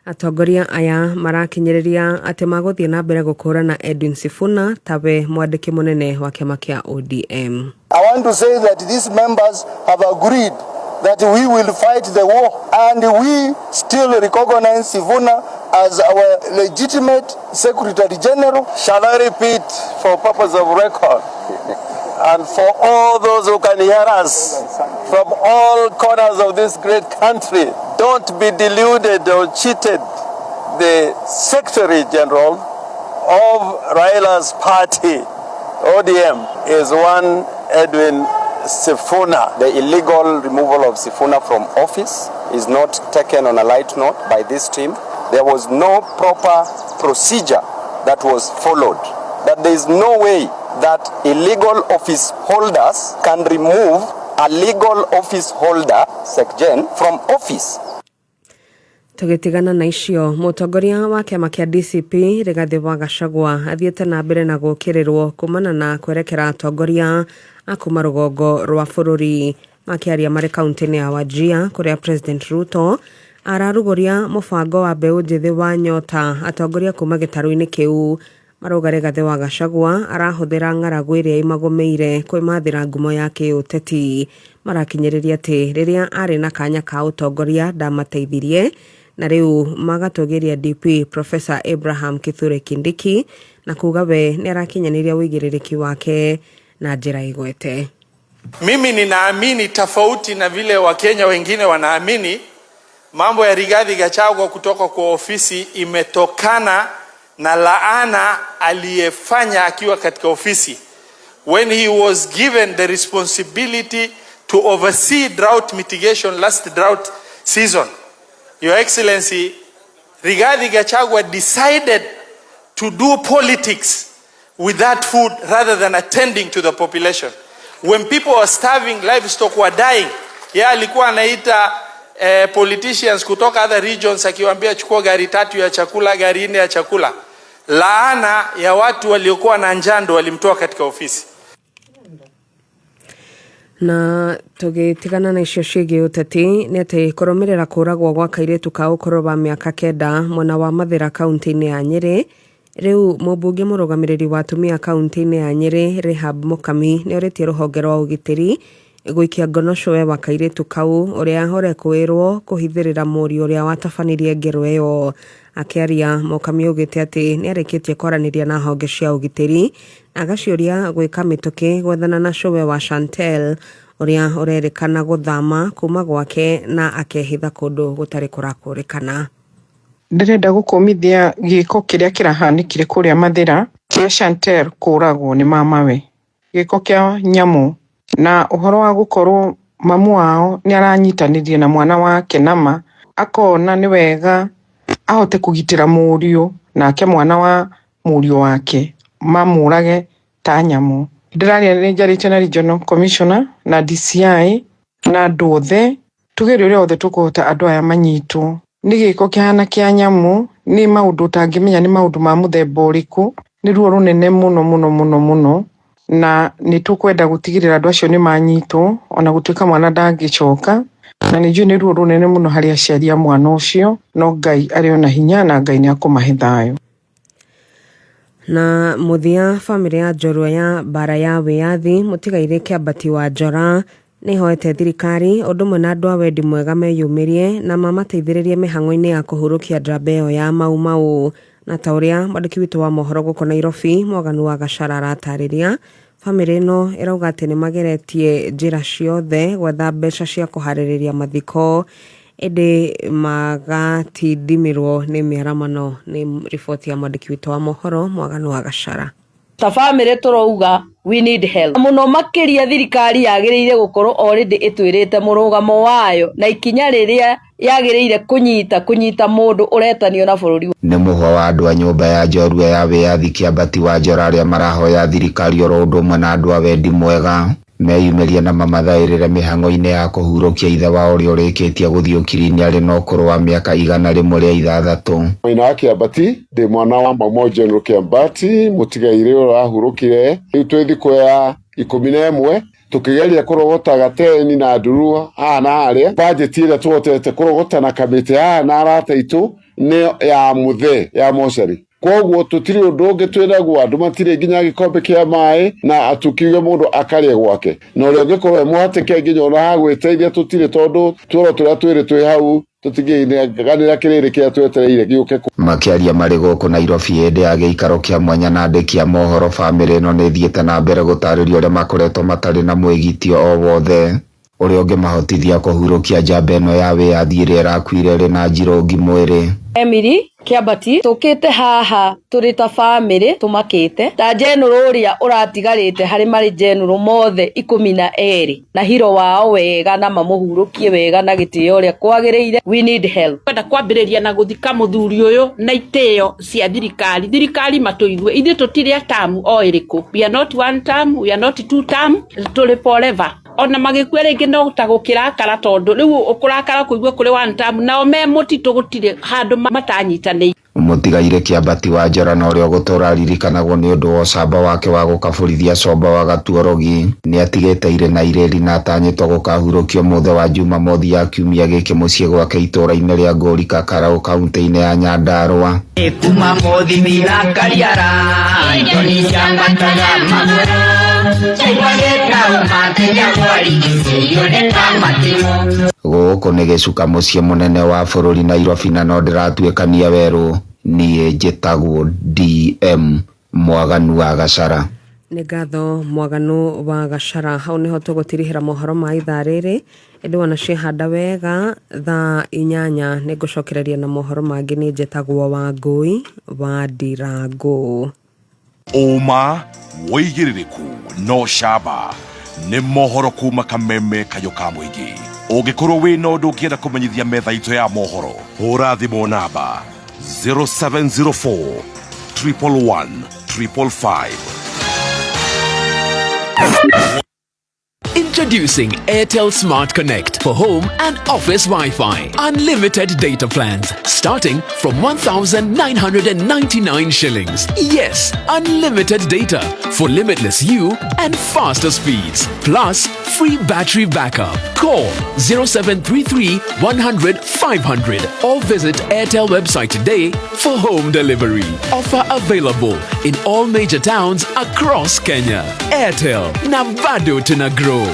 Atongoria aya marakinyĩrĩria atĩ magũthiĩ na mbere gũkũrana Edwin Sifuna tawe mwandĩki mũnene wa kĩama kĩa ODM. I want to say that these members have agreed that we will fight the war and we still recognize Sifuna as our legitimate Secretary General. Shall I repeat for purpose of record and for all those who can hear us from all corners of this great country, don't be deluded or cheated. The Secretary General of Raila's party, ODM, is one Edwin Sifuna. The illegal removal of Sifuna from office is not taken on a light note by this team. There was no proper procedure that was followed. That there is no way that illegal office holders can remove a legal office holder, SecGen, from office. Tũgĩtigana na icio, mũtongoria wa kĩama kĩa DCP Rigathĩ wa Gachagua athiĩte na mbere na gũkĩrĩrwo kumana na kwerekera atongoria a kuma rũgongo rwa bũrũri. Makĩaria marĩ kaunti-inĩ ya Wajir kũrĩa President Ruto ararugũria mũbango wa mbeũ njĩthĩ wa Nyota, atongoria kuma gĩtarũ-inĩ kĩu marauga Rigathĩ wa Gachagua arahũthĩra ng'aragu ĩrĩa ĩmagũmĩire kwĩmathĩra ngumo ya kĩũteti. Marakinyĩrĩria atĩ rĩrĩa arĩ na kanya ka ũtongoria ndamateithirie na rĩu magatũgĩria DP Professor Abraham Kithure Kindiki na kuga we nĩarakinyanĩria ũigĩrĩrĩki wake na njĩra igwete. Mimi ninaamini tofauti na vile Wakenya wengine wanaamini, Mambo ya Rigathi Gachagua kutoka kwa ofisi imetokana na laana aliyefanya akiwa katika ofisi when he was given the responsibility to oversee drought mitigation last drought season. Your Excellency, Rigathi Gachagua decided to do politics with that food rather than attending to the population. When people were starving, livestock were dying. Yeye alikuwa anaita politicians kutoka other regions akiwaambia chukua gari tatu ya chakula, gari nne ya chakula. Laana ya watu waliokuwa na njaa ndo walimtoa katika ofisi. Na tũgĩtigana na icio ciĩgiĩ ũteti nĩ atĩ kũrũmĩrĩra kũragwo gwa kairĩtu ka ũkũrũ wa mĩaka 9 mwena wa Mathĩra kaunti-inĩ ya Nyĩrĩ, rĩu mũmbunge mũrũgamĩrĩri wa atumia kaunti-inĩ ya Nyĩrĩ Rehab Mukami nĩ orĩtie rũhonge rwa ũgitĩri gũikia ngono cũwe wa kairĩtu kau ũrĩa ũrekũĩrwo kũhithĩrĩra mũriũ ũrĩa watabanirie ngero ĩyo. Akĩaria, Mukami augĩte atĩ nĩ arĩkĩtie kwaranĩria na honge cia ũgitĩri agaciũria gwĩka mĩtũkĩ gwethana na cũwe wa Chantel ũrĩa ũrerĩkana gũthama kuma gwake na akehitha kũndũ gũtarĩ kũrakũrĩkana. Ndĩrenda gũkũmithia gĩko kĩrĩa kĩrahanĩkire kũrĩa Mathĩra kĩa Chantel kũragwo nĩ mamawe. Gĩko kĩa nyamũ na ũhoro wa gũkorwo mamu wao nĩ aranyitanĩria na mwana wake nama akona nĩ wega ahote kũgitĩra mũriũ nake mwana wa mũriũ wake mamũrage ta nyamũ. Ndĩraria nĩ njarĩtie na Regional Commissioner na DCI na andũ othe tugerie ũrĩa othe tũkũhota andũ aya manyitwo. Nĩ gĩko kĩhana kĩa nyamũ, nĩ maũndũ ũtangĩmenya nĩ maũndũ ma mũthemba ũrĩkũ, nĩ ruo rũnene mũno mũno mũno mũno, na nĩ tũkwenda gũtigĩrĩra andũ acio nĩ manyitwo ona gũtuĩka mwana ndangĩcoka, na nĩ njũĩ nĩ ruo rũnene mũno harĩ aciari a mwana ũcio, no Ngai arĩ o na hinya na Ngai nĩ akũmahe thayũ. Na mũthia, bamĩrĩ ya njorua ya mbara ya wĩyathi mũtigairĩ Kĩambati wa Njora nĩ ĩhoete thirikari ũndũ ũmwe na andũ a wendi mwega meyumĩrie na mamateithĩrĩrie mĩhang'o-inĩ ya kũhurũkia njamba ĩyo ya Mau Mau. Na ta ũrĩa mwandĩki witũ wa mohoro gũkũ Nairobi Mwaganu wa Gachara aratarĩria, bamĩrĩ ĩno ĩrauga atĩ nĩ mageretie njĩra ciothe gwetha mbeca cia kũharĩrĩria mathiko ĩndĩ magatindimirwo nĩ mĩaramano. Nĩ riboti ya mwandĩki witũ wa mohoro Mwaganu wa Gachara. Ta bamĩrĩ tũrauga we need help mũno makĩria. Thirikari yagĩrĩire gũkorwo already ĩtwĩrĩte mũrũgamo wayo na ikinya rĩrĩa yagĩrĩire kũnyita mũndũ ũretanio na bũrũri. Nĩ mũhwa wa andũ a nyũmba ya njorua ya wĩyathi Kĩambati wa Njora arĩa marahoya thirikari oro ũndũ ũmwe na andũ a wendi mwega meyumĩrie na mamathaĩrĩre mĩhang'o-inĩ ya kũhurũkia ithe wao ũrĩa ũrĩkĩtie gũthiĩ ũkiri-inĩ arĩ na ũkũrũ wa mĩaka 106. Maina wa Kĩambati, ndĩ mwana wa Mamo General Kĩambati mũtigairĩ ũrahurũkire. Rĩu twĩ thikũ ya 11 tũkĩgeria kũrogota gateni na nduru haha na harĩa. Bajeti ĩrĩa tũhotete kũrogota na kamĩtĩ haha na arata aitũ nĩ ya mũthee ya mocarĩ, koguo tũtirĩ ũndũ ũngĩ twĩnaguo. Andũ matirĩ nginya gĩkombe kĩa maĩ na tũkiuge mũndũ akarĩe gwake, na ũrĩa ũngĩkorwo e mũhatĩke nginya ona ha gwĩteithia tũtirĩ, tondũ tuoro tũrĩa twĩrĩ twĩ hau tũtingĩganĩra kĩrĩrĩ kĩrĩa twetereire gĩũke. Makĩaria marĩ gũkũ Nairobi hĩndĩ ya gĩikaro kĩa mwanya na andĩki a mohoro, bamĩrĩ ĩno nĩ ĩthiĩte na mbere gũtarĩria ũrĩa makoretwo matarĩ na mwĩgitio o wothe ũrĩa ũngĩmahotithia kũhurũkia njamba ĩno ya wĩyathi ĩrĩa ĩrakuire ĩrĩ na njirũngi mwĩrĩ. Emily Kĩambati, tũkĩte haha tũrĩ ta bamĩrĩ tũmakĩte ta general ũrĩa ũratigarĩte harĩ marĩ general mothe 12 na hiro wao wega na mamũhurũkie wega na gĩtĩo ũrĩa kwagĩrĩire. We need help. Kwenda kwambĩrĩria na gũthika mũthuri ũyũ na itĩo cia thirikari. Thirikari matũigue, ithuĩ tũtirĩ a term o ĩrĩkũ. We are not one term, we are not two term, tũrĩ forever. Ona magĩkua rĩngĩ no ta gũkĩrakara, tondũ rĩu ũkũrakara kũigua kũrĩ one term, nao me mũtitũ gũtirĩ handũ matanyitanĩire. Mũtigairĩ Kĩambati wa Njora na ũrĩa ũgũtũra aririkanagwo nĩ ũndũ wa ũcamba wake wa gũkabũrithia Comba wa Gatuorogi nĩ atigĩte irĩ na irĩri na atanyĩtwo gũkahurũkio mũthĩ wa Jumamothi ya kiumia gĩkĩ mũciĩ gwake itũũra-inĩ rĩa Ngũrika Karaũ kaunti-inĩ ya Nyandarua. Kuma mũthimi na kariara njoni ciambataga magũrũ caiguagĩta ũmatenya mwarigicĩirio nĩ kamatimũ. Gũkũ nĩ gĩcuka mũciĩ mũnene wa bũrũri Nairobi, na no ndĩratuĩkania werũ. Niĩ njĩtagwo DM Mwaganu wa Gachara. Nĩ ngatho Mwaganu wa Gachara. Hau nĩho tũgũtirihĩra mohoro ma ithaa rĩrĩ. Ĩndĩ wona ciehanda wega thaa 8 nĩngũcokereria na mohoro mangĩ. Niĩ njĩtagwo Wangũi wa Ndirangũ. Ũma, wĩigĩrĩrĩku na ũcamba nĩ mohoro kuma kameme kayũ ka mũingĩ. Ũngĩkorwo wĩna ũndũ ũngĩenda kũmenyithia metha itũ ya mohoro, hũra thimũ namba 0704 111 555. Introducing Airtel Smart Connect for home and office Wi-Fi. Unlimited data plans starting from 1,999 shillings. Yes, unlimited data for limitless you and faster speeds. Plus, free battery backup. Call 0733 100 500 or visit Airtel website today for home delivery. Offer available in all major towns across Kenya. Airtel, na bado tuna grow.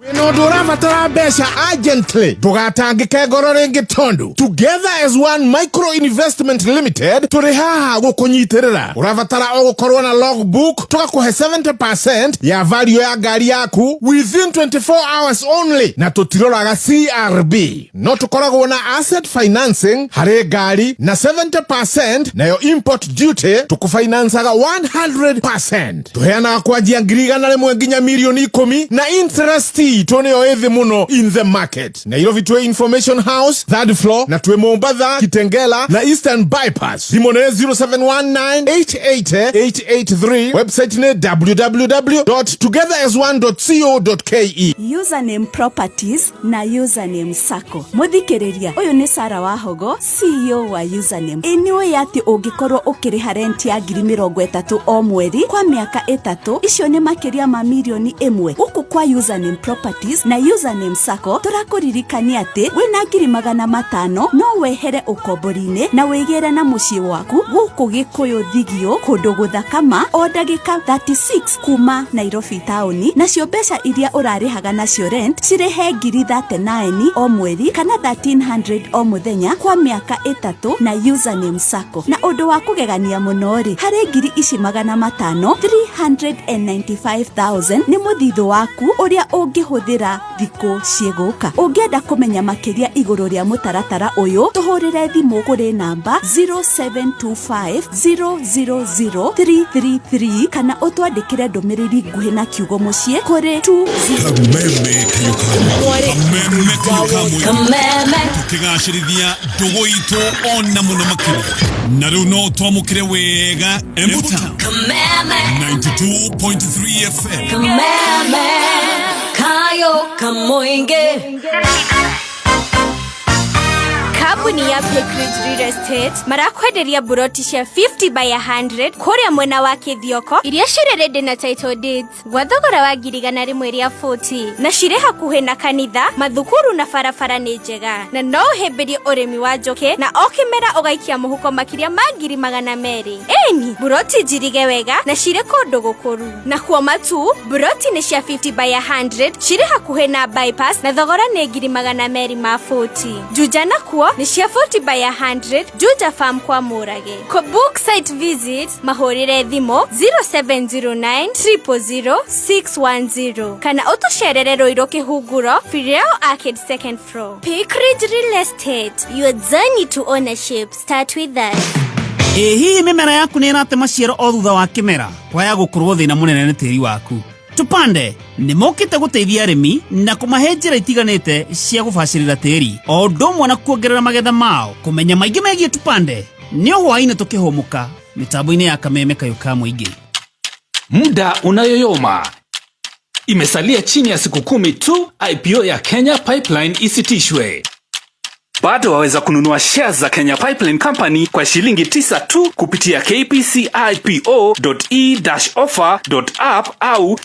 Wĩna ũndũ ũrabatara mbeca urgently, ndũgatangĩke ngoro rĩngĩ, tondũ Together as One Micro Investment Limited tũrĩ haha gũkũnyitĩrĩra. Ũrabatara o gũkorwo na logbook, tũgakũhe 70% ya value ya ngari yaku within 24 hours only, na tũtiroraga CRB. No tũkoragwo na asset financing harĩ ngari na 70%, nayo import duty tũkũfinancaga 100%. Tũheanaga kwanjia 100,000 nginya 10,000,000, na interest itũ nĩyo ĩthĩ mũno in the market. Nairobi twĩ Information House, third floor, na twĩ Mombatha, Kitengela na Eastern Bypass. Thimũ nĩ 0719 880 883, website nĩ www.togetherasone.co.ke. Username Properties na Username Sacco. Muthikiriria, uyu ni Sara Wahogo, CEO wa Username. Ĩ nĩ atĩ ũngĩkorwo ũkĩrĩha rent ya 30,000 o mweri kwa mĩaka 3, icio nĩ makĩria ma 1 mirioni gũkũ kwa Username Properties na Username Sacco. Tũrakũririkania atĩ wĩna 500,000 no wehere ũkombori-inĩ na wĩgĩre na mũciĩ waku gũkũ Gĩkũyũ Thigio, kũndũ gũthakama, o ndagĩka 36 kuma Nairobi taũni. Nacio mbeca iria ũrarĩhaga nacio rent cirĩhe 39,000 o mweri kana 1300 o mũthenya kwa mĩaka 3 na Username Sacco. Na ũndũ wa kũgegania mũno rĩ, harĩ ngiri ici 500, 395,000 nĩ mũthithũ waku ũrĩa ũngĩhũthĩra thikũ ciĩgũka. Ũngĩenda kũmenya makĩria igũrũ rĩa mũtaratara ũyũ, tũhũrĩre thimũ kũrĩ namba 0725 000 333 kana ũtwandĩkĩre ndũmĩrĩri nguhĩ na kiugo mũciĩ kũrĩ 20. Kameme kayo. Kameme kayo. Kameme. Tukigacĩrithia ndũgũ itũ ona mũno makĩria, na rĩu no twamũkĩre wega Embu Town. Kameme. 92.3 FM. Kameme kayo kamoinge. Kambuni ya Pickridge Real Estate marakwenderia buroti cia 50 by 100 kũrĩa mwena wa Kĩthioko, iria cirĩ ready na title deeds gwa thogora wa 140,000, na cirĩ hakuhĩ na kanitha, mathukuru na barabara nĩ njega, na no ũhĩmbĩrie ũrĩmi wa njũkĩ na o kĩmera ũgaikia mũhuko makĩria ma 200,000. Ĩni buroti njirige wega na cirĩ kũndũ gũkũru. Na kuo matu buroti nĩ cia 50 by 100, cirĩ hakuhĩ na bypass na thogora nĩ 240,000. Juja nakuo nĩ cia 40 by 100, Juja Farm kwa Mũrage. Kũ book site visit, mahũrĩre thimũ 0709 000 610 kana ũtũcerere Rũirũ Kĩhunguro, Fireo Arcade, second floor. Pickridge Real Estate, your journey to ownership start with us. Ĩ hihi mĩmera yaku nĩ ĩrate maciaro o thutha wa kĩmera? Kwaya gũkorwo thĩna mũnene nĩ tĩri waku. Tupande nĩ mokĩte gũteithia arĩmi na kũmahe njĩra itiganĩte cia gũbacĩrĩra tĩri o ũndũ ũmwe na kuongerera magetha mao. Kũmenya maingĩ megiĩ Tupande nĩ o hwaĩ-inĩ tũkĩhũmũka mĩtambo-inĩ ya Kameme kayũ ka mũingĩ. Muda unayoyoma. Imesalia chini ya siku 10 tu IPO ya Kenya Pipeline isitishwe. Bado waweza kununua shares za Kenya Pipeline Company kwa shilingi 9 tu kupitia kpcipo.e-offer.app au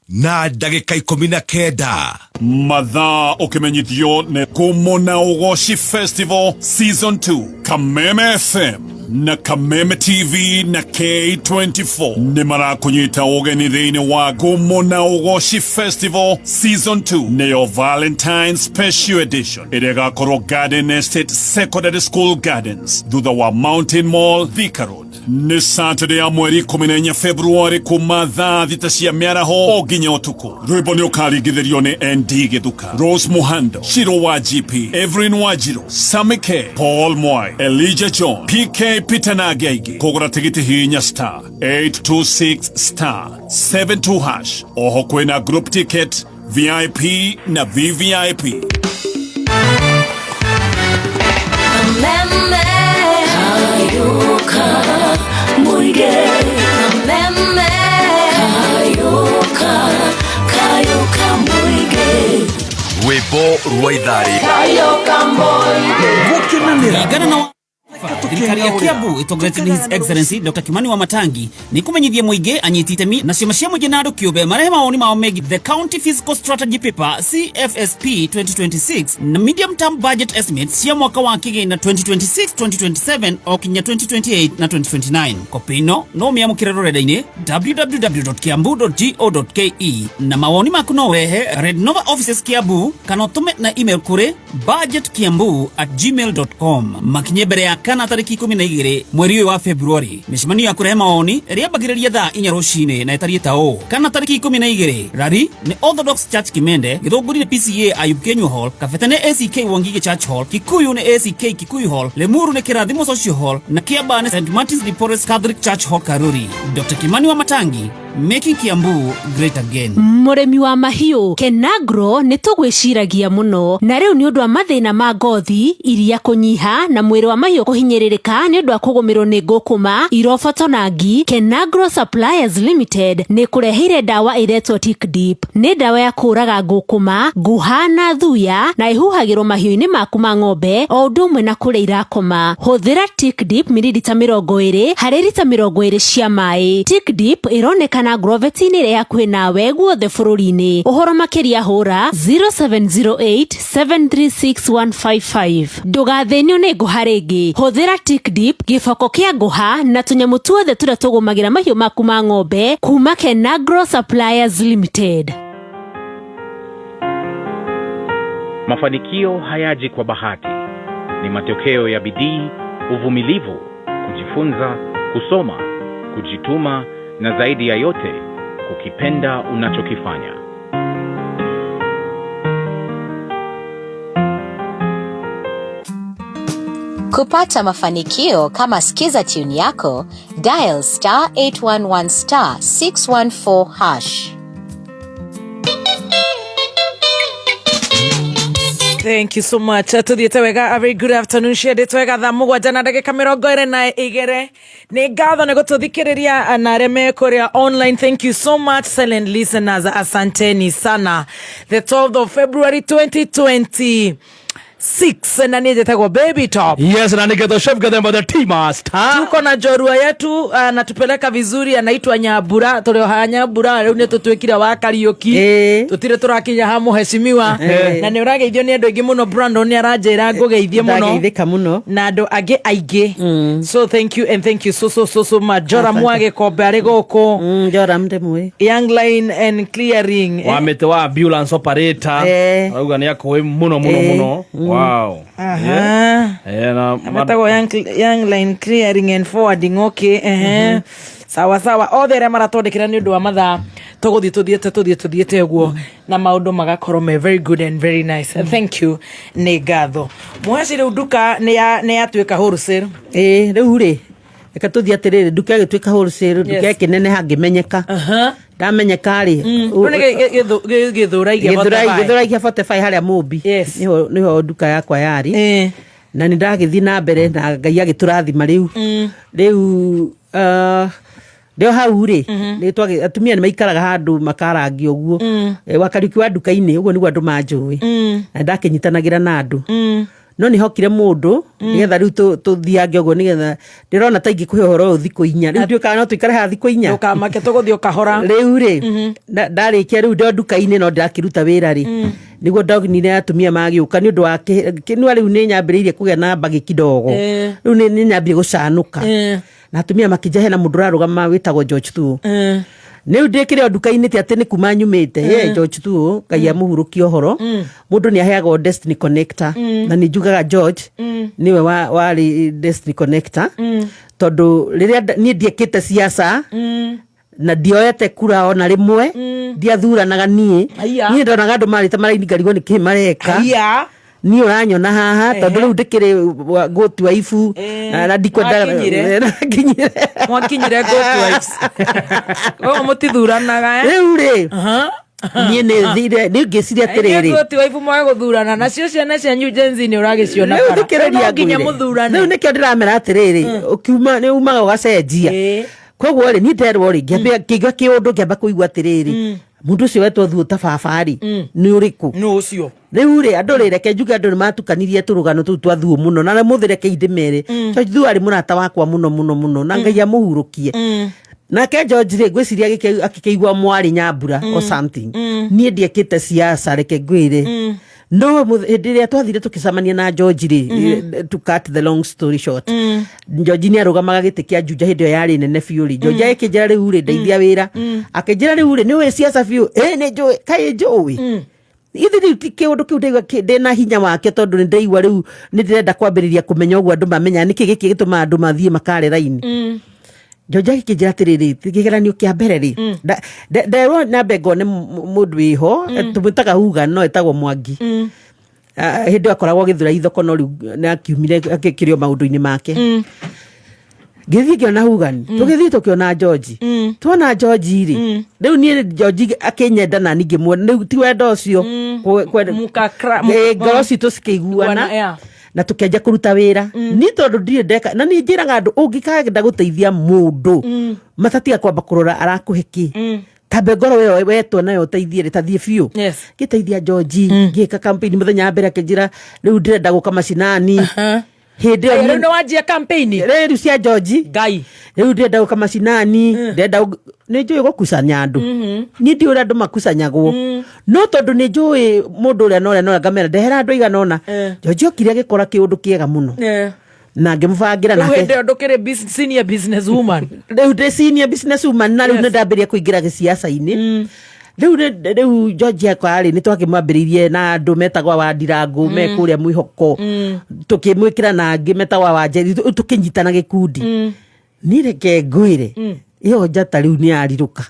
Na ndagĩka 19. Mathaa ũkĩmenyithio nĩ Ngumo na Ũgoci Festival Season 2, Kameme FM na Kameme TV na K24 nĩ marakũnyita ũgeni thĩinĩ wa Ngumo na Ũgoci Festival Season 2, nĩyo Valentine Special Edition, ĩrĩa ĩgakorwo Garden Estate Secondary School Gardens, thutha wa Mountain Mall, Thika Road. Nĩ Saturday ya mweri 14 Februari, kuma thaa 6 cia mĩaraho o nginya ũtukũ. Rwĩmbo nĩ ũkaringithĩrio nĩ ND Gĩthuka, Rose Muhando, Shiro wa GP, Evelyn Wanjiru, Sammy K, Paul Mwai, Elijah John, PK Peter na angĩ aingĩ. Kũgũra tigiti, hihinya star 826 star 72 hash. Oho kwĩna group ticket, VIP na VVIP. Kameme Kayuka Muige. Kameme Kayuka, Kayuka Muige. Rwĩmbo rwa itharĩ. Kayuka Muige. Ringana na thirikari ya Kiambu ĩtongoretio nĩ His Excellency Dr. Kimani Wamatangi nĩ kũmenyithia mũingĩ, anyiti itemi na ciama cia mũingĩ na andũ kĩũmbe marehe mawoni mao megiĩ the County Fiscal Strategy Paper CFSP 2026 na Medium Term Budget Estimates cia mwaka wa kĩgĩna 2026-2027 o kinya 2028 na 2029. Kopi ĩno no ũmĩamũkĩre rũrenda-inĩ www.kiambu.go.ke, na mawoni maku no ũrehe Red Nova Offices Kiambu, kana ũtũme na email kũrĩ budgetkiambu@gmail.com, makinye mbere ya kana tarĩki 12 mweri ũyũ wa Februari. Mĩcemanio ya kũrehe mawoni ĩrĩambagĩrĩria thaa 4 rũcinĩ na ĩtariĩ ta ũũ: kana tarĩki 12, Rari nĩ Orthodox Church Kimende, Gĩthũngũri nĩ PCEA Ayub Kenywa Hall, Kabete nĩ ACK Wangige Church Hall, Kikuyu nĩ ACK Kikuyu Hall, Limuru nĩ Kĩrathimo Social Hall, na Kiambaa nĩ St Martins de Porres Catholic Church Hall, Karuri. Dr. Kimani Wamatangi, making Kiambu great again. Mũrĩmi wa mahiũ, Kenagro nĩ tũgwĩciragia mũno, na rĩu nĩ ũndũ wa mathĩna ma ngothi, iria kũnyiha na mwĩrĩ wa mahiũ kũhinyĩrĩrĩka nĩ ũndũ wa kũgũmĩrwo nĩ ngũkũma, iroboto na ngi, Kenagro Suppliers Limited nĩ kũreheire ndawa ĩretwo Tick Dip. Nĩ ndawa ya kũũraga ngũkũma, nguha na thuya, na ĩhuhagĩrwo mahiũ-inĩ maku ma ng'ombe o ũndũ ũmwe na kũrĩa irakoma. Hũthĩra Tick Dip mililita 20 harĩ rita 20 cia maĩ. Tick Dip ĩronekana Agrovet-inĩ ĩrĩa hakuhĩ nawe guothe bũrũri-inĩ. Ũhoro makĩria, hũra 0708 736155. Ndũgathĩnio nĩ ngũha rĩngĩ. Hũthĩra Tick Dip, gĩboko kĩa ngũha na tũnyamũ tuothe tũrĩa tũgũmagĩra mahiũ maku ma ng'ombe kuma Kenagro Suppliers Limited. Mafanikio hayaji kwa bahati, ni matokeo ya bidii, uvumilivu, kujifunza, kusoma, kujituma na zaidi ya yote, kukipenda unachokifanya. Kupata mafanikio kama Skiza tune yako, dial star 811 star 614 hash. Thank you so much. Tuthiĩte wega. A very good afternoon, ciendetwo wega. Thaa 7 na ndagĩka 22. Nĩ ngatho nĩ gũtũthikĩrĩria, na arĩa me kũrĩa online, thank you so much. Silent listeners, asanteni sana. The 12th of February 2026, na niĩ njĩtagwo Baby Top. Yes, na nĩgetha Chef Gathemba the tea master. Tuko na njorua yetu, anatupeleka vizuri, anaitwa Nyambura. Tũrĩ o haha Nyambura, rĩu nĩ tũtuĩkire wa Kariũki, tũtirĩ tũrakinya ha mũhecimiwa. Na nĩ ũrageithio nĩ andũ aingĩ mũno. Brandon nĩ aranjĩra ngũgeithie mũno. Ndageithĩka mũno. Na andũ angĩ aingĩ, so thank you and thank you so so so so much. Joram Asante. wa Gĩkombe arĩ gũkũ. Joram ndĩmũĩ. Young Line and Clearing. Wa mĩtĩ wa ambulance operator. Arauga nĩ akũĩ mũno mũno mũno. Wow. Aha. Yeah. Na Ametagwo Young Line Clearing and Forwarding. Okay, ehe, sawa sawa. Othe arĩa maratwandĩkĩra nĩ ũndũ wa mathaa, tũgũthiĩ tũthiĩte tũthiĩ tũthiĩte ũguo, na maũndũ magakorwo me very good and very nice. Thank you, nĩ ngatho. Mũheci, rĩu nduka nĩ yatuĩka wholesale. Ĩĩ, rĩu rĩ, reke tũthiĩ atĩrĩrĩ, nduka ĩgĩtuĩka wholesale, nduka ĩkĩneneha, ngĩmenyeka. Ndamenyeka rĩ, Rĩu nĩ Gĩthũrai. Gĩthũrai 45 harĩa Mũmbi nĩho nduka yakwa yarĩ, na nĩ ndagĩthiĩ na mbere na Ngai agĩtũrathima. Rĩu ndĩo hau rĩ, atumia nĩ maikaraga handũ makarangia ũguo. Wakariũki wa nduka-inĩ, ũguo nĩguo andũ manjũĩ, na ndakĩnyitanagĩra na andũ. No nĩ hokire mũndũ nĩgetha rĩu tũthiange ũguo, nĩgetha ndĩrona ta ingĩkũhe ũhoro ũyũ thikũ 4. Rĩu ndiũĩ kana no tũikare haha thikũ 4. Ndũkamake, tũgũthiĩ o kahora. Rĩu rĩ, ndarĩkia rĩu ndĩ o nduka-inĩ no ndĩrakĩruta wĩra rĩ, nĩguo ndonire atumia magĩũka nĩ ũndũ wa kĩnua. Rĩu nĩ nyambĩrĩirie kũgĩa na mbagĩ kidogo. Rĩu nĩ nyambire gũcanũka na atumia makĩnja hena mũndũ ũrarũgama wĩtagwo George Thuo. Rĩu ndĩkĩrĩ o nduka-inĩ, ti atĩ nĩ kuma nyumĩte. Ye George Thuo, Ngai amũhurũkie ũhoro. Mũndũ nĩ aheagwo destiny connector, na nĩ njugaga George nĩwe warĩ destiny connector, tondũ rĩrĩa niĩ ndiekĩte siasa na ndioete kura ona rĩmwe, ndiathuranaga niĩ. Aya. Niĩ ndonaga andũ marĩte maraini ngarigwo nĩ kĩ mareka. Aya. Niĩ ũranyona haha tondũ rĩu ndĩkĩrĩ gũtua ibu na ndikwenda. Mwakinyire. Nakinyire. Mwakinyire good wives, koguo mũtithuranaga, eh? Rĩu rĩ, niĩ nĩ thire nĩ ngĩciria atĩrĩrĩ, Good wife mwage gũthurana nacio ciana cianyu Gen Z nĩ ũragĩciona rĩu bara. thikĩrĩria, No nginya ngwĩre. mũthurane. Rĩu nĩkĩo ndĩramera atĩrĩrĩ, ũkiuma nĩ umaga ũgacenjia. Koguo rĩ, niĩ nderwo rĩ, ngĩambia ngĩigua kĩũndũ, ngĩamba kũigua atĩrĩrĩ, mũndũ ũcio wetwo Thuo ta baba rĩ, nĩ ũrĩkũ? Nũ ũcio? Rĩu rĩ, andũ rĩ, reke njuge andũ nĩ matukanirie tũrũgano tũu twa Thuo mũno, na mũthĩ reke ndĩmere, George Thuo arĩ mũrata wakwa mũno mũno mũno, na Ngai amũhurũkie. Nake George rĩ, ngwĩciria akĩkĩigua mwarĩ Nyambura or something. Niĩ ndiekĩte siasa, reke ngwĩre, no hĩndĩ ĩrĩa twathire tũkĩcemania na George rĩ, to cut the long story short, George nĩ arũgamaga gĩtĩ kĩa Juja hĩndĩ ĩyo yarĩ nene biũ rĩ. George agĩkĩnjĩra, rĩu rĩ, ndeithia wĩra. Akĩnjĩra, rĩu rĩ, nĩ ũĩ siasa biũ? Ĩ, nĩ njũĩ. Kaĩ njũĩ ithe rĩu ti kĩũndũ kĩu ndaigua ndĩna hinya wake, tondũ nĩ ndaigua rĩu nĩ ndĩrenda kwambĩrĩria kũmenya ũguo andũ mamenya nĩkĩ gĩkĩ gĩtũmaga andũ mathiĩ makare raini. George agĩkĩnjĩra atĩrĩrĩ, kĩgeranio kĩa mbere rĩ, nderwo nyambe ngone mũndũ wĩho tũmwĩtaga Huga, no etagwo Mwangi. Ah, hĩndĩ ĩyo akoragwo agĩthura ithoko, no rĩu nĩ akiumire akĩkĩrio maũndũ-inĩ make. Ngĩthiĩ ngĩona Hugani, tũgĩthiĩ tũkĩona George. Tuona George rĩ, rĩu niĩ George akĩnyenda na niĩ ngĩmuona, rĩu ti wendo ũcio ngoro citũ cikĩiguana na tũkĩanjia kũruta wĩra. Niĩ tondũ ndirĩ ndeka, na niĩ njĩraga andũ, ũngĩkenda gũteithia mũndũ, matatiga kwamba kũrora arakũhe kĩ. Tambe ngoro ĩyo wetwo nayo ũteithie rĩ, tathiĩ biũ. Ngĩteithia George, ngĩka campaign. Mũthenya wa mbere akĩnjĩra, rĩu ndĩrenda gũka macinani. Hĩndĩ ĩyo Aya, rĩu nĩ wanjia campaign rĩu cia George. Ngai. Rĩu ndĩrenda gũka macinani, ndĩrenda nĩ njũĩ gũkucanya andũ. Niĩ ndiũĩ ũrĩa andũ makucanyagwo, no tondũ nĩ njũĩ mũndũ ũrĩa na ũrĩa na ũrĩa, ngamera ndehera andũ aigana ũna. George okire agĩkora kĩũndũ kĩega mũno na ngĩmũbangĩra. Rĩu Nake hĩndĩ ĩyo ndũkĩrĩ senior business woman. Rĩu ndĩ senior business woman, na rĩu nĩ ndambĩrĩria kũingĩra gĩciaca-inĩ rĩu. Rĩu George akwa rĩ, nĩ twakĩmwambĩrĩirie na andũ metagwo wa Ndirangu me kũrĩa mwĩhoko, tũkĩmwĩkĩra na angĩ metagwo wa Njeri, tũkĩnyitana gĩkundi. Niĩ reke ngwĩre, ĩyo njata rĩu nĩ yarirũka.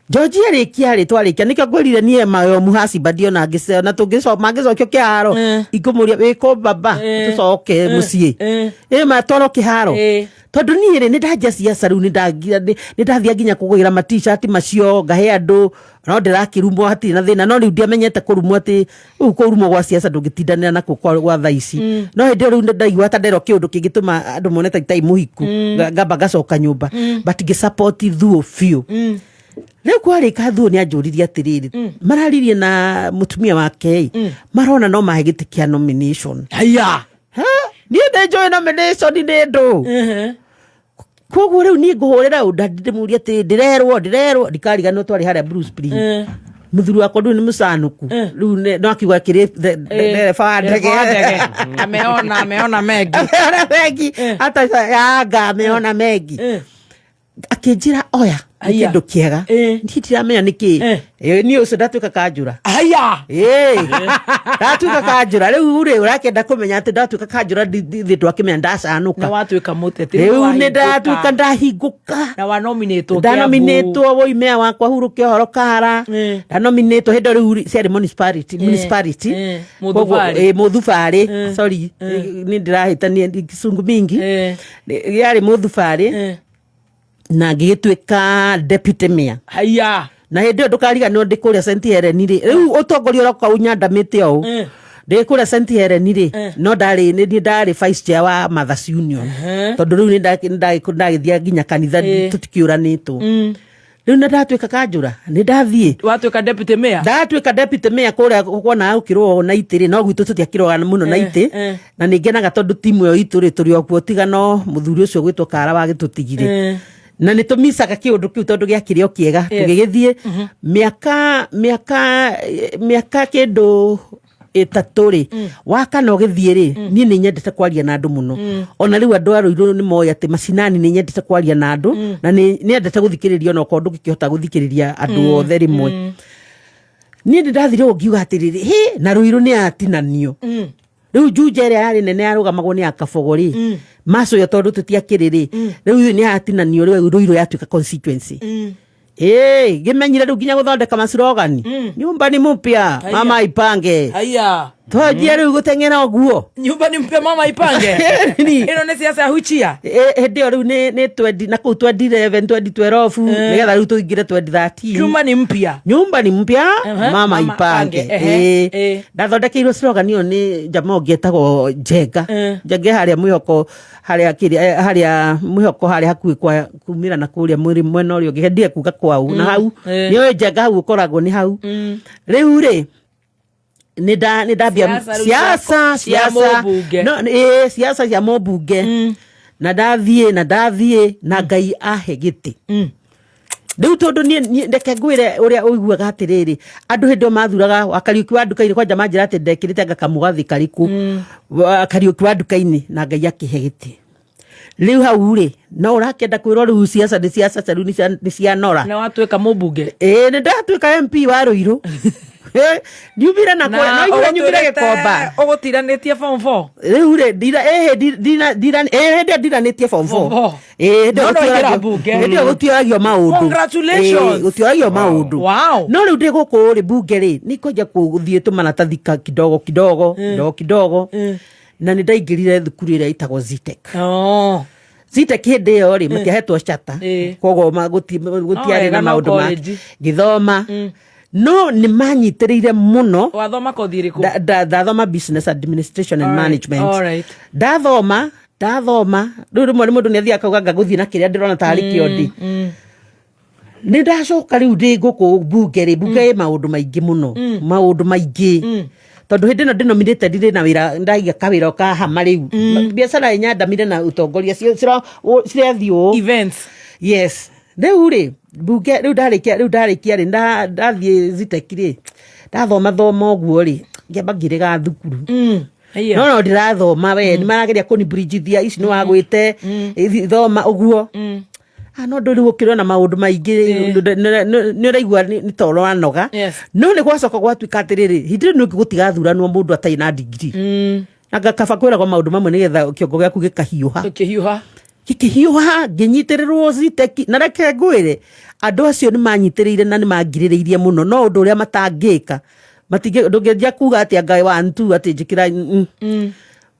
George arĩkia rĩ, twarĩkia, nĩkĩo ngwĩrire niĩ mayo muhacimba ndiona ngĩcona mangĩcokio kĩharo, ingũmũria wĩkũ baba, tũcoke mũciĩ ĩ matwarwo kĩharo. Tondũ niĩ rĩ, nĩ ndanjia ciaca rĩu, nĩ ndathia nginya kũgĩra ma t-shirt macio ngahe andũ, no ndĩrakĩrumwo, hatirĩ na thĩna. No rĩu ndiamenyete kũrumwo, atĩ rĩu kũrumwo gwa ciaca ndũngĩtindanĩra nakuo gwa thaa ici. No hĩndĩ ĩyo rĩu nĩ ndaigua ta nderwo kĩũndũ kĩngĩtũma andũ mone ta itarĩ mũhiku. Ngamba ngacoka nyũmba, but ngĩsupport Thuo biũ. Rĩu kwarĩka, Thuo nĩ anjũririe atĩrĩrĩ, mararirie na mũtumia wake ĩ, marona no mahe gĩtĩ kĩa nomination. Haya. Ha? Niĩ nĩ njũĩ nomination nĩ ndũ. Koguo rĩu niĩ ngũhũrĩra ũnda ndĩmũrie atĩ ndĩrerwo ndikariganĩrwo twarĩ harĩa Blue Spring. Mũthuri wakwa rĩu nĩ mũcanũku rĩu, no akiuga kĩrĩ ndereba wa ndege. Ndereba wa ndege. Ameona mengi. Ameona mengi, hata yanga ameona mengi. Akĩnjĩra, oya, nĩ Aya. kĩndũ kĩega. Niĩ ndiramenya nĩ kĩ. Niĩ ũcio ndatuĩka kanjũra. Haya. Ndatuĩka kanjũra rĩu rĩ, ũrakĩenda kũmenya atĩ ndatuĩka kanjũra, thĩ ndwakĩmenya ndacanũka. Nĩ watuĩka mũteti. Rĩu nĩ ndatuĩka ndahingũka. Na wanominĩtwo. Ndanominĩtwo woimea wakwa hurũke ũhoro kara, ndanominĩtwo hĩndĩ ĩyo rĩu ciarĩ municipality, municipality. Mũthubarĩ. Mũthubarĩ, sorry, nĩ ndĩrahĩtania kicungu mingi. Yarĩ mũthubarĩ na ngĩgĩtuĩka deputy mayor. Haya. Na hĩndĩ ĩyo ndũkariganĩrwo ndĩ kũrĩa St Helen rĩ, rĩu ũtongoria ũroka ũnyandamĩte ũũ, ndĩ kũrĩa St Helen rĩ, no ndarĩ nĩ niĩ ndarĩ vice chair wa Mothers Union, tondũ rĩu nĩ ndagĩthia nginya kanitha, tũtikĩũranĩtwo. Rĩu na ndatuĩka kanjũra nĩ ndathiĩ. Watuĩka deputy mayor? Ndatuĩka deputy mayor kũrĩa kuona gũkĩrũo na itĩ rĩ, no gwitũ tũtiakĩrũaga mũno na itĩ. Na nĩ ngenaga tondũ timu ĩyo itũ rĩ, tũrĩ o kuo tiga no mũthuri ũcio gwĩtwo Kara wagĩtũtigire. Na nĩ tũmicaga kĩũndũ kĩu tondũ gĩakĩrĩ o kĩega. Tũgĩgĩthiĩ mĩaka kĩndũ 3 rĩ, wakana ũgĩthiĩ rĩ, niĩ nĩ nyendete kwaria na andũ mũno. Ona rĩu andũ a Rũirũ nĩ moĩ atĩ macinani nĩ nyendete kwaria na andũ, na nĩ nyendete gũthikĩrĩria ona okorwo ndũngĩkĩhota gũthikĩrĩria andũ othe rĩmwe. Niĩ nĩ ndathire ũguo ngiuga atĩrĩrĩ, hĩ, na Rũirũ nĩ yatinanio. Rĩu Juja ĩrĩa yarĩ nene yarũgamagwo nĩ Akabogo rĩ, macoyo tondũ tũtiakĩrĩ rĩ, rĩu nĩ yatinanio, rĩu Rũirũ yatuĩka constituency. Ĩĩ, ngĩmenyire rĩu nginya gũthondeka macirogani, nyumba ni mpya, mama ipange. Haya. Twanjia rĩu gũteng'era ũguo. Nyumba ni mpya, mama ipange. Ĩno nĩ siasa ya huchia. Hĩndĩ ĩyo rĩu nĩ 20 na kũu 2011, 2012, nĩgetha rĩu tũingĩre 2013. Nyumba ni mpya. Nyumba ni mpya, mama mama ipange. Ipange, ehe, Ndathondekeirwo slogan ĩyo nĩ jamaa ũngĩ etagwo Njenga. Njenga harĩa mwĩhoko, harĩa kĩrĩa, harĩa mwĩhoko, harĩa hakuhĩ kwa kumĩra na kũrĩa mwĩrĩ mwena ũrĩa ũngĩ, ndie kuga kwau na hau. Nĩ ũĩ Njenga hau ũkoragwo nĩ hau. Rĩu rĩ, nĩ ndambia Siasa rĩu siasa cia siasa mũmbunge. No, siasa cia mũmbunge, na ndathiĩ na ndathiĩ na Ngai ahe gĩtĩ. Rĩu tondũ niĩ reke ngwĩre ũrĩa ũiguaga atĩrĩrĩ, andũ hĩndĩ ĩyo mathuraga wa Kariũki wa nduka-inĩ, kwanja manjĩra atĩ ndekĩrĩte anga kamũgathĩ karĩkũ wa Kariũki wa nduka-inĩ, na Ngai akĩhe gĩtĩ. Rĩu hau rĩ, no ũrakĩenda kwĩrwo rĩu siasa nĩ siasa rĩu nĩ cianora. Na watuĩka mũmbunge? Ĩĩ, nĩ ndatuĩka MP wa Rũirũ. Ndiumire na kũrĩa, no inyuĩ nyumire Gĩkomba. Ũgũtiranĩtie form 4? Rĩu rĩ, ndira ĩhĩ ndira ndira ĩhĩ ndĩ ndiranĩtie form 4. Form 4. Ĩĩ, hĩndĩ ĩyo No, no, gũtioragio- ingĩra mbunge. hĩndĩ ĩyo gũtioragio maũndũ. Congratulations. Ĩĩ, gũtioragio maũndũ. No rĩu ndĩ gũkũ rĩ, mbunge rĩ, nĩ kwanjia gũthiĩ tũmaratathi kidogo kidogo, kidogo kidogo. Na nĩ ndaingĩrire thukuru ĩrĩa ĩtagwo Zetech. Zetech hĩndĩ ĩyo rĩ, matiahetwo chata. Koguo gũtiarĩ Wega, na no maũndũ ma college. ngĩthoma. No nĩ manyitĩrĩire mũno. Wathoma kothi ĩrĩkũ? Ndathoma business administration and management. Ndathoma rĩu rĩmwe nĩ mũndũ nĩ athiaga akauga anga gũthiĩ na kĩrĩa ndĩrona tarĩ kĩo ndĩ. Nĩ ndacoka rĩu ndĩ gũkũ mbunge rĩ, mbunge ĩ maũndũ maingĩ mũno, maũndũ maingĩ, tondũ hĩndĩ ĩno ndĩ nominated ndĩ na wĩra, ndaiga kawĩra ka hama rĩu biacara ĩnyandamire na ũtongoria cirathiĩ ũũ. Events. Yes. Rĩu rĩ, mbunge rĩu ndarĩkia, rĩu ndarĩkia rĩ, ndathiĩ Zetech rĩ, ndathoma thoma ũguo rĩ, ngĩamba ngĩrega thukuru. Haiya. No no ndĩrathoma we, nĩ marageria kũnibridgithia ici nĩ wagwĩte thoma ũguo. No ndũ rĩu ũkĩrona maũndũ maingĩ nĩ ũraigua nĩ ta ũranoga. No nĩ gwacoka gwatuĩka atĩrĩrĩ, hĩndĩ ĩyo nĩ gũtigathuranwo mũndũ atarĩ na degree. Na kaba kwĩragwo maũndũ mamwe nĩgetha kĩongo gĩaku gĩkahiũha. Gĩkĩhiũha. Gĩkĩhiũha, ngĩnyitĩrĩrwo Zetech, na reke ngwĩre, andũ acio nĩ manyitĩrĩire na nĩ mangirĩrĩirie mũno, no ũndũ ũrĩa matangĩka, ndũngĩanjia kuga atĩ anga one two atĩ njĩkĩra,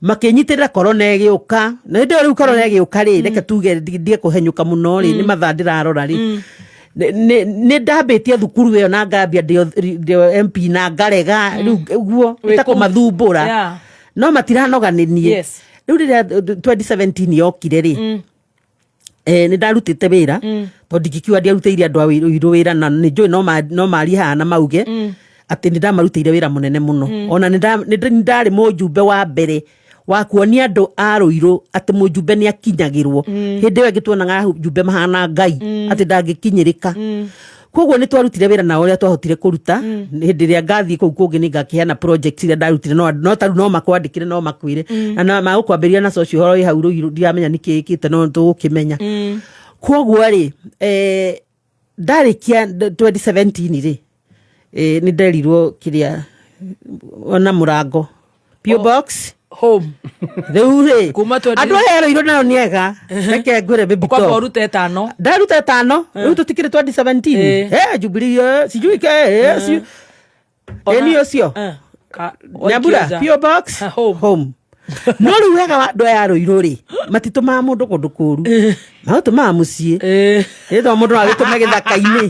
Makĩnyitĩrĩra corona ĩgĩũka, na hĩndĩ ĩyo rĩu corona ĩgĩũka rĩ, reke tuge ndige kũhenyũka mũno rĩ, nĩ mathaa ndĩrarora rĩ. Nĩ ndambĩtie thukuru ĩyo na ngambia ndĩ o MP na ngarega rĩu ũguo Wĩ nĩ ta kũu. kũmathumbũra. No matiranoga nĩ niĩ. Rĩu rĩrĩa 2017 yokire rĩ, nĩ ndarutĩte wĩra, tondũ ndingĩkiuga ndiarutĩire andũ a Ũirũ wĩra, na nĩ njũĩ no marie haha na mauge atĩ nĩ ndamarutĩire wĩra mũnene mũno. Ona nĩ ndarĩ mũjumbe wa mbere wa kuonia andũ a Rũirũ atĩ mũjumbe nĩ akinyagĩrwo. Hĩndĩ ĩyo ĩngĩ tuonaga njumbe mahana Ngai, atĩ ndangĩkinyĩrĩka. Koguo nĩ twarutire wĩra na ũrĩa twahotire kũruta. Hĩndĩ ĩrĩa ngathiĩ kũu kũngĩ nĩ ngakĩheana project iria ndarutire, no tarĩu no makwandĩkĩre, no makwĩre. Na magũkwambĩrĩria na social ũhoro wĩ hau Rũirũ, ndiramenya nĩkĩ ĩkĩte, no tũgũkĩmenya. Koguo rĩ, ndarĩkia 2017 rĩ, nĩ nderirwo kĩrĩa ona mũrango P.O. Box home. Rĩu rĩ, Kuma 20 andũ aya Rũirũ nao nĩ ega, reke ngwĩre baby Ũkwamba talk. ũrute ĩtano. Ndaruta ĩtano, rĩu tũtikĩrĩ 2017. Jubilee, sijui ke, ĩni ũcio. Nyambura, Waikio nja. P.O. Box Home. Home. No rĩu wega wa andũ aya Rũirũ rĩ, matitũmaga mũndũ kũndũ kũru, magũtũmaga mũciĩ. Ĩ to mũndũ no agĩtũme gĩthaka-inĩ.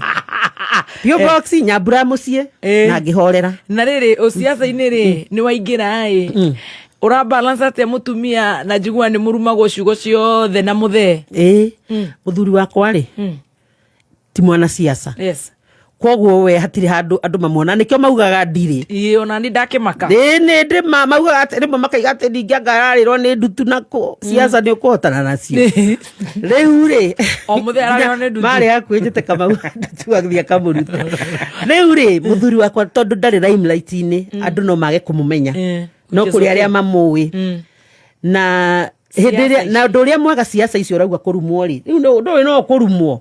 P.O. Box Nyambura mũciĩ, na ngĩhorera. Na rĩrĩ, ũciaca-inĩ rĩ, nĩ waingĩra ĩ, ũra balance atĩa mũtumia na njigua nĩ mũrumagwo ciugo ciothe na mũthee? Ĩ, mũthuri wakwa rĩ, Ti mwanasiasa. Koguo we hatirĩ handũ andũ mamuona, nĩkĩo maugaga ndirĩ. Ĩĩ, ona ni ndakĩmaka. Ĩĩ, nĩ ndĩ maugaga atĩ rĩmwe makaiga atĩ ndingĩanga ararĩrwo nĩ ndutu nako siasa nĩ ũkũhotana nacio rĩu rĩ. O mũthenya ararĩrwo nĩ ndutu. Marĩ hakuhĩ njĩte Kamau, ndutu agĩthiĩ akamũruta. Rĩu rĩ, mũthuri wakwa tondũ ndarĩ limelight-inĩ, andũ no mage kũmũmenya, no Which is kũrĩ okay. arĩa mamũĩ. Na hĩndĩ ĩrĩa na ũndũ ũrĩa mwega, ciaca icio ũrauga kũrumwo rĩ, rĩu ndũĩ no kũrumwo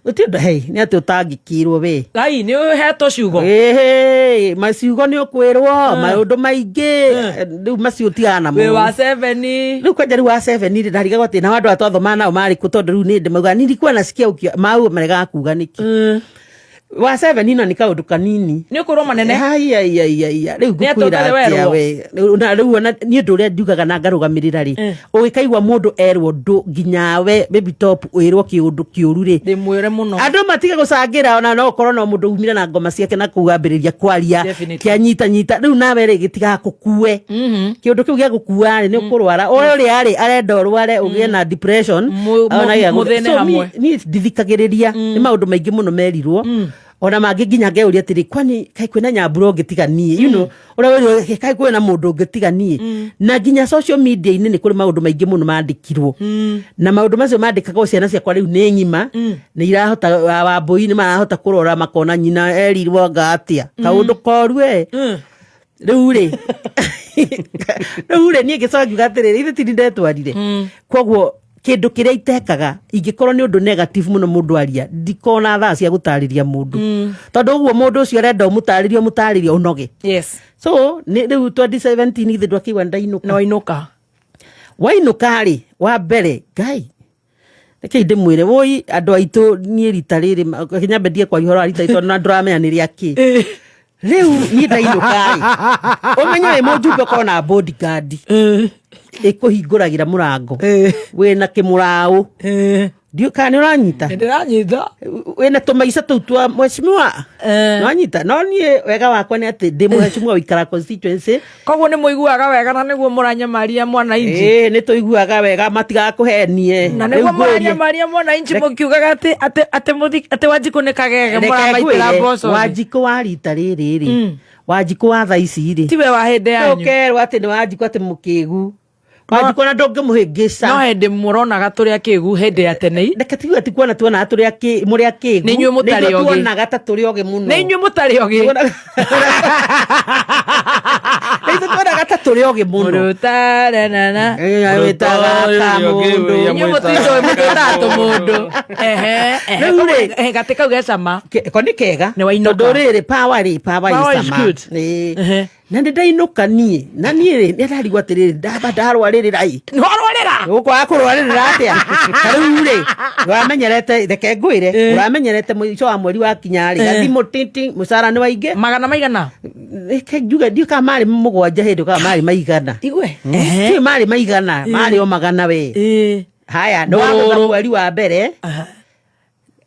gũtirĩ ũndũ hei nĩ atĩ ũtangĩkĩrwo we. Ngai nĩ ũhetwo ciugo. Ĩhĩ, maciugo nĩ ũkwĩrwo maũndũ maingĩ, rĩu macio ũtigana namo. Wĩ wa seven. Rĩu kwanja rĩu wa seven rĩ, ndarigagwo atĩ nao andũ aya twathomaga nao marĩ kũ, tondũ rĩu nĩ ndĩ maugaga nilikuwa nasikia mau maregaga kuga nĩkĩ wa seven ino nĩ kaũndũ kanini. Nĩ ũkwĩrwo manene. Haiaiaiaia, rĩu Nĩ atĩ ngũkwĩra ũtarĩ atĩa werwo. we. Na rĩu ona niĩ ũndũ ũrĩa njugaga na ngarũgamĩrĩra rĩ, ũgĩkaigua mũndũ erwo ndũ nginya we baby top wĩrwo kĩũndũ kĩũru rĩ, ndĩmwĩre mũno. Andũ matige gũcangĩra, ona no ũkorwo no mũndũ umire na ngoma ciake na kũu ambĩrĩria kwaria. Definitely. Kĩanyita nyita rĩu nawe rĩ, gĩtigaga kũkue kĩũndũ kĩu gĩa gũkua rĩ, nĩ ũkũrwara ũrĩa rĩ arenda ũrware ũgĩe na depression. Ona gĩa Mũthĩne So, hamwe. Niĩ ndithikagĩrĩria, nĩ maũndũ maingĩ mũno merirwo, ona mangĩ nginya ngeuria atĩrĩ, kwani kaĩ kwĩna nyambura ũngĩ tiga niĩ, ũrĩa wĩrwo kaĩ kwĩna mũndũ ũngĩ tiga niĩ. Na nginya social media-inĩ nĩ kũrĩ maũndũ maingĩ mũno mandĩkirwo, na maũndũ macio mandĩkagwo ciana ciakwa rĩu nĩ ng'ima, nĩ irahota, wambũi nĩ marahota kũrora makona nyina erirwo anga atĩa kaũndũ koru e. Rĩu rĩ niĩ ngĩcoka ngiuga atĩrĩrĩ, ithe tini ndetwarire, koguo kĩndũ kĩrĩa itekaga ingĩkorwo nĩ ũndũ negative mũno mũndũ aria, ndikona thaa cia gũtarĩria mũndũ, tondũ ũguo mũndũ ũcio arenda ũmũtarĩrie ũmũtarĩrie ũnoge. So rĩu 2017 ithe ndwakĩigua ndainũka. Na wainũka. Wainũka rĩ, wa mbere ngai rekei ndĩmwĩre woi andũ aitũ, niĩ rita rĩrĩ kinyambe ndie kwaria ũhoro wa rita rĩrĩ, tondũ na ndũramenya nĩ rĩa kĩ. Rĩu niĩ ndainũka rĩ, ũmenye wĩ mũjumbe ũkorwo na bodyguard ĩkũhingũragĩra mũrango wĩna kĩmũraũ, ndiũ kana nĩ ũranyita. Ndĩranyita. Wĩna tũmaica tũu twa mheshimiwa nĩwanyita, no niĩ wega wakwa nĩ atĩ ndĩ mheshimiwa wĩikara constituency. Koguo nĩ mũiguaga wega na nĩguo mũranyamaria mwananchi. Ĩĩ, nĩ tũiguaga wega, matigakũhenie. Na nĩguo Rĩu ngũrie. mũranyamaria mwananchi mũkiugaga atĩ Wanjikũ nĩ kagege Reke mũramaitĩra ngwĩre, mboco thĩ. Wanjikũ wa rita rĩrĩ rĩ, Wanjikũ wa thaa ici rĩ, tiwe wa hĩndĩ yanyu. Ũkerwo atĩ nĩ Wanjikũ atĩ mũkĩgu Wanjikũ na ndũngĩmũhĩngĩca. No hĩndĩ mũronaga tũrĩ akĩgu hĩndĩ ya tene. Reke tuge ti kuona tuonaga tũrĩ mũrĩ akĩgu. Nĩ inyuĩ mũtarĩ Nĩ ithuĩ ogĩ. tuonaga ta tũrĩ ogĩ mũno. Nĩ inyuĩ mũtarĩ ogĩ. Nĩ ithuĩ tuonaga ta tũrĩ ogĩ mũno. Mũrũtaranana. Wĩtaga kamũndũ. Inyuĩ mũtitũĩ mũtwĩtaga tũmũndũ. Ehe, ehe. Rĩu rĩ, Ehe, gatĩ kau ge cama. Ko nĩ kega. Nĩ wainũka. Tondũ rĩrĩ, power rĩ, power Power ĩ is cama. good. Ĩĩ. Na nĩ ndainũka niĩ, na niĩ rĩ, nĩ ndarigwo atĩrĩrĩ, ndamba ndarwarĩrĩra ĩ. Nĩwarwarĩra? Ũkwaga kũrwarĩrĩra atĩa? Ta rĩu rĩ, ũramenyerete, reke ngwĩre, ũramenyerete mũico wa mweri wakinya rĩ, gathimũ titi, mũcara nĩ waingĩ. Magana maigana? Reke njuge, ndiũĩ kana marĩ 7 hĩndĩ kana marĩ maigana. Igwe? Ndiũĩ marĩ maigana, marĩ o magana we. Haya, nĩ wagũtha mweri wa mbere,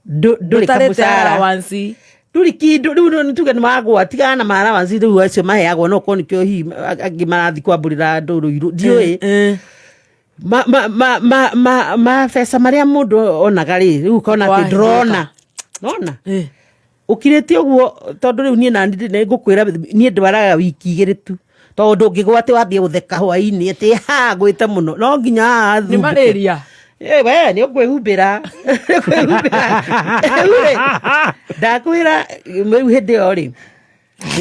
ndũrĩ Ndũtarĩte kamũcara. allowance. Ndũrĩ kĩndũ rĩu nĩ tuge nĩ wagwa, tigana na ma allowance rĩu acio maheagwo, no korwo nĩkĩo hihi angĩ marathiĩ kwambũrĩra andũ rũirũ, ndiũĩ. Mabeca marĩa mũndũ onaga rĩ, rĩu ũkona atĩ ndũrona nona ũkirĩte ũguo, tondũ rĩu niĩ nani nĩ ngũkwĩra, niĩ ndwaraga wiki 2 tu, tondũ ndũngĩgwa atĩ wambie gũtheka hwainĩ atĩ ha ngwĩte mũno, no nginya haha Nĩ thumbũke. malaria. Eh, we nĩ ũkwĩhumbĩra. Nĩ ũkwĩhumbĩra. Rĩu rĩ, ndakwĩra rĩu hĩndĩ ĩyo rĩ,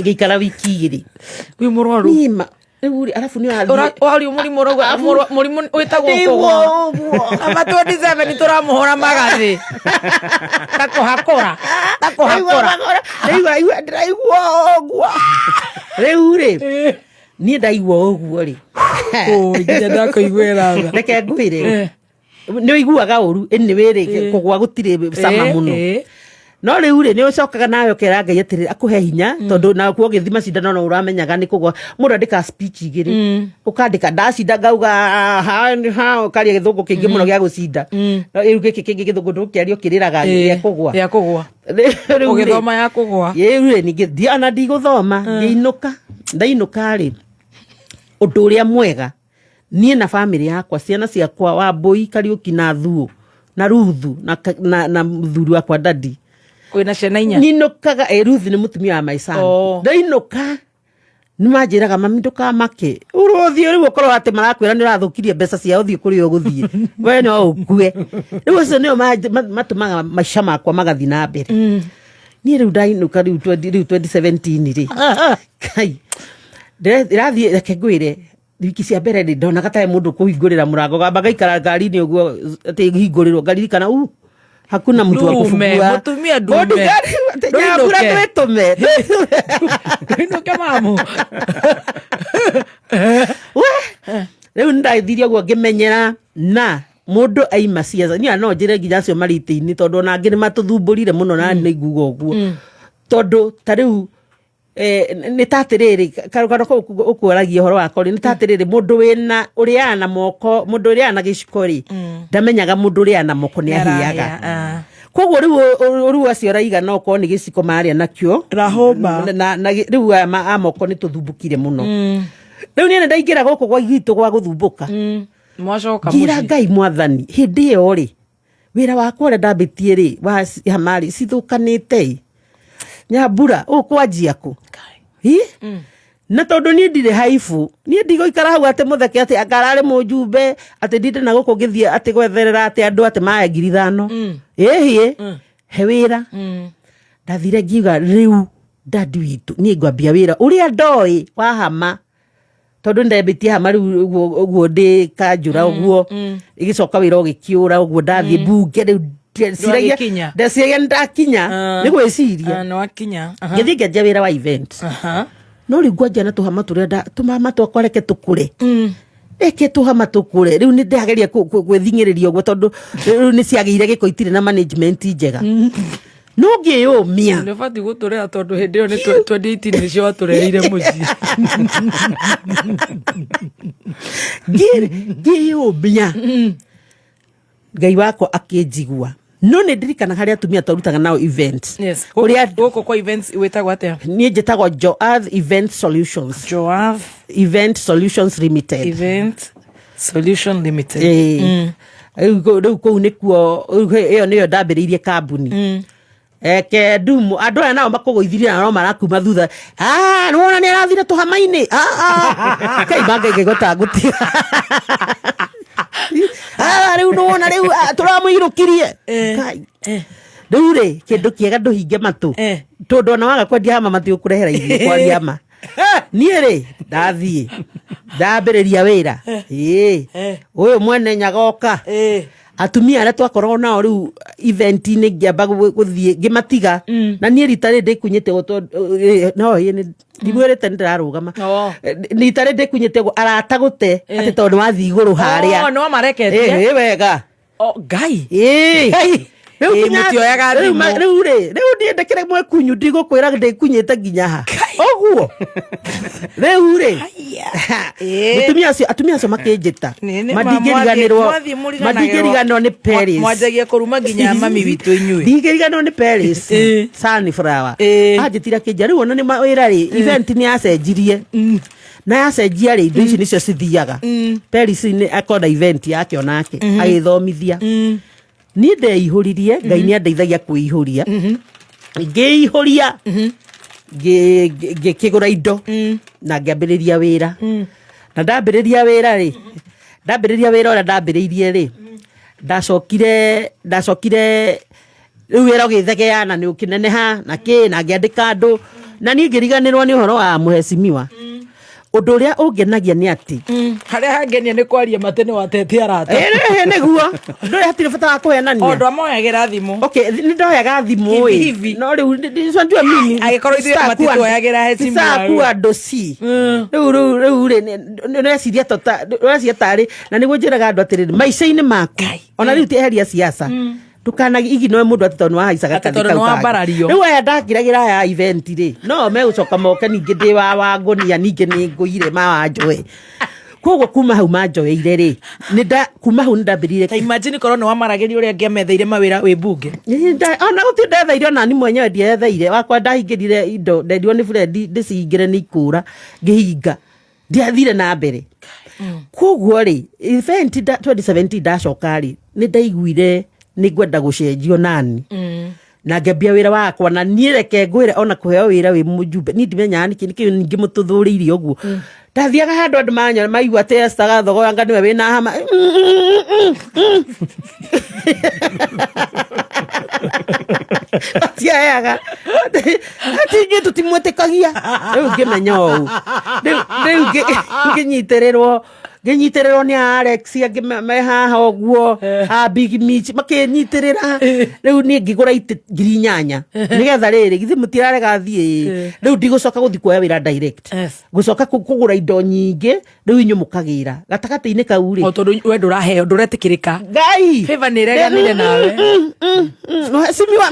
ngĩikara wiki 2 Wĩ mũrwaru. Niĩ rĩu rĩ, arabu nĩ ũrathiĩ- Wario mũrimũ ũrauga mũrimũ wĩtagwo Ndĩguo kũgwa. ũguo. Ama 27 tũramũhũra magathĩ. Takũhakũra. Takũhakũra. Ndĩraigua ũguo. Rĩu rĩ, niĩ ndaigua ũguo rĩ. Ũĩ, nginya ndakũiguĩra tha. Reke ngwĩre. Nĩ ũiguaga ũru, anyway rĩ, kũgwa gũtirĩ cama mũno. No rĩu rĩ, nĩ ũcokaga nawe ũkera Ngai atĩrĩrĩ akũhe hinya, tondũ nakuo ũgĩthiĩ macindano no ũramenyaga nĩ kũgwa. Mũndũ andĩkaga speech 2. Ũkandĩka ndacinda ngauga ha ha, ũkaria gĩthũngũ kĩingĩ mũno gĩa gũcinda. No rĩu gĩkĩ kĩngĩ gĩthũngũ ndũkĩaria ũkĩrĩraga gĩa kũgwa. Gĩa kũgwa. Rĩu rĩ, Ũgĩthoma ya kũgwa. Rĩu rĩ, ningĩ ona ndigũthoma, ngĩinũka. Ndainũka rĩ, ũndũ ũrĩa mwega niĩ na bamĩrĩ yakwa, ciana ciakwa, Wambũi, Kariũki na Thuo na Ruthu na mũthuri wakwa dadi, Wĩna ciana inya? Ninũkaga Ruth nĩ mũtumia wa my son. Oh. Ndainũka nĩ manjĩraga, "Mami, ndũkamake, ũrũthiĩ rĩu ũkorwo atĩ marakwĩra nĩ ũrathũkirie mbeca cia ũthiĩ kũrĩa ũgũthiĩ, we no ũkue." Rĩu acio nĩo matũmaga maica makwa magathiĩ na mbere. Niĩ rĩu ndainũka rĩu 20 rĩu 2017 rĩ, Kai ndĩrathiĩ, reke ngwĩre, wiki cia mbere rĩ, ndonaga tarĩ mũndũ kũhingũrĩra mũrango, gamba ngaikara ngari-inĩ ũguo atĩ hingũrĩrwo, ngaririkana hakuna mtu wa Ndume, kufungua. Mũtumia ndume. Mũndũ nyambura. Ndũinũke. Twĩtũme. Ndũinũke, mamu. We rĩu nĩndathirie ũguo ngĩmenyera na mũndũ aima ciaca. Niĩ no njĩre nginya acio marĩ itĩ-inĩ, tondũ ona angĩ nĩ matũthumbũrire mũno, na nĩ nguga ũguo tondũ ta rĩu nĩ ta atĩrĩrĩ, karũgano kau ũkwaragia ũhoro wako rĩ, nĩ ta atĩrĩrĩ, mũndũ wĩna ũrĩaga na moko, mũndũ ũrĩaga na gĩciko rĩ, ndamenyaga mũndũ ũrĩaga na moko nĩ ahĩaga. Koguo rĩu rĩu acio raiga no korwo nĩ gĩciko marĩa nakĩo Rahũma. na rĩu aya a moko nĩ tũthumbũkire mũno. Rĩu niĩ nĩ ndaingĩra gũkũ gwa gwitũ gwa gũthumbũka. Mwacoka Ngĩra mũciĩ. Ngai, "Mwathani, hĩndĩ ĩyo rĩ, wĩra wakwa ũrĩa ndambĩtie rĩ wa hamarĩ cithũkanĩte ĩ, nyambura ũkwanjia kũ?" Hi? Na tondũ niĩ ndirĩ haibu, niĩ ndigũikara hau atĩ mũtheke atĩ anga ararĩ mũjumbe, atĩ ndinde na gũkũ ngĩthiĩ atĩ gwetherera atĩ andũ atĩ maya 5,000 ĩhiĩ he wĩra. Ndathire ngiuga, "Rĩu dadi witũ, niĩ ngwambia wĩra ũrĩa ndoĩ wa hama," tondũ ndembĩtie hama rĩu ũguo ũguo ndĩ kanjũra ũguo, ĩgĩcoka wĩra ũgĩkĩũra ũguo, ndathiĩ mbunge rĩu ndeciragia Ndwagĩkinya. ndeciragia nĩndakinya nĩ gwĩciria. Ah, nĩwakinya. Aha. Ngĩthiĩ ngĩanjia wĩra wa event. No rĩu ngwanjia na tũhama tũrĩa tũhama twakwa, reke tũkũre, reke tũhama tũkũre. Rĩu nĩ ndĩrageria gwĩthing'ĩrĩria ũguo, tondũ rĩu nĩ ciagĩire gĩko, itirĩ na management njega, no ngĩyũmia. Nĩ ũbatiĩ gũtũrera, tondũ hĩndĩ ĩyo nĩ 2018 nĩcio watũreheire mũciĩ. Ngĩyũmia, Ngai wakwa akĩnjigua. No nĩ ndirikana harĩa atumia twarutaga nao event. Yes. Kũrĩa Gũkũ kwa events wĩtagwo atĩa? Niĩ njĩtagwo Joath Event Solutions. Joath Event Solutions Limited. Event Solution Limited. Ĩĩ. Rĩu kũu nĩkuo, rĩu ĩyo nĩyo ndambĩrĩirie kambuni. Eke ndumu andũ aya nao makũgũithirie na no marakuma thutha. "Ah, nĩwona nĩ arathire tũhama-inĩ." Ah, ah. Kai mangai ngaigua ngũtiga. "Ah, rĩu nĩwona rĩu, ah, tũramũirũkirie." Kai. Rĩu rĩ, kĩndũ kĩega ndũhinge matũ, tondũ ona waga kwendia hama matigũkũrehera irio. Kwaria ma, niĩ rĩ, ndathiĩ ndambĩrĩria wĩra, ĩĩ ũyũ mwene nyagoka, atumia arĩa twakoragwo nao rĩu event-inĩ, ngĩamba gũthiĩ ngĩmatiga, na niĩ rita rĩrĩ ndĩkunyĩte ũguo tondũ, no ĩĩ ndimwĩrĩte nĩ ndĩrarũgama. Rita rĩrĩ ndĩkunyĩte ũguo arata gũte atĩ tondũ nĩ wathiĩ igũrũ harĩa. Oh, nĩ wamareketie? Ĩ, wega. Oh, Ngai. Ĩĩ. Rĩu Ĩĩ, mũtioyaga rĩu thimũ. Rĩu rĩ, rĩu niĩ ndĩkĩrĩ mwekunyu, ndigũkwĩra ndĩkunyĩte nginya ha ũguo. Rĩu rĩ, mũtumia ũcio, atumia acio makĩnjĩta, mandingĩriganĩrwo, Mwathiĩ mũriganagĩrwo. mandingĩriganĩrwo nĩ Paris. Mwanjagia kũruma nginya mami witũ inyuĩ. Ndingĩriganĩrwo nĩ Paris Sunflower, anjĩtire akĩnjĩra, "Rĩu ona nĩ wĩra rĩ, event nĩ yacenjirie na yacenjia rĩ, indo ici nĩcio cithiaga." Paris nĩ akona event yake onake agĩthomithia. Niĩ ndeihũririe, Ngai nĩ andeithagia kwĩihũria, ngĩihũria, ngĩkĩgũra indo na ngĩambĩrĩria wĩra. Na ndambĩrĩria wĩra rĩ, ndambĩrĩria wĩra ũrĩa ndambĩrĩirie rĩ, ndacokire rĩu wĩra ũgĩthegea na nĩ ũkĩneneha na kĩ, na ngĩandĩka andũ, na niĩ ngĩriganĩrwo nĩ ũhoro wa mũhecimiwa. Ũndũ ũrĩa ũngenagia nĩ atĩ Harĩa hangenia nĩ kwaria matĩ nĩ watete arata. Ĩrĩ nĩguo ndũrĩ, hatirĩ bata wa kũhenania. O ndwamoyagĩra thimũ? Okay, nĩ ndoyaga thimũ Hivi, ĩ hivi. No rĩu unajua mimi Angĩkorwo ithuĩ matituoyagĩra heshima sitakuwa andũ ci rĩu rĩ, nĩreciria tota reciria tarĩ, na nĩguo njĩraga andũ atĩrĩrĩ, maica-inĩ maku ona rĩu ti eheria siasa, ndũkana iginoe mũndũ atĩ tondũ nĩwahaicaga Atĩ tondũ nĩwambarario. Rĩu aya ndangĩragĩra aya event rĩ, no megũcoka moke ningĩ ndĩ wa ngũnia, ningĩ nĩ ngũire mawanjoe. Koguo kuma hau manjoeire rĩ, kuma hau nĩndambĩrĩirie. Ta imagine korwo nĩ wamaragĩria ũrĩa angĩametheire mawĩra wĩ mbunge. Ona gũtirĩ ndetheire, ona ni mwenyewe ndietheire wakwa, ndahingĩrire indo, ndendirwo nĩ Fred ndĩcihingĩre nĩ ikũra, ngĩhinga, ndiathire na mbere. Koguo rĩ, event 2017 ndacoka rĩ, nĩ ndaiguire nĩ ngwenda gũcenjio nani. Na ngĩambia wĩra wakwa, na niĩ reke ngwĩre, ona kũheo wĩra wĩ mũjumbe, niĩ ndimenyaga nĩkĩ nĩkĩ ningĩ mũtũthũrĩire ũguo. Ndathiaga handũ andũ manyona maigua atĩ Esther Gathogo anga nĩwe wĩna hama. Matiaheaga atĩ ithuĩ tũtimwĩtĩkagia. Rĩu ngĩmenya ũũ, rĩu ngĩnyitĩrĩrwo nĩ Alex, angĩ me haha ũguo, a Big Mitch makĩnyitĩrĩra. Rĩu niĩ ngĩgũra itĩ 8,000 nĩgetha rĩrĩ, githĩ mũtirarega thiĩ, rĩu ndigũcoka gũthiĩ kuoya wĩra direct, gũcoka kũgũra indo nyingĩ, rĩu inyuĩ mũkagĩra gatagatĩ-inĩ kau rĩ. O tondũ we ndũraheo, ndũretĩkĩrĩka. Ngai. Favor nĩ ĩreganire nawe. Mheshimiwa.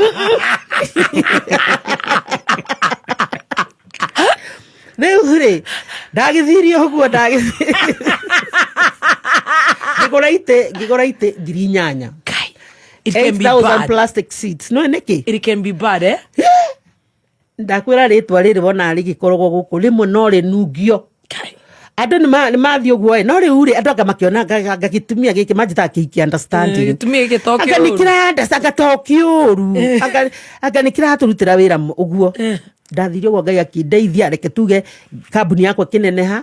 Rĩu rĩ, ndagĩthirie ũguo, ngĩgũra itĩ 8,000. It can be 8,000 bad. Plastic seats, no nĩkĩ? It can be bad, eh? Ndakwĩra rĩtwa rĩrĩ wona rĩgĩkoragwo gũkũ rĩmwe no rĩnungio andũ nĩ mathiĩ ũguo ĩ, no rĩu rĩ, andũ anga makĩona anga gĩtumia gĩkĩ manjĩtaga kĩhiki understanding. Gĩtumia gĩkĩ to Anga nĩ kĩũru. kĩra anga to kĩũru, anga nĩ kĩratũrutĩra wĩra ũguo. Ndathire ũguo, Ngai akĩndeithia, reke tuge kambuni yakwa ĩkĩneneha.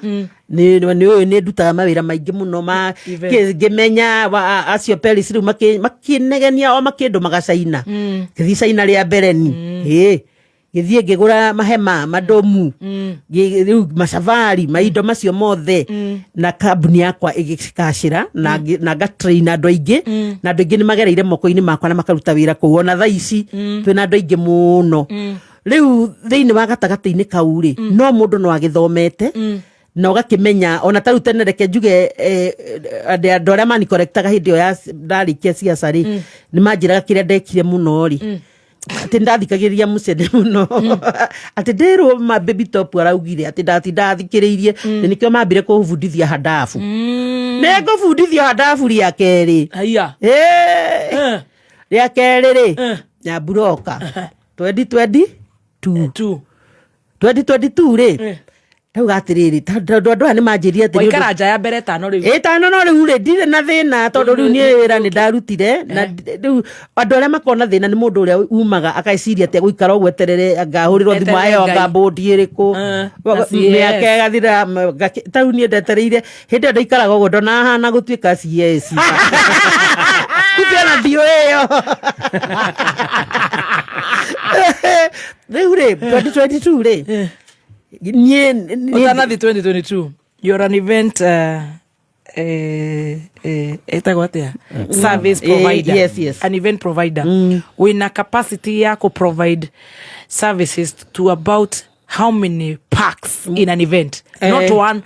Nĩ ũyũ nĩ ndutaga mawĩra maingĩ mũno ma Event. ngĩmenya acio Paris rĩu makĩnegenia o makĩndũmaga China. Ngĩthiĩ China rĩa mbere, ni ĩ gĩthiĩ ngĩgũra mahema madomu, rĩu macavari maindo macio mothe, na kambuni yakwa ĩgĩkacĩra na ngatrain andũ aingĩ, na andũ aingĩ nĩ magereire moko-inĩ makwa na makaruta wĩra kũu. Ona thaa ici twĩna andũ aingĩ mũno. Rĩu thĩinĩ wa gatagatĩ-inĩ kau rĩ, no mũndũ no agĩthomete na ũgakĩmenya ona ta rĩu tene, reke njuge, andũ arĩa manikorektaga hĩndĩ ĩyo ya ndarĩkia ciaca rĩ, nĩ manjĩraga kĩrĩa ndekire mũno rĩ, atĩ ndathikagĩrĩria mũcene mũno, atĩ ndĩrwo ma Baby Top araugire atĩ ndatindathikĩrĩirie, na nĩkĩo mambire kũbundithia handabu. Nĩ ngũbundithio handabu rĩa kerĩ. Haiya. Rĩa kerĩ rĩ, nyamburoka 2022. Two. 2022 rĩ, ndauga atĩrĩrĩ, tondũ andũ aya nĩ manjĩrire atĩ nĩ ũndũ- Waikara nja ya mbere tano rĩu. Ĩtano, no rĩu rĩ, ndirĩ na thĩna tondũ rĩu niĩ wĩra nĩ ndarutire, na rĩu andũ arĩa makoragwo na thĩna nĩ mũndũ ũrĩa umaga akeciria atĩ agũikara ũguo eterere ngahũrĩrwo thimũ, Eterere aheo Ngai. anga mbũndi ĩrĩkũ. Na CS. Mĩaka ĩgathira, ta rĩu niĩ ndetereire hĩndĩ ĩyo ndaikaraga ũguo, ndonahana gũtuĩka CS, kumbe ona ndiũĩ ĩyo. Rĩu rĩ, 2022 rĩ, niĩ Ũtanathi 2022, you're an event ĩtagwo atĩa, service provider? Yes. An event provider wĩna capacity ya kũ provide services to about how many packs in an event? Not one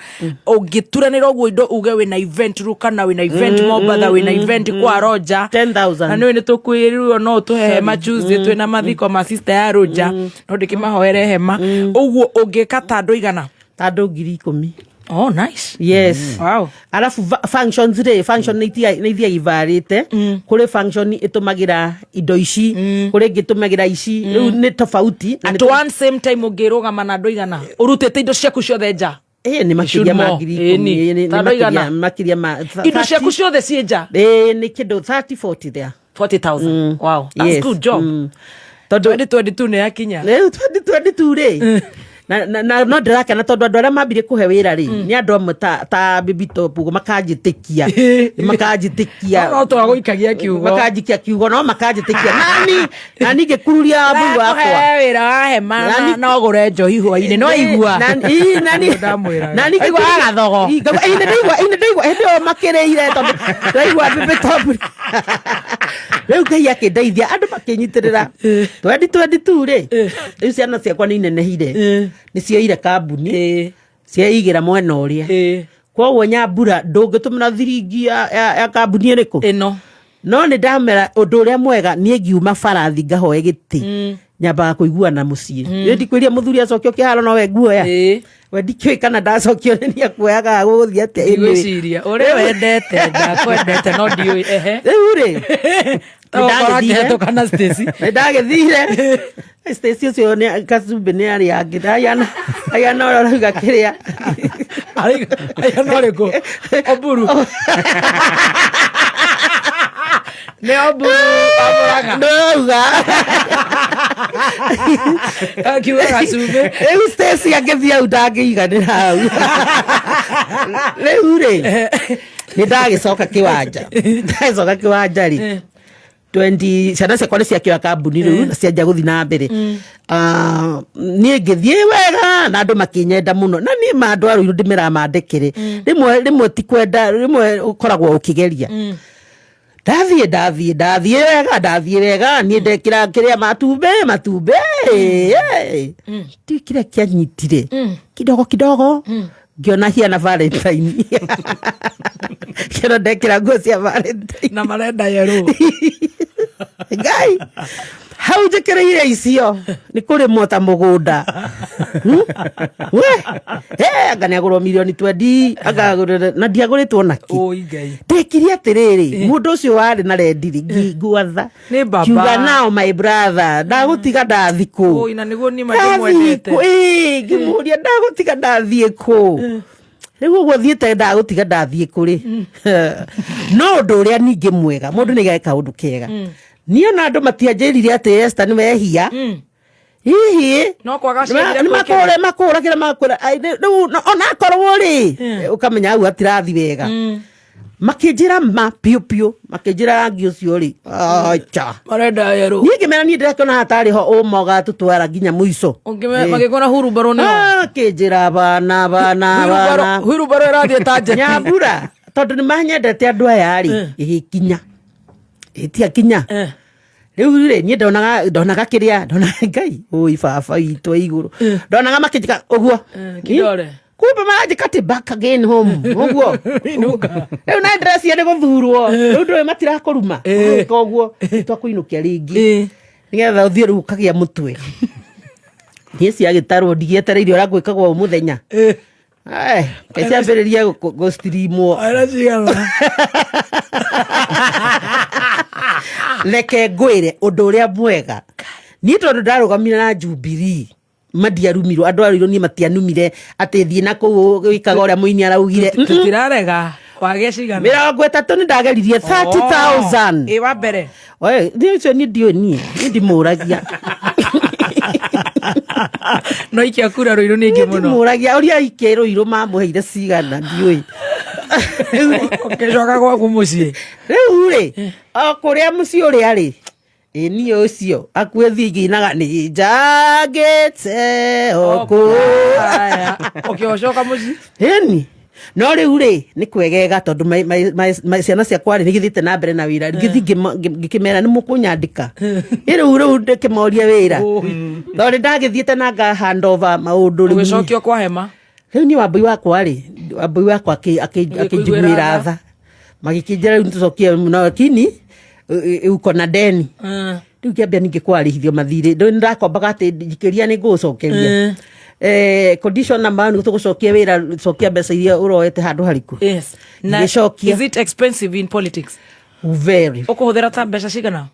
ũngĩturanĩra ũguo indo uge wĩna event Rukana, wĩna event Mombatha, wĩna event kwa Roja. 10,000. Na nĩũĩ nĩ tũkwĩrirwo no ũtũhe hema Tuesday, twĩna mathiko ma sister ya Roja, no ndĩkĩmahoere hema ũguo, ũngĩka ta andũ igana? Ta andũ 10,000. Oh, nice. Yes. Wow. Arabu functions rĩ, function nĩ ithiaga ivarĩte. Kũrĩ function ĩtũmagĩra indo ici, kũrĩ ĩngĩ ĩtũmagĩra ici, rĩu nĩ tofauti na At one same time ũngĩrũgama na andũ igana ũrutĩte indo ciaku ciothe nja? Ĩ, nĩ makĩria ma 10,000. Ĩni. Ĩ, nĩ Ta andũ igana? makĩria ma Indo 30. ciaku ciothe ciĩ nja? Ĩ, nĩ kĩndũ 30 40 there. 40,000, wow, that's good job. Tondũ 2022 nĩ yakinya. Rĩu 2022 rĩ, na no ndĩrakena tondũ andũ arĩa mambire kũhe wĩra rĩ, nĩ andũ amwe ta Baby Top ũguo, makanjĩtĩkia. No twagũikagia kiugo. Makanjikia kiugo, no makanjĩtĩkia nani ngĩkururia mbui wakwa. Kũhe wĩra wa hema na ũgũre njohi hwainĩ, no igua. Nani Ndamwĩraga. nani Aigua agathogo. Ĩ, nĩ ndaigua hĩndĩ ĩyo makĩrĩire tondũ ndaigua Baby Top. Rĩu Ngai akĩndeithia, andũ makĩnyitĩrĩra. 2022 rĩ, rĩu ciana ciakwa nĩ inenehire, nĩ cioire kambuni, ciaigĩra mwena ũrĩa, koguo nyambura ndũngĩtũmĩra thiringi ya kambuni ĩrĩkũ ĩno. No nĩ ndamera ũndũ ũrĩa mwega, niĩ ngiuma barathi ngahoe gĩtĩ, nyambaga kũiguana mũciĩ. Nĩ ndikwĩria mũthuri acokio kĩharo nowe nguoya, we ndikĩũĩ kana ndacokio nĩ niĩ akuoyaga, gũgũthiĩ atĩa. Anyway. Ndigwĩciria ũrĩa wendete ndakwendete, no ndiũĩ ehe. Rĩu rĩ, Tokorwo akĩhetũka na Stacy. Nĩ ndagĩthire Stacy ũcio nĩ kacumbĩ, nĩ arĩa angĩ ayana ayana ũrĩa ũrauga kĩrĩa. Ayana ũrĩkũ? Oburu. Nĩ oburu amũraga. Ndauga. Akiuga gacumbĩ. Rĩu Stacy angĩthiĩ hau ndangĩiganĩra hau. Rĩu rĩ nĩ ndagĩcoka kĩwanja, ndagĩcoka kĩwanja rĩ 20 ciana ciakwa nĩ ciakĩoya kambuni rĩu na cianjia gũthiĩ na mbere. Ah, niĩ ngĩthiĩ wega na andũ makĩnyenda mũno, na niĩ ma andũ a Rũirũ ndĩmeraga mandekere, rĩmwe rĩmwe ti kwenda, rĩmwe ũkoragwo ũkĩgeria. Ndathiĩ wega, ndathiĩ wega, niĩ ndekĩra kĩrĩa matumbĩ matumbĩ, ti kĩrĩa kĩanyitire kidogo kidogo, ngĩona hiana Valentine, kĩona ndekĩra nguo cia Valentine na marenda yerũ. Ngai, hau njĩkĩrĩire icio nĩ kũrĩmwo ta mũgũnda. We eh, anga nĩ agũrwo mirioni 20 anga na ndiagũrĩtwo naki. Oi Ngai. Ndekire atĩrĩrĩ, mũndũ ũcio warĩ na rendiri ngĩigua tha. Nĩ baba. Kiuga nao, my brother, ndagũtiga ndathiĩ kũ? Oi, na nĩguo niĩ ndĩmwendete. Ngĩmũria ndagũtiga ndathiĩ kũ? Rĩu ũguo thiĩte ndagũtiga ndathiĩ kũ rĩ? No ũndũ ũrĩa ningĩ mwega, mũndũ nĩ geka ũndũ kega, niĩ ona andũ matianjĩrire atĩ Esther nĩ wehia hihi. No kwaga ciendire nĩ kwĩkĩra. makũre makũragĩra makũra. Ai, rĩu onakorwo rĩ ũkamenya hau hatirathi wega, makĩnjĩra ma piũ piũ, makĩnjĩra rangi ũcio rĩ acha. Marenda yerũ. Niĩ ngĩmera niĩ ndĩrakĩona hatarĩ ho ũma ũgatũtwara nginya mũico. Magĩkona hurumbarũ nĩo. Ah, kĩnjĩra bana bana bana. Hurumbarũ ĩrathiĩ ta njeti. Nyambura, tondũ nĩ manyendete andũ aya rĩ, ĩgĩkinya ĩtiakinya rĩu rĩ, niĩ ndonaga kĩrĩa ndonaga Ngai ũi baba witũ wa igũrũ, ndonaga makĩnjĩka ũguo. Kidole. Kumbe maranjĩka atĩ back again home ũguo. Rĩu na ndĩrecia nĩ gũthurwo rĩu, ndũĩ matirakũruma ũgĩka ũguo twakũinũkia rĩngĩ nĩgetha ũthiĩ rĩu ũkagĩa mũtwe. Niĩ ciagĩtarwo ndigĩetereire ũrĩa gwĩkagwo o mũthenya. Ai, keciambĩrĩria gũstirimwo. Aira cigana? Reke ngwĩre ũndũ ũrĩa mwega, niĩ tondũ ndarũgamire na Jubilee, mandiarumirwo andũ a Ruiru, niĩ matianumire atĩ thiĩ na kũu wĩkaga ũrĩa mũini araugire. Tũtirarega wagĩa cigana? 30 nĩ ndageririe 30,000. Ĩ wa mbere. Oe, niĩ ũcio niĩ ndiũĩ, niĩ ndimũragia. No ikia kura Rũirũ nĩ ingĩ mũno. Ndimũragia ũrĩa aikia Rũirũ mamũheire cigana, ndiũĩ. Ũkĩcoka gwaku mũciĩ. Rĩu rĩ, o kũrĩa mũciĩ ũrĩa rĩ, ĩ niĩ ũcio akuĩ thiĩ ngĩinaga nĩ njangĩte o kũu. Ũkĩocoka mũciĩ. Ĩni no rĩu rĩ nĩ kwegega tondũ ciana ciakwa rĩ nĩ gĩthiĩte na mbere na wĩra, ngĩthiĩ ngĩkĩmera nĩ mũkũnyandĩka. Ĩ rĩu ndĩkĩmoria wĩra tondũ nĩ ndagĩthiĩte na nga hand over maũndũ rĩu. Ũgĩcokio kwa hema. Rĩu niĩ wambui wakwa rĩ, wambui wakwa akĩnjiguĩra tha, magĩkĩnjĩra rĩu nĩtũcokie no lakini uko na deni. Rĩu kĩambia ningĩ kwarĩhithio mathirĩ, ndũ nĩndakombaga atĩ njikĩria nĩ ngũgũcokeria. Condition number one, tũgũcokia wĩra, cokia mbeca iria ũroete handũ harĩkũ. Yes. Na Ngĩcokia. is it expensive in politics? Very. Ũkũhũthĩra ta mbeca cigana?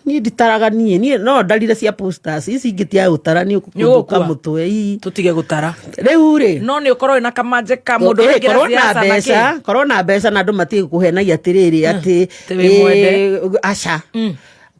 Niĩ nditaraga, niĩ no ndarire cia posters ici ingĩ tia gũtara nĩ ũkũthũka Nĩũgũkua. mũtwe ii. Tũtige gũtara. Rĩu rĩ No nĩ ũkorwo wĩna kamanje ka mũndũ Eh, ũraingĩra korwo na siasa na mbeca kĩ? korwo na mbeca na andũ matige kũhenagia atĩrĩrĩ atĩ Atĩ wĩ mwende. aca,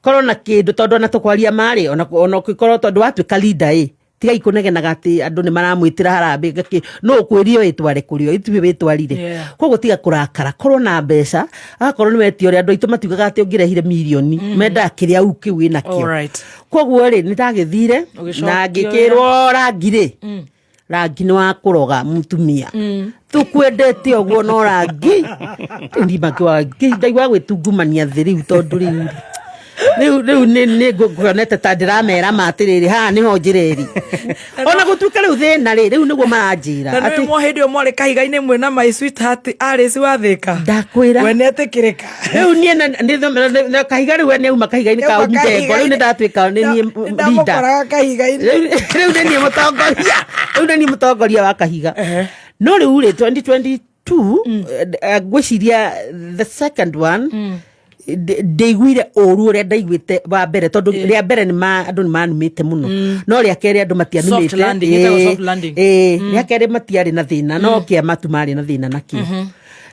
korwo na kĩndũ tondũ ona tũkwaria marĩ ona ũngĩkorwo tondũ watuĩka leader ĩ, tigai kũnegenaga atĩ andũ nĩ maramwĩtĩra harambĩ ngakĩ no ũkwĩrio wĩtware kũrĩ o ithuĩ wĩtwarire. Koguo tiga kũrakara, korwo na mbeca, akorwo nĩ wetio ũrĩa andũ aitũ matiugaga atĩ ũngĩrehire mirioni, mendaga kĩrĩa u kĩu wĩnakĩo. Koguo rĩ nĩ ndagĩthire Ũgĩcokio na ngĩkĩrwo rangi rĩ, rangi nĩ wa kũroga mũtumia, tũkwendete ũguo no rangi rĩu ndaigua gwĩtungumania thĩ rĩu tondũ rĩu nĩ nguonete ta ndĩramera ma atĩrĩrĩ, haha nĩho njĩra ĩrĩ ona gũtuĩka rĩu thĩna rĩ, rĩu nĩguo maranjĩra. Na nĩ mwa hĩndĩ ĩyo mwarĩ kahiga-inĩ mwĩna my sweetheart Alice wa Thĩka. Ndakwĩra. We nĩetĩkĩrĩka. Rĩu niĩ kahiga rĩu we nĩauma kahiga-inĩ ka Nĩauma mtengo rĩu kahiga-inĩ. nĩ ndatuĩka nĩ niĩ leader. Ndamũkoraga kahiga-inĩ. Rĩu nĩ niĩ mũtongoria, rĩu nĩ niĩ mũtongoria wa kahiga. No rĩu rĩ 2022 ngwĩciria the second one ndĩiguire ũru ũrĩa ndaiguĩte wa mbere, tondũ rĩa mbere nĩ ma andũ nĩ manumĩte mũno, no rĩa kerĩ andũ matianumĩte. Soft landing, ĩtagwo soft landing. Rĩa kerĩ matiarĩ na thĩna, no kĩama tu marĩ na thĩna nakĩo.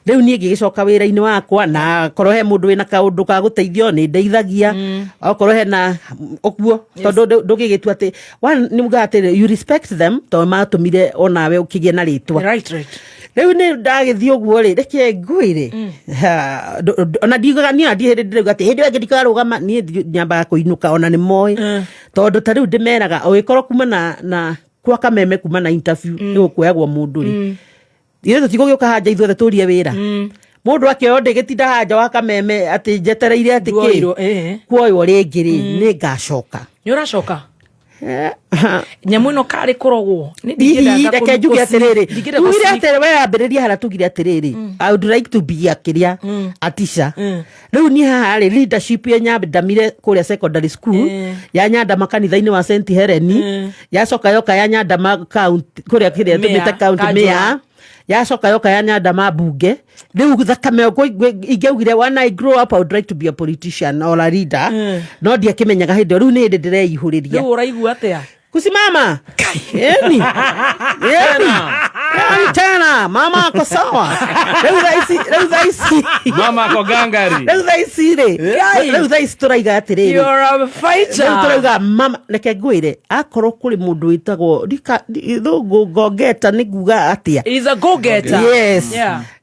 Rĩu niĩ ngĩgĩcoka wĩra-inĩ wakwa, na korwo he mũndũ wĩna kaũndũ ka gũteithio nĩ ndeithagia, okorwo hena ũguo, tondũ ndũngĩgĩtua atĩ one, nĩ ugaga atĩrĩ, you respect them, tondũ matũmire onawe ũkĩgĩe na rĩtwa. Rĩu nĩ ndagĩthiĩ ũguo rĩ, reke ngwĩre. Ha, ona ndiugaga niĩ, ona hĩndĩ ndĩrauga atĩ hĩndĩ ĩyo ĩngĩ ndikarũgama. Niĩ nyambaga kũinũka, ona nĩ moĩ, tondũ ta rĩu ndĩmeraga ũgĩkorwo kuma na kwa Kameme, kuma na interview nĩ gũkuoyagwo mũndũ rĩ, ithuĩ tũtigũgĩũka hanja ithuothe tũrie wĩra. Mũndũ akĩoywo, ndĩgĩtinda hanja wa Kameme atĩ njetereire atĩ kĩ. Nduoirwo, eh. Kuoywo rĩngĩ rĩ, nĩ ngacoka. Nĩ ũracoka nyamũ ĩno karĩ kũrogwo? Hihi reke njuge atĩrĩrĩ, tugire atĩrĩ, we ambĩrĩria harĩa, tugire atĩrĩrĩ, I would like to be a kĩrĩa, a teacher. Rĩu niĩ haha rĩ, leadership ya nyandamire kũrĩa secondary school, ya nyandama kanitha-inĩ wa St Helen, yacoka yoka ya nyandama county kũrĩa kĩrĩa Mayor, tũmĩte county kanjũra. Mayor, yacoka yoka ya nyandama mbunge. Rĩu thakame ingĩaugire, when I grow up I would like to be a politician or a leader, no ndiakĩmenyaga hĩndĩ ĩyo. Rĩu nĩ hĩndĩ ndĩreihũrĩria. Rĩu ũraigua atĩa? Kusimama, yani yani yani tena mama ako sawa rĩu thaa ici, rĩu thaa ici. Mama ako gangari. Rĩu thaa ici rĩ, Ngai. rĩu thaa ici tũraiga atĩrĩrĩ, You're a fighter. Rĩu tũrauga mama, reke ngwĩre, akorwo kũrĩ mũndũ wĩtagwo thũngũ ngongeta, nĩ nguga atĩa? He's a go-getter. Yes.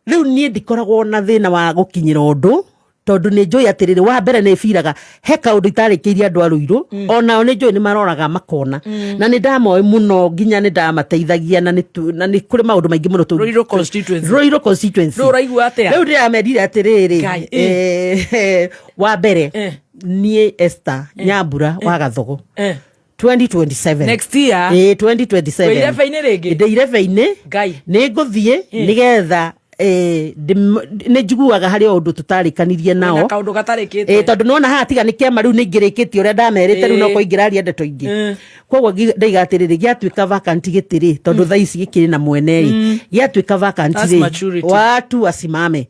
Rĩu niĩ ndikoragwo na thĩna wa gũkinyĩra ũndũ, tondũ nĩ njũĩ atĩrĩrĩ, wa mbere nĩ biraga he kaũndũ itarĩkĩirie andũ a Rũirũ, onao nĩ njũĩ nĩ maroraga makona, na nĩ ndamoĩ mũno, nginya nĩ ndamateithagia, na nĩ kũrĩ maũndũ maingĩ mũno Ruiru constituency. Ruiru constituency. Rĩu ũraigua atĩa? Rĩu ndĩramerire atĩrĩrĩ, Ngai, wa mbere niĩ Esther Nyambura wa Gathogo, 2027. Next year? 2027. Wĩ irebe-inĩ rĩngĩ? Ndĩ irebe-inĩ. Ngai. Nĩ ngũthiĩ nĩgetha nĩ njiguaga harĩ o ũndũ tũtarĩkanirie nao. Na kaũndũ gatarĩkĩte. Tondũ nĩwona haha tiga nĩ kĩama rĩu nĩ ingĩrĩkĩtie ũrĩa ndamerĩte, rĩu noko ingĩraria ndeto ingĩ. Koguo ndaiga atĩrĩrĩ, gĩatuĩka vacant gĩtĩ rĩ, tondũ thaa ici gĩkĩrĩ na mwene rĩ, gĩatuĩka vacant That's rĩ, maturity. watu wasimame.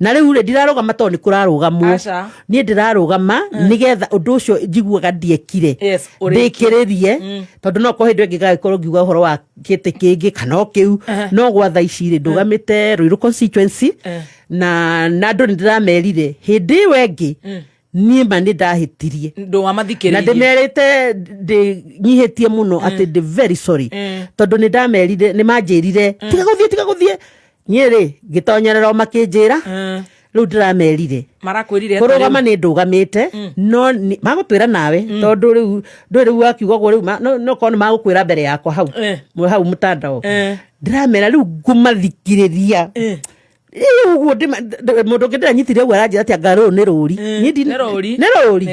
Na rĩu rĩ, ndirarũgama tondũ nĩ kũrarũgamwo. Aca. Niĩ ndĩrarũgama nĩgetha ũndũ ũcio njiguaga ndiekire Yes, ũrĩkie. ndĩkĩrĩrie, tondũ no korwo hĩndĩ ĩyo ĩngĩ ngagĩkorwo ngiuga ũhoro wa gĩtĩ kĩngĩ kana o kĩu, no gwa thaa ici rĩ, ndũgamĩte Ruiru constituency, na andũ nĩ ndĩramerire hĩndĩ ĩyo ĩngĩ niĩ ma nĩ ndahĩtirie na Ndũwamathikĩrĩirie. Ndĩmerĩte ndĩnyihĩtie mũno atĩ ndĩ very sorry, tondũ nĩ ndamerire, nĩ manjĩrire tiga gũthiĩ, tiga gũthiĩ. Niĩ rĩ, ngĩtonyerera o makĩnjĩra. Rĩu ndĩramerire Marakwĩrire atĩa kũrũgama rĩu? Nĩ ndũgamĩte, no magũtwĩra nawe, tondũ rĩu ndũĩ, rĩu wakiuga ũguo rĩu no korwo nĩ magũkwĩra mbere yakwa hau hau mũtandao. Ndĩramera rĩu ngũmathikĩrĩria. Ĩĩ, ũguo mũndũ ũngĩ ndĩranyitire ũguo aranjĩra atĩ anga rũrũ nĩ rũri. Niĩ Nĩ rũri. Nĩ rũri.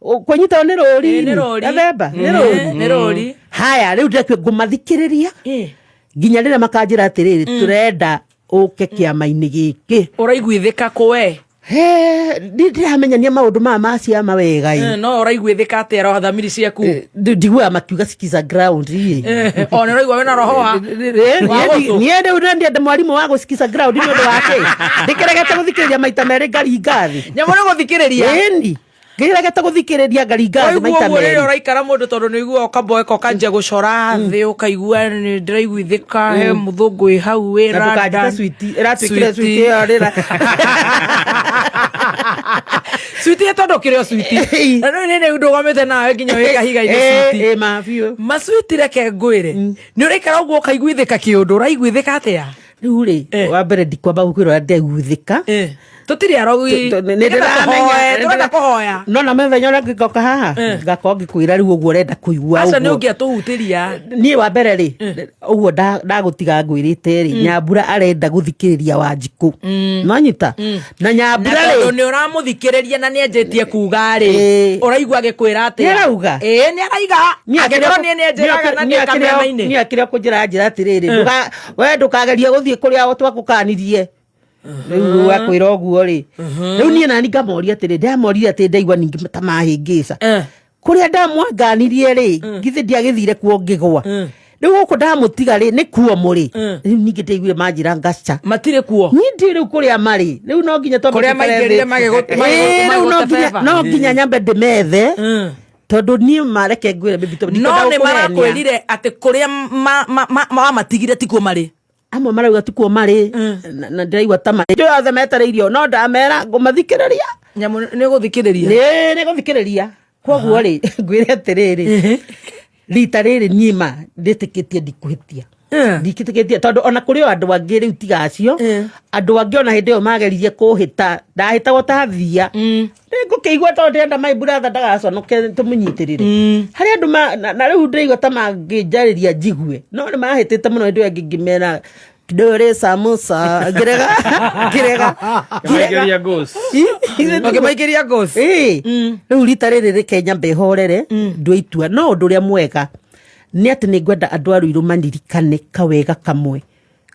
Kũnyitwo nĩ rũri. Nĩ rũri. Gathemba nĩ rũri. Nĩ rũri. Haya, rĩu ndĩrakue ngũmathikĩrĩria nginya rĩrĩa makanjĩra atĩrĩrĩ, tũrenda ũke kĩama-inĩ gĩkĩ. Ũraiguithĩka kũwe? Ndiramenya maũndũ maya ma ciama wega ĩ. No ũraiguithĩka atĩa roho thamiri ciaku? Ndiguaga makiuga sikiza ground ĩ. O nĩ ũraigua wĩna roho wa gũtũ? Niĩ rĩu ndĩrenda mwarimũ wa gũsikiza ground nĩ ũndũ wa kĩ ndĩkĩregete gũthikĩrĩria maita merĩ ngaringa thĩ. Nyamũ nĩ gũthikĩrĩria. Ĩni, ngĩregete gũthikĩrĩria ngaringa thĩ Waigua maita ũguo rĩrĩa merĩ. ũraikara mũndũ, tondũ nĩ ũiguaga ũkamboeka, ũkanjia gũcora thĩ, ũkaigua nĩ ndĩraiguithĩka, he mũthũngũ wĩ hau wĩ Na ndũkanjĩte London. sweetie, ĩratuĩkire sweetie ĩyo rĩra. Sweetie, tondũ kĩrĩ o sweetie, na rĩu nĩ ndũgamĩte nawe nginya wĩ kahiga-inĩ. Sweetie. Ĩ, ma biũ. Maswiti, reke ngwĩre, nĩ ũraikara ũguo ũkaiguithĩka kĩũndũ, ũraiguithĩka atĩa? Rĩu rĩ, wa mbere ndikwamba gũkwĩra ũrĩa ndĩraiguithĩka. Tũtirĩ arogi. Nĩ Nĩgetha ndĩramenya, tũhoe, tũrenda kũhoya. No na mĩthenya ũrĩa ngĩgoka haha ngakorwo ngĩkwĩra rĩu ũguo ũrenda kũigua. Aca, nĩ Ũguo ũngĩatũhutĩria. Niĩ wa mbere rĩ, ũguo ndagũtiga ngwĩrĩte rĩ, Nyambura arenda gũthikĩrĩria Wanjikũ, nonyita na na Nyambura tondũ rĩ, nĩ ũramũthikĩrĩria na nĩ anjĩtie kuga rĩ, ũraigua agĩkwĩra atĩa? Nĩarauga. Ĩĩ, nĩ araiga. Angĩkorwo niĩ nĩ anjĩraga na ndĩ kameme-inĩ. Niĩ akĩrĩa kũnjĩra njĩra atĩrĩrĩ, we ndũkagerie gũthiĩ kũrĩa twakũkanirie. Rĩu akwĩra ũguo rĩ, rĩu niĩ nani ngamoria atĩrĩ, ndamorire atĩ ndaigua ningĩ ta mahĩngĩca kũrĩa ndamwanganirie rĩ, githĩ ndiagĩthire kuo ngĩgwa? Rĩu gũkũ ndamũtiga rĩ, nĩ kuo mũrĩ? Rĩu ningĩ ndaiguire manjĩra ngaca matirĩ kuo. Niĩ ndiũĩ rĩu kũrĩa marĩ. Rĩu no nginya twambe Kũrĩa tũikare maingĩrire thĩ. magĩgũte Ĩĩ, rĩu no nginya beba. no nginya nyambe ndĩmethe, tondũ niĩ mareke ngwĩre baby, tondũ No ndikwenda nĩ gũkũhenia. marakwĩrire atĩ kũrĩa wamatigire tikuo marĩ. Amwe marauga tikuo marĩ na ndĩraigua ta marĩ njũĩ othe metereirio, no ndamera ngũmathikĩrĩria. Nyamũ nĩ gũthikĩrĩria. Nĩ gũthikĩrĩria. Koguo rĩ, ngwĩre atĩrĩrĩ, rita rĩrĩ niĩ ma ndĩtĩkĩtie ndikũhĩtia, ndikĩtĩkĩtie, tondũ ona kũrĩ o andũ angĩ rĩu tiga acio, andũ angĩ ona hĩndĩ ĩyo mageririe kũhĩta, ndahĩtagwo ta thia ngũkĩigua, tondũ ndĩrenda my brother ndagaconoke, tũmũnyitĩrĩre harĩ andũ na rĩu ndĩraigua ta mangĩnjarĩria njigue, no nĩ mahĩtĩte mũno. Hĩndĩ ĩyo ĩngĩ ngĩmera ndũrĩ samusa, ngĩrega ngĩrega. Ngĩmaikĩria goals. Ũkĩmaikĩria goals. Ĩĩ. Rĩu rita rĩrĩ reke nyambe horere, ndue itua. No ũndũ ũrĩa mwega nĩ atĩ nĩ ngwenda andũ a Ruiru mandirikane kawega kamwe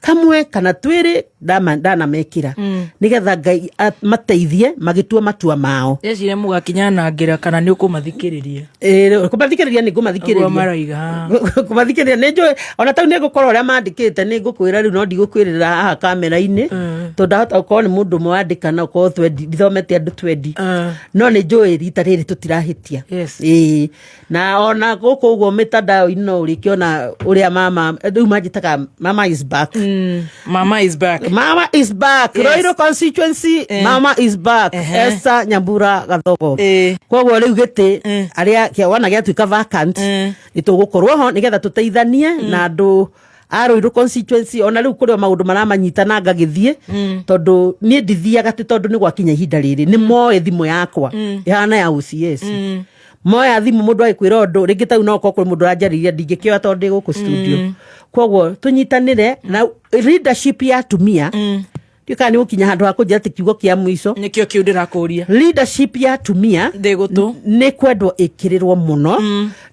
kamwe kana twĩrĩ ndanamekĩra, nĩgetha Ngai mateithie magĩtua matua mao. Ecire mũgakinya nangĩra kana nĩ ũkũmathikĩrĩria. Ĩĩ, kũmathikĩrĩria nĩ Ũguo ngũmathikĩrĩria. Maroiga. Kũmathikĩrĩria nĩ njũĩ ona tau nĩ ngũkorwo ũrĩa mandĩkĩte nĩ ngũkwĩra rĩu, no ndigũkwĩrĩra haha kamera-inĩ, tondũ ndahota gũkorwo nĩ mũndũ ũmwe wandĩka na ũkorwo twendi ndithomete andũ twendi, no nĩ njũĩ rita rĩrĩ tũtirahĩtia. Ĩĩ, na ona gũkũ ũguo mĩtandao-inĩ no ũrĩkĩona ũrĩa mama rĩu manjĩtaga mama is back. Mama is back. Mama is back. Yes. Ruiru constituency, mama is back. Esther Nyambura Gathogo. Koguo rĩu gĩtĩ arĩa wona gĩatuĩka vacant, nĩ tũgũkorwo ho nĩgetha tũteithanie na andũ a Ruiru constituency. Ona rĩu kũrĩ o maũndũ maramanyita na ngagĩthiĩ, tondũ niĩ ndithiaga atĩ tondũ nĩ gwakinya ihinda rĩrĩ nĩ moĩ thimũ yakwa ĩhana ya OCS. Moya thimũ, mũndũ agĩkwĩra ũndũ rĩngĩ tau no ũkorwo kũrĩ mũndũ ũranjarĩria, ndingĩkĩoya tondũ ndĩ gũkũ studio. Koguo tũnyitanĩre na leadership ya atumia. Ndiũĩ kana nĩ gũkinya handũ ha kũnjĩra atĩ kiugo kĩa mũico. Nĩkĩo kĩu ndĩrakũria. Leadership ya atumia ndĩgũtũ nĩ kwendwo ĩkĩrĩrwo mũno,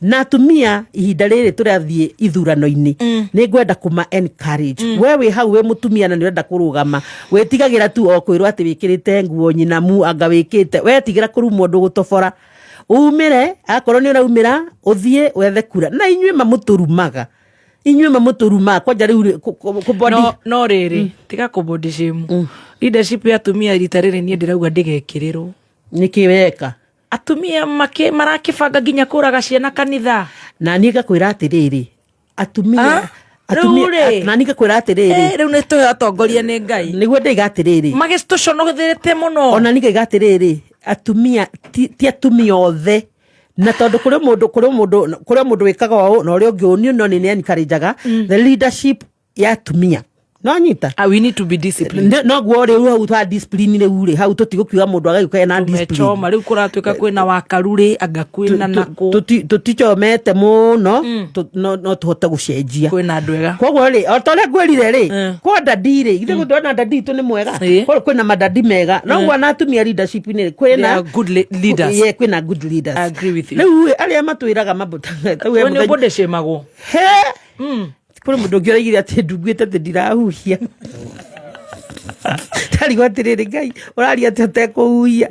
na atumia ihinda rĩrĩ tũrathiĩ ithurano-inĩ nĩ ngwenda kũma encourage. We wĩ hau wĩ mũtumia na nĩ ũrenda kũrũgama, wĩtigagĩra tu o kwĩrwo atĩ wĩkĩrĩte nguo nyinamu, anga wĩkĩte wetigĩra kũrumwo, ndũgũtobora umĩre. Akorwo nĩ ũraumĩra, ũthiĩ wethe kura, na inyuĩ mamũtũrumaga, inyuĩ mamũtũrumaga kwanja rĩu kũbody. No rĩrĩ, tiga kũbody shame. Leadership ya atumia rita rĩrĩ niĩ ndĩrauga ndĩgekĩrĩrwo. Nĩkĩ weka? Atumia marakĩbanga nginya kũraga ciana kanitha. Na niĩ ngakwĩra atĩrĩrĩ, atumia Ah? atumia Rĩu rĩ? Na niĩ ngakwĩra atĩrĩrĩ, Rĩu nĩ tũhe atongoria nĩ Ngai. Nĩguo ndaiga atĩrĩrĩ, magĩtũconorithĩte mũno. Ona niĩ ngaiga atĩrĩrĩ, atumia ti atumia othe, na tondũ kũrĩ mũndũ wĩkaga ũũ na ũrĩa ũngĩ ũũ, niĩ no nĩ encourageaga the leadership ya atumia no nyita. Ah, we need to be disciplined. Noguo rĩu hau twa discipline, rĩu rĩ hau tũtigũkiuga mũndũ agagĩũka ena discipline. Mechoma rĩu kũratuĩka kwĩna wakarurĩ anga kwĩna nakũ. Tũtichomete mũno, no tũhote gũcenjia. Kwĩna andũ ega. Koguo rĩ, o ta ũrĩa ngwĩrire rĩ, kwa dadi rĩ, ithuĩ ndona dadi itũ nĩ mwega. Koguo kwĩna madadi mega, noguo na atumia leadership-inĩ rĩ, They kwĩna are good leaders. Yeah, kwĩna good leaders. I agree with you. Rĩu rĩ, arĩa matwĩraga mabũtaga We nĩ body shameagwo. He kũrĩ mũndũ ũngĩ ũraigire atĩ ndunguĩte atĩ ndirahuhia. Ndarigwo atĩrĩrĩ, Ngai, ũraria atĩ ũtekũhuhia?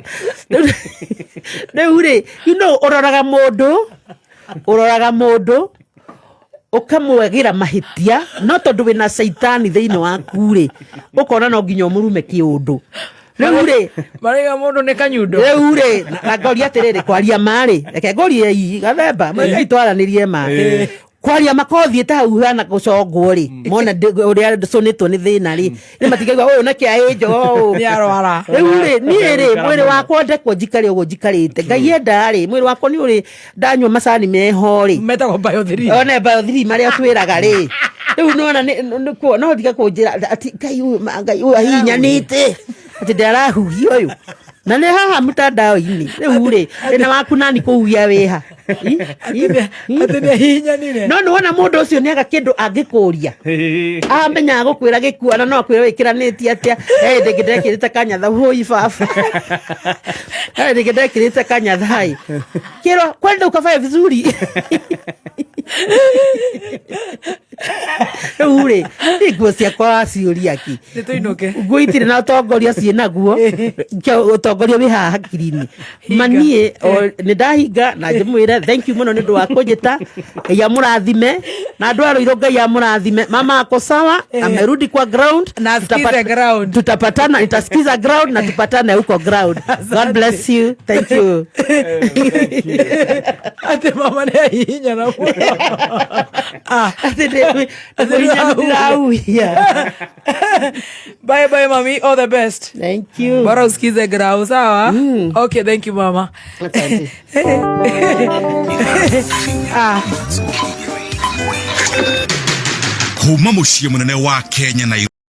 Rĩu rĩ, ũroraga mũndũ ũkamwegĩra mahĩtia, no tondũ wĩna caitani thĩinĩ waku rĩ, ũkona no nginya ũmũrume kĩũndũ. Rĩu rĩ, Maraiga mũndũ nĩ kanyundo. Rĩu rĩ, na ngoria atĩrĩrĩ, kwaria ma rĩ, reke ngũrie ii gathemba mũigai twaranĩrie ma. Kwaria makothiĩte hau hana gũcongwo rĩ, mona ũrĩa cũnĩtwo nĩ thĩna rĩ, nĩ matingaigua ũyũ nĩkĩ aĩnjo ũũ. Nĩ arwara. Rĩu rĩ, niĩ rĩ, mwĩrĩ wakwa ndekwo njikare ũguo njikarĩte, Ngai enda rĩ, mwĩrĩ wakwa nĩ ũrĩ ndanyua macani meho rĩ, metagwo bio 3. One bio 3 marĩa twĩraga rĩ, rĩu nona no tiga kũnjĩra atĩ Ngai ũyũ Ngai ũyũ ahihinyanĩte atĩ ndarahuhia ũyũ na nĩ haha mtandao-inĩ. Rĩu rĩ, thĩna waku nani kũhuhia wĩha? Atĩ nĩ ahihinyanire. No nĩ wona mũndũ ũcio nĩ aga kĩndũ angĩkũria, amenyaga gũkwĩra gĩkuo, na no akwĩra wĩkĩranĩtie atĩa. Hĩndĩ ĩngĩ ndekĩrĩte kanyatha, hũi baba, hĩndĩ ĩngĩ ndekĩrĩte kanyatha ĩ kĩrwo kwenda ukavae vizuri. Rĩu rĩ, nĩ nguo ciakwa waciũria ki. Nĩ tũinũke. Nguo itirĩ na ũtongoria, ciĩ naguo ũtongoria wĩ haha hakiri-inĩ. Maniĩ nĩ ndahinga na njĩmwĩre thank you mũno nĩ ũndũ wa kũnjĩta. Ngai amũrathime na andũ a Rũirũ, Ngai amũrathime. Mama ako sawa, amerudi kwa ground. Na asikize ground. Tutapatana, nitasikiza ground na tupatane huko ground. God bless you, thank you. Atĩ mama nĩ ahihinyana mũno. Atĩ Mũhinyanu ndĩrahuhia. Bye bye mami, all the best. Thank you. Bora usikize grau, sawa? Okay, thank you mama. Asante. Ah. Kuma muciĩ mũnene wa Kenya na